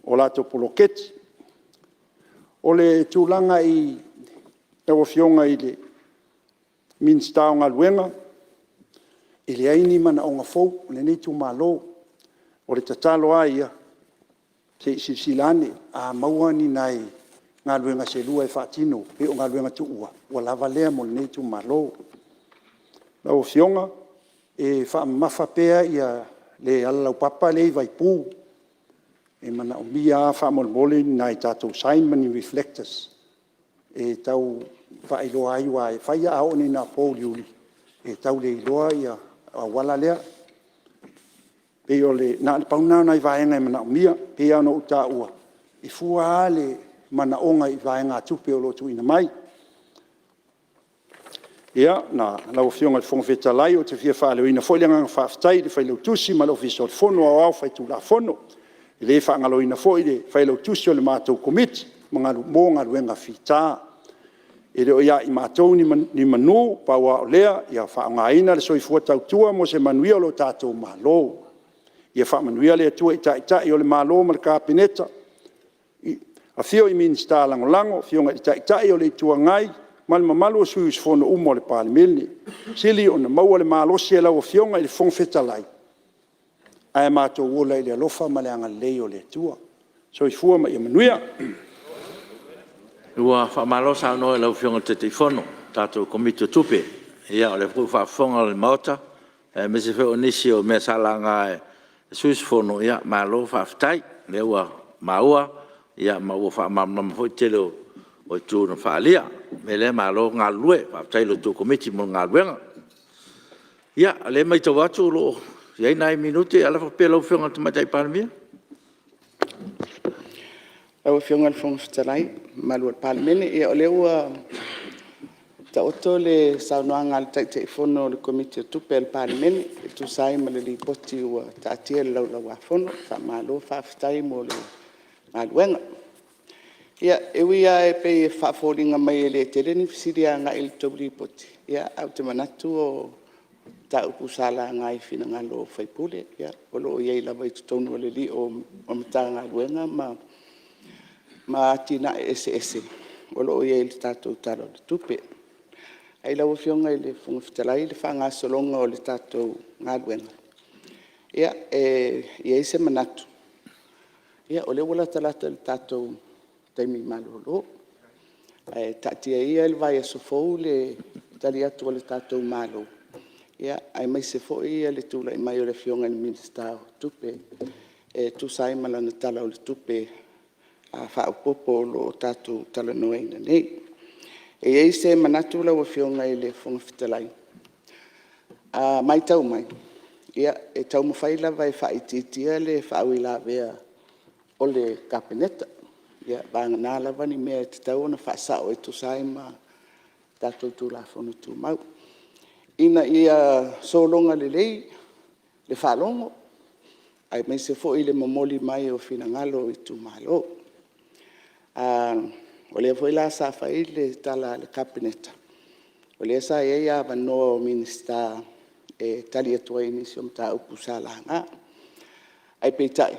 o latou poloketi. O le tulaga i lau Afioga i le Minisita o Galuega, e leai ni manaoga fou o lenei itumalo. O le tatalo lava ia, se i silasila ane, a maua ni nai galuega se lua e faatino pei o galuega tuua, ua lava lea mo lenei itumalo. Lau Afioga, e faamamafa pea le auala laupapa lea e i Vaipu, e manaomia lava faamolemole ni nai tatou sign ma ni reflectors e tau faailoa ai, aua e fai lava a oo nei ina pouliuli, e tau le iloa le auala lea. E na o le pau lena o nai vaega e manaomia. E pei lava ona ou taua, e fua lava le manaoga i vaegatupe o lo o tuuina mai. Lau Afioga i le Fofoga Fetalai, ou te fia faaleoina foi le agaga faafetai i le Failautusi ma le Ofisa o le Fono Aoao Faitulafono. E le faagaloina foi le Failautusi o le matou Komiti mo galuega fita. E le o ia i matou ni manu, pau lava o lea, ia faaaogaina le soifua tautua mo se manuia o lo tatou Malo. Ia faamanuia le Atua i Taitai o le Malo ma le Kapeneta, afio i Minisita Lagolago, afioga i le Taitai o le Itu Agai ma le mamalu o sui usufono uma o le Palemene. Ia sili ona maua le malosi e lau Afioga i le Fofoga Fetalai, ae matou ola i le alofa ma le agalelei o le Atua. Soifua ma ia manuia. Ua faamalo saunoa i lau Afioga i le Taitaifono o le tatou Komiti o Tupe. O lea foi ua faafofoga le Maota aemaise foi o nisi o mea sa laga e sui usufono, malo faafetai. O lea ua maua ma ua faamalamalama foi le tele o itu na faaalia. O le mea lea malo le galulue, faafetai i la outou Komiti mo le galuega. Ia, o lea e matau atu o lo o i ai nai minute ae lafo atu pea i lau Afioga i le Tamaitai Palemia. Lau Afioga i le Fofoga Fetalai ma le mamalu o le Palemene, ia o lea ua taoto le saunoaga a le Taitaifono o le Komiti o Tupe a le Palemene e tusa ai ma le Lipoti ua taatia i le Laulau-a-Fono. Faamalo faafetai mo le galuega. Ia, e ui lava e pei e faafoliga mai e le tele ni fesili agai i le tou Lipoti, ae ou te manatu o mataupu sa laga i finagalo o sui usufono o lo o i ai lava i totonu o le lio o Matagaluega ma atinae eseese o lo o i ai i le tatou Tala o le Tupe. Ae lau Afioga i le Fofoga Fetalai i le faagasologa o le tatou galuega, e i ai se manatu o lea ua latalata i le tatou taimi malolo, ae taatia ia i le vaiaso fou le tali atu a le tatou Malo, aemaise foi le tulai mai o le Afioga i le Minisita o Tupe e tusa ai ma lana Tala o le Tupe Faaopoopo o lo o tatou talanoaina nei. E i ai se manatu lau Afioga i le Fofoga Fetalai, a matau mai, e taumafai lava e faaitiitia le faauilavea o le Kapeneta, vagana lava ni mea e tatau ona faasao e tusa ai ma tatou Tulafono Tumau, ina ia sologa lelei le faalogo aemaise foi le momoli mai o finagalo o itumalo. O lea foi la sa fai le tala a le Kapeneta, o lea sa i ai avanoa o Minisita e tali atu ai i nisi o mataupu sa laga. Ae peitai,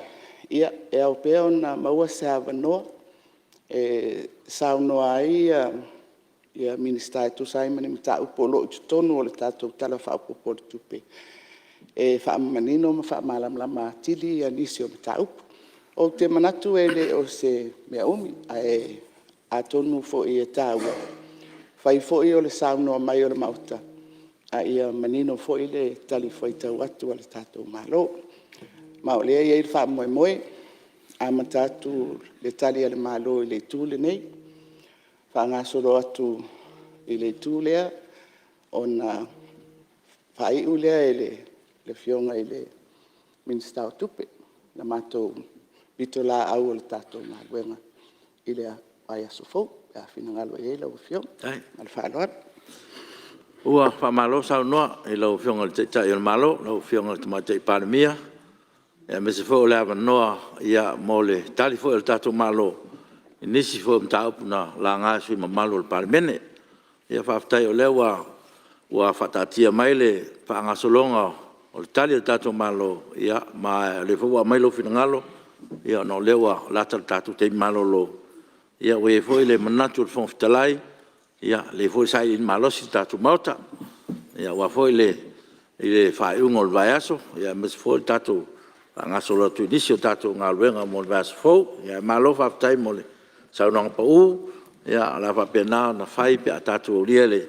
e ao pea ona maua se avanoa e saunoa ai Minisita e tusa ai ma ni mataupu o lo o i totonu o le tatou Tala Faaopoopo o le Tupe e faamanino ma faamalamalama atili nisi o mataupu. Ou te manatu e le o se mea umi, ae atonu foi e taua, e fai foi o le saunoa mai o le Maota, a ia manino foi le talifuaitau atu a le tatou Malo. Ma o lea e i ai le faamoemoe, e amata atu le Tali a le Malo i le itu lenei, faagasolo atu i le itu lea, ona faaiu lea e le Afioga i le Minisita o Tupe le matou pitolaau o le tatou galuega i le vaiaso fou, pe a finagalo i ai lau Afioga. Ma le faaaloalo. Ua faamalo saunoa i lau Afioga i le Taitai o le Malo, lau Afioga i le Tamaitai Palemia, aemaise foi o le avanoa mo le Tali foi a le tatou Malo i nisi foi o mataupu na laga e sui usufono mamalu o le Palemene. Faafetai o lea ua faataatia mai le faagasologa o le Tali a le tatou Malo, ma o lea foi ua aumai lou finagalo ona o lea ua lata i le tatou taimi malolo. Ua i ai foi le manatu o le Fofoga Fetalai, o lea foi ua sailiili malosi le tatou Maota aua foi le faaiuga o le vaiaso, aemaise foi o le tatou faagasolo atu i nisi o tatou galuega mo le vaiaso fou. Ae malo faafetai mo le saunoaga pau, o le a faapena ona fai pe a tatou aulia le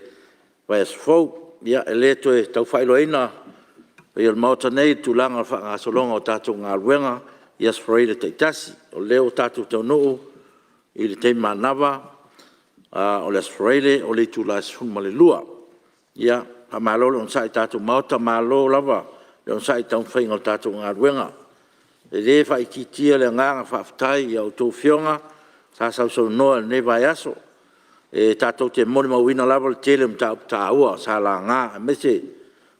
vaiaso fou. Ia, e le toe tau faailoaina le paia o le Maota nei i le tulaga o le faagasologa o tatou galuega i Aso Faraile taitasi. O lea ua tatou taunuu i le taimi manava o le Aso Faraile o le itula e 12:00. Ia, faamalo le onosai i le tatou Maota, malo lava le onosai i le taumafaiga o le tatou galuega. E le faaitiitia le agaga faafetai i a outou Afioga sa sausaunoa i lenei vaiaso. E tatou te molimauina lava le tele o mataupu taua sa laga aemaise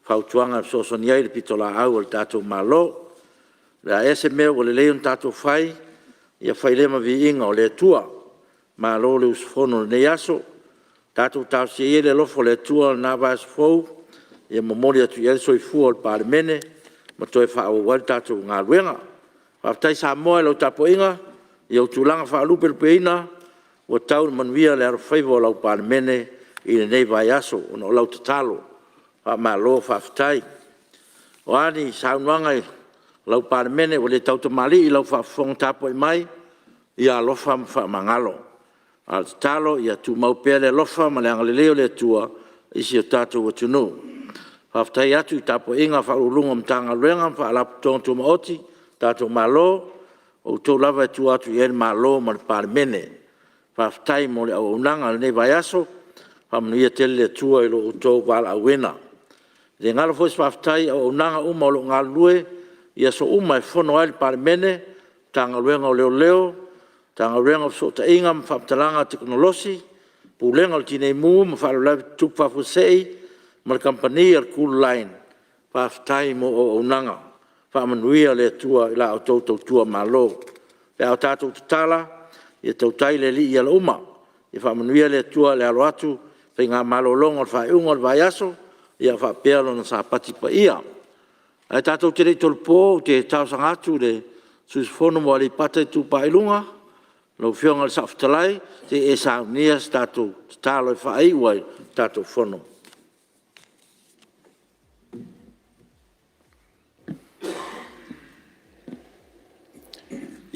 fautuaga e fesoasoani ai i le pitolaau a le tatou Malo. O le a ea se mea ua lelei ona tatou fai, ia fai lea ma viiga o le Atua. Malo le usufono i lenei aso. Tatou talosia ia le alofa o le Atua i lena vaiaso fou ia momoli atu i ai le soifua o le Palemene ma toe faaauau ai le tatou galuega. Faafetai Samoa i lau tapuaiga i ou tulaga faalupelupeina ua tau i le manuia le alofaiva o lau Palemene i lenei vaiaso ona o lau tatalo. Faamalo faafetai. O a ni saunoaga a lau Palemene ua le tautamalii i lau faafofoga tapuai mai, ia alofa ma faamagalo. A o le tatalo ia tumau pea le alofa ma le agalelei o le Atua i si o tatou atunuu. Faafetai atu i le tapuaiga a Ofisa Sili o Pulega o Matagaluega ma Faalapotopotoga Tumaoti a le tatou Malo, o outou lava e tua atu i ai le Malo ma le Palemene. Faafetai mo le auaunaga i lenei vaiaso, faamanuia tele le Atua i lo outou valaauina. E le galo foi se faafetai i auaunaga uma o lo o galulue i aso uma e fono ai le Palemene, Matagaluega o Leoleo, Matagaluega o Fesootaiga ma Faamatalaga Tekonolosi, Pulega o le Tinei Mu ma Faalavelave Tutupu Faafuasei ma le Kamupani a le Cooline, faafetai mo auaunaga. Faamanuia le Atua i la outou tautua Malo. Pe a o tatou tatala, ia tautai le Alii i ala uma, ia faamanuia le Atua i le alo atu i faiga malologa o le faaiuga o le vaiaso ia faapea lona Sapati Paia. Ae tatou te le i tolopo ou te talosaga atu i le sui usufono mo Aleipata Itupa i Luga, lau Afioga i le Saofetalai se i e saunia se tatou tatalo e faaiu ai le tatou Fono.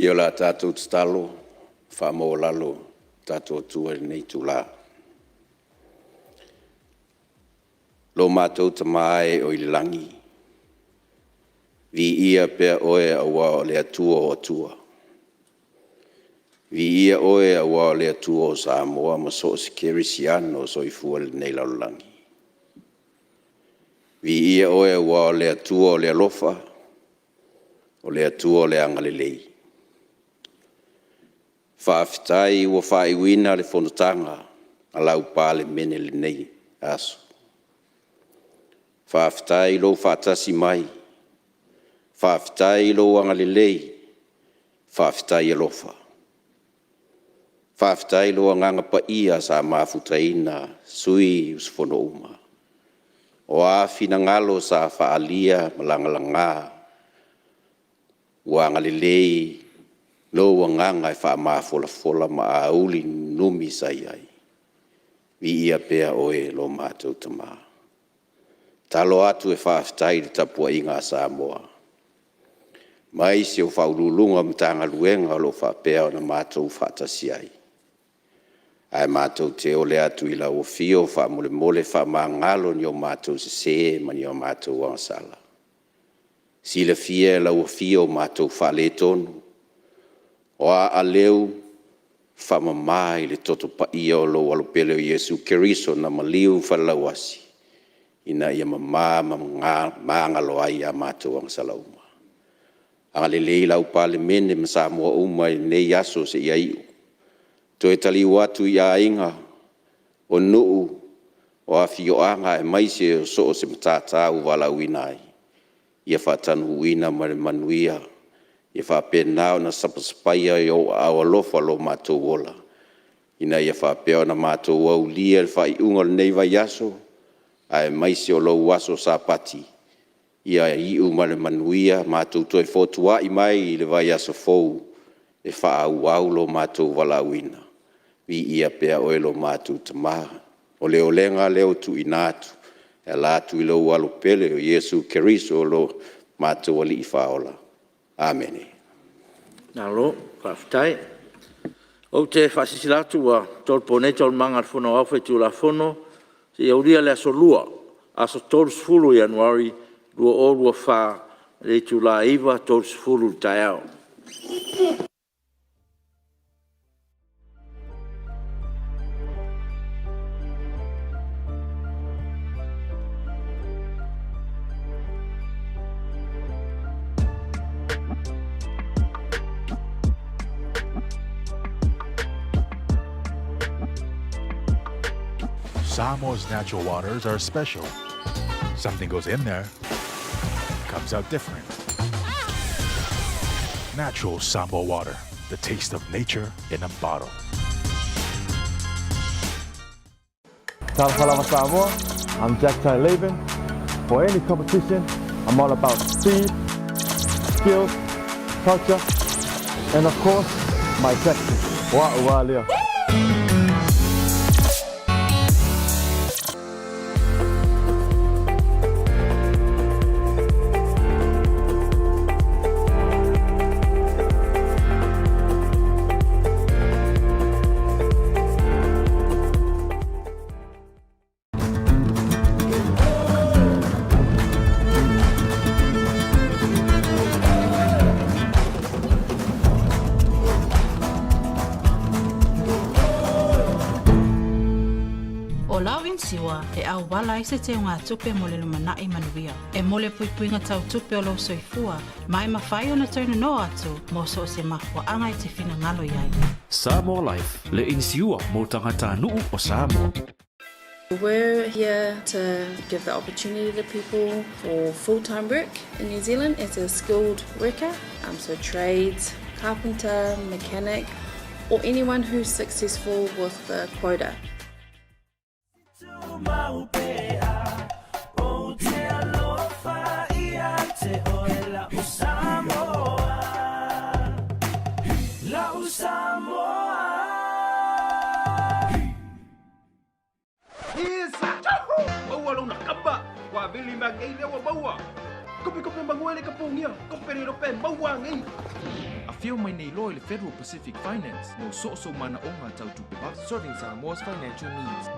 Ia o le a tatou tatalo faamaualalo i lo tatou Atua i lenei itula. Lo matou Tama e o i le lagi, viia pea Oe aua o le Atua o Atua, viia Oe aua o le Atua o Samoa ma so o se kerisiano o soifua i lenei lalolagi. Viia Oe aua o le Atua o le alofa, o le Atua o le agalelei. Faafetai ua faaiuina le fonotaga a lau Palemene i lenei aso. Faafetai i lou faatasi mai, faafetai i lou agalelei, faafetai alofa. Faafetai i lou Agaga Paia sa mafutaina sui usufono uma. O a finagalo sa faaalia ma lagalaga, ua agalelei lou Agaga e faamafolafola ma auli nunumi sa i ai. Viia pea Oe lo matou Tama. E tatalo atu e faafetai i le tapuaiga a Samoa, aemaise o Ofisa Sili o Pulega o Matagaluega o lo o faapea ona matou faatasi ai, ae matou te ole atu i lau afio faamolemole faamagalo ni o matou sese ma ni a matou agasala. Silafia e lau Afio matou faaletonu, o a aleu, faamama i le Toto Paia o lou Alo pele o Iesu Keriso na maliu i le falelauasi, ina ia mama ma magalo ai a matou agasala uma. Agalelei lau Palemene ma Samoa uma i lenei aso seia iu. Toe taliu atu i aiga, o nuu, o afioaga aemaise o so o se matata ua valaauina ai, ia faataunuuina ma le manuia. Ia faapena ona sapasapaia i ou aao alofa lo matou ola, ina ia faapea ona matou aulia le faaiuga o lenei vaiaso, aemaise o lou aso Sapati. Ia iu ma le manuia, matou toe fotuai mai i le vaiaso fou e faaauau lo matou valaauina. Viia pea Oe lo matou Tama. O le olega lea ua tuuina atu e ala atu i lou Alo pele o Iesu Keriso o lo matou Alii Faaola. Amene. Malo faafetai. Ou te faasilasila atu ua tolopo nei Taualumaga a le Fono Aoao Faitulafono seia aulia le Aso Lua, aso 30 o Ianuari 2024 i le itula e 9:30 i le taeao. Samoa's natural waters are special. Something goes in there, comes out different. Natural Samoa water, the taste of nature in a bottle. Talofa lava Samoa, I'm Jack Tai Laban. For any competition, I'm all about speed, skills, culture, and of course, my tactics. Wa ua lea. O lau inisiua e auala ai se teugatupe mo le lumanai manuia. E mo le puipuiga tau tupe o lou soifua, ma e mafai ona toe nonoa atu mo so o se mafuaaga e te finagalo i ai. Samoa Life, le inisiua mo tagatanuu o Samoa. We're here to give the opportunity to people for full-time work in New Zealand as a skilled worker, so trades, carpenter, mechanic, or anyone who's successful with the quota. Afio mai nei loa i le Federal Pacific Finance mo so o sou manaoga tau tupe vave, serving Samoa's financial needs.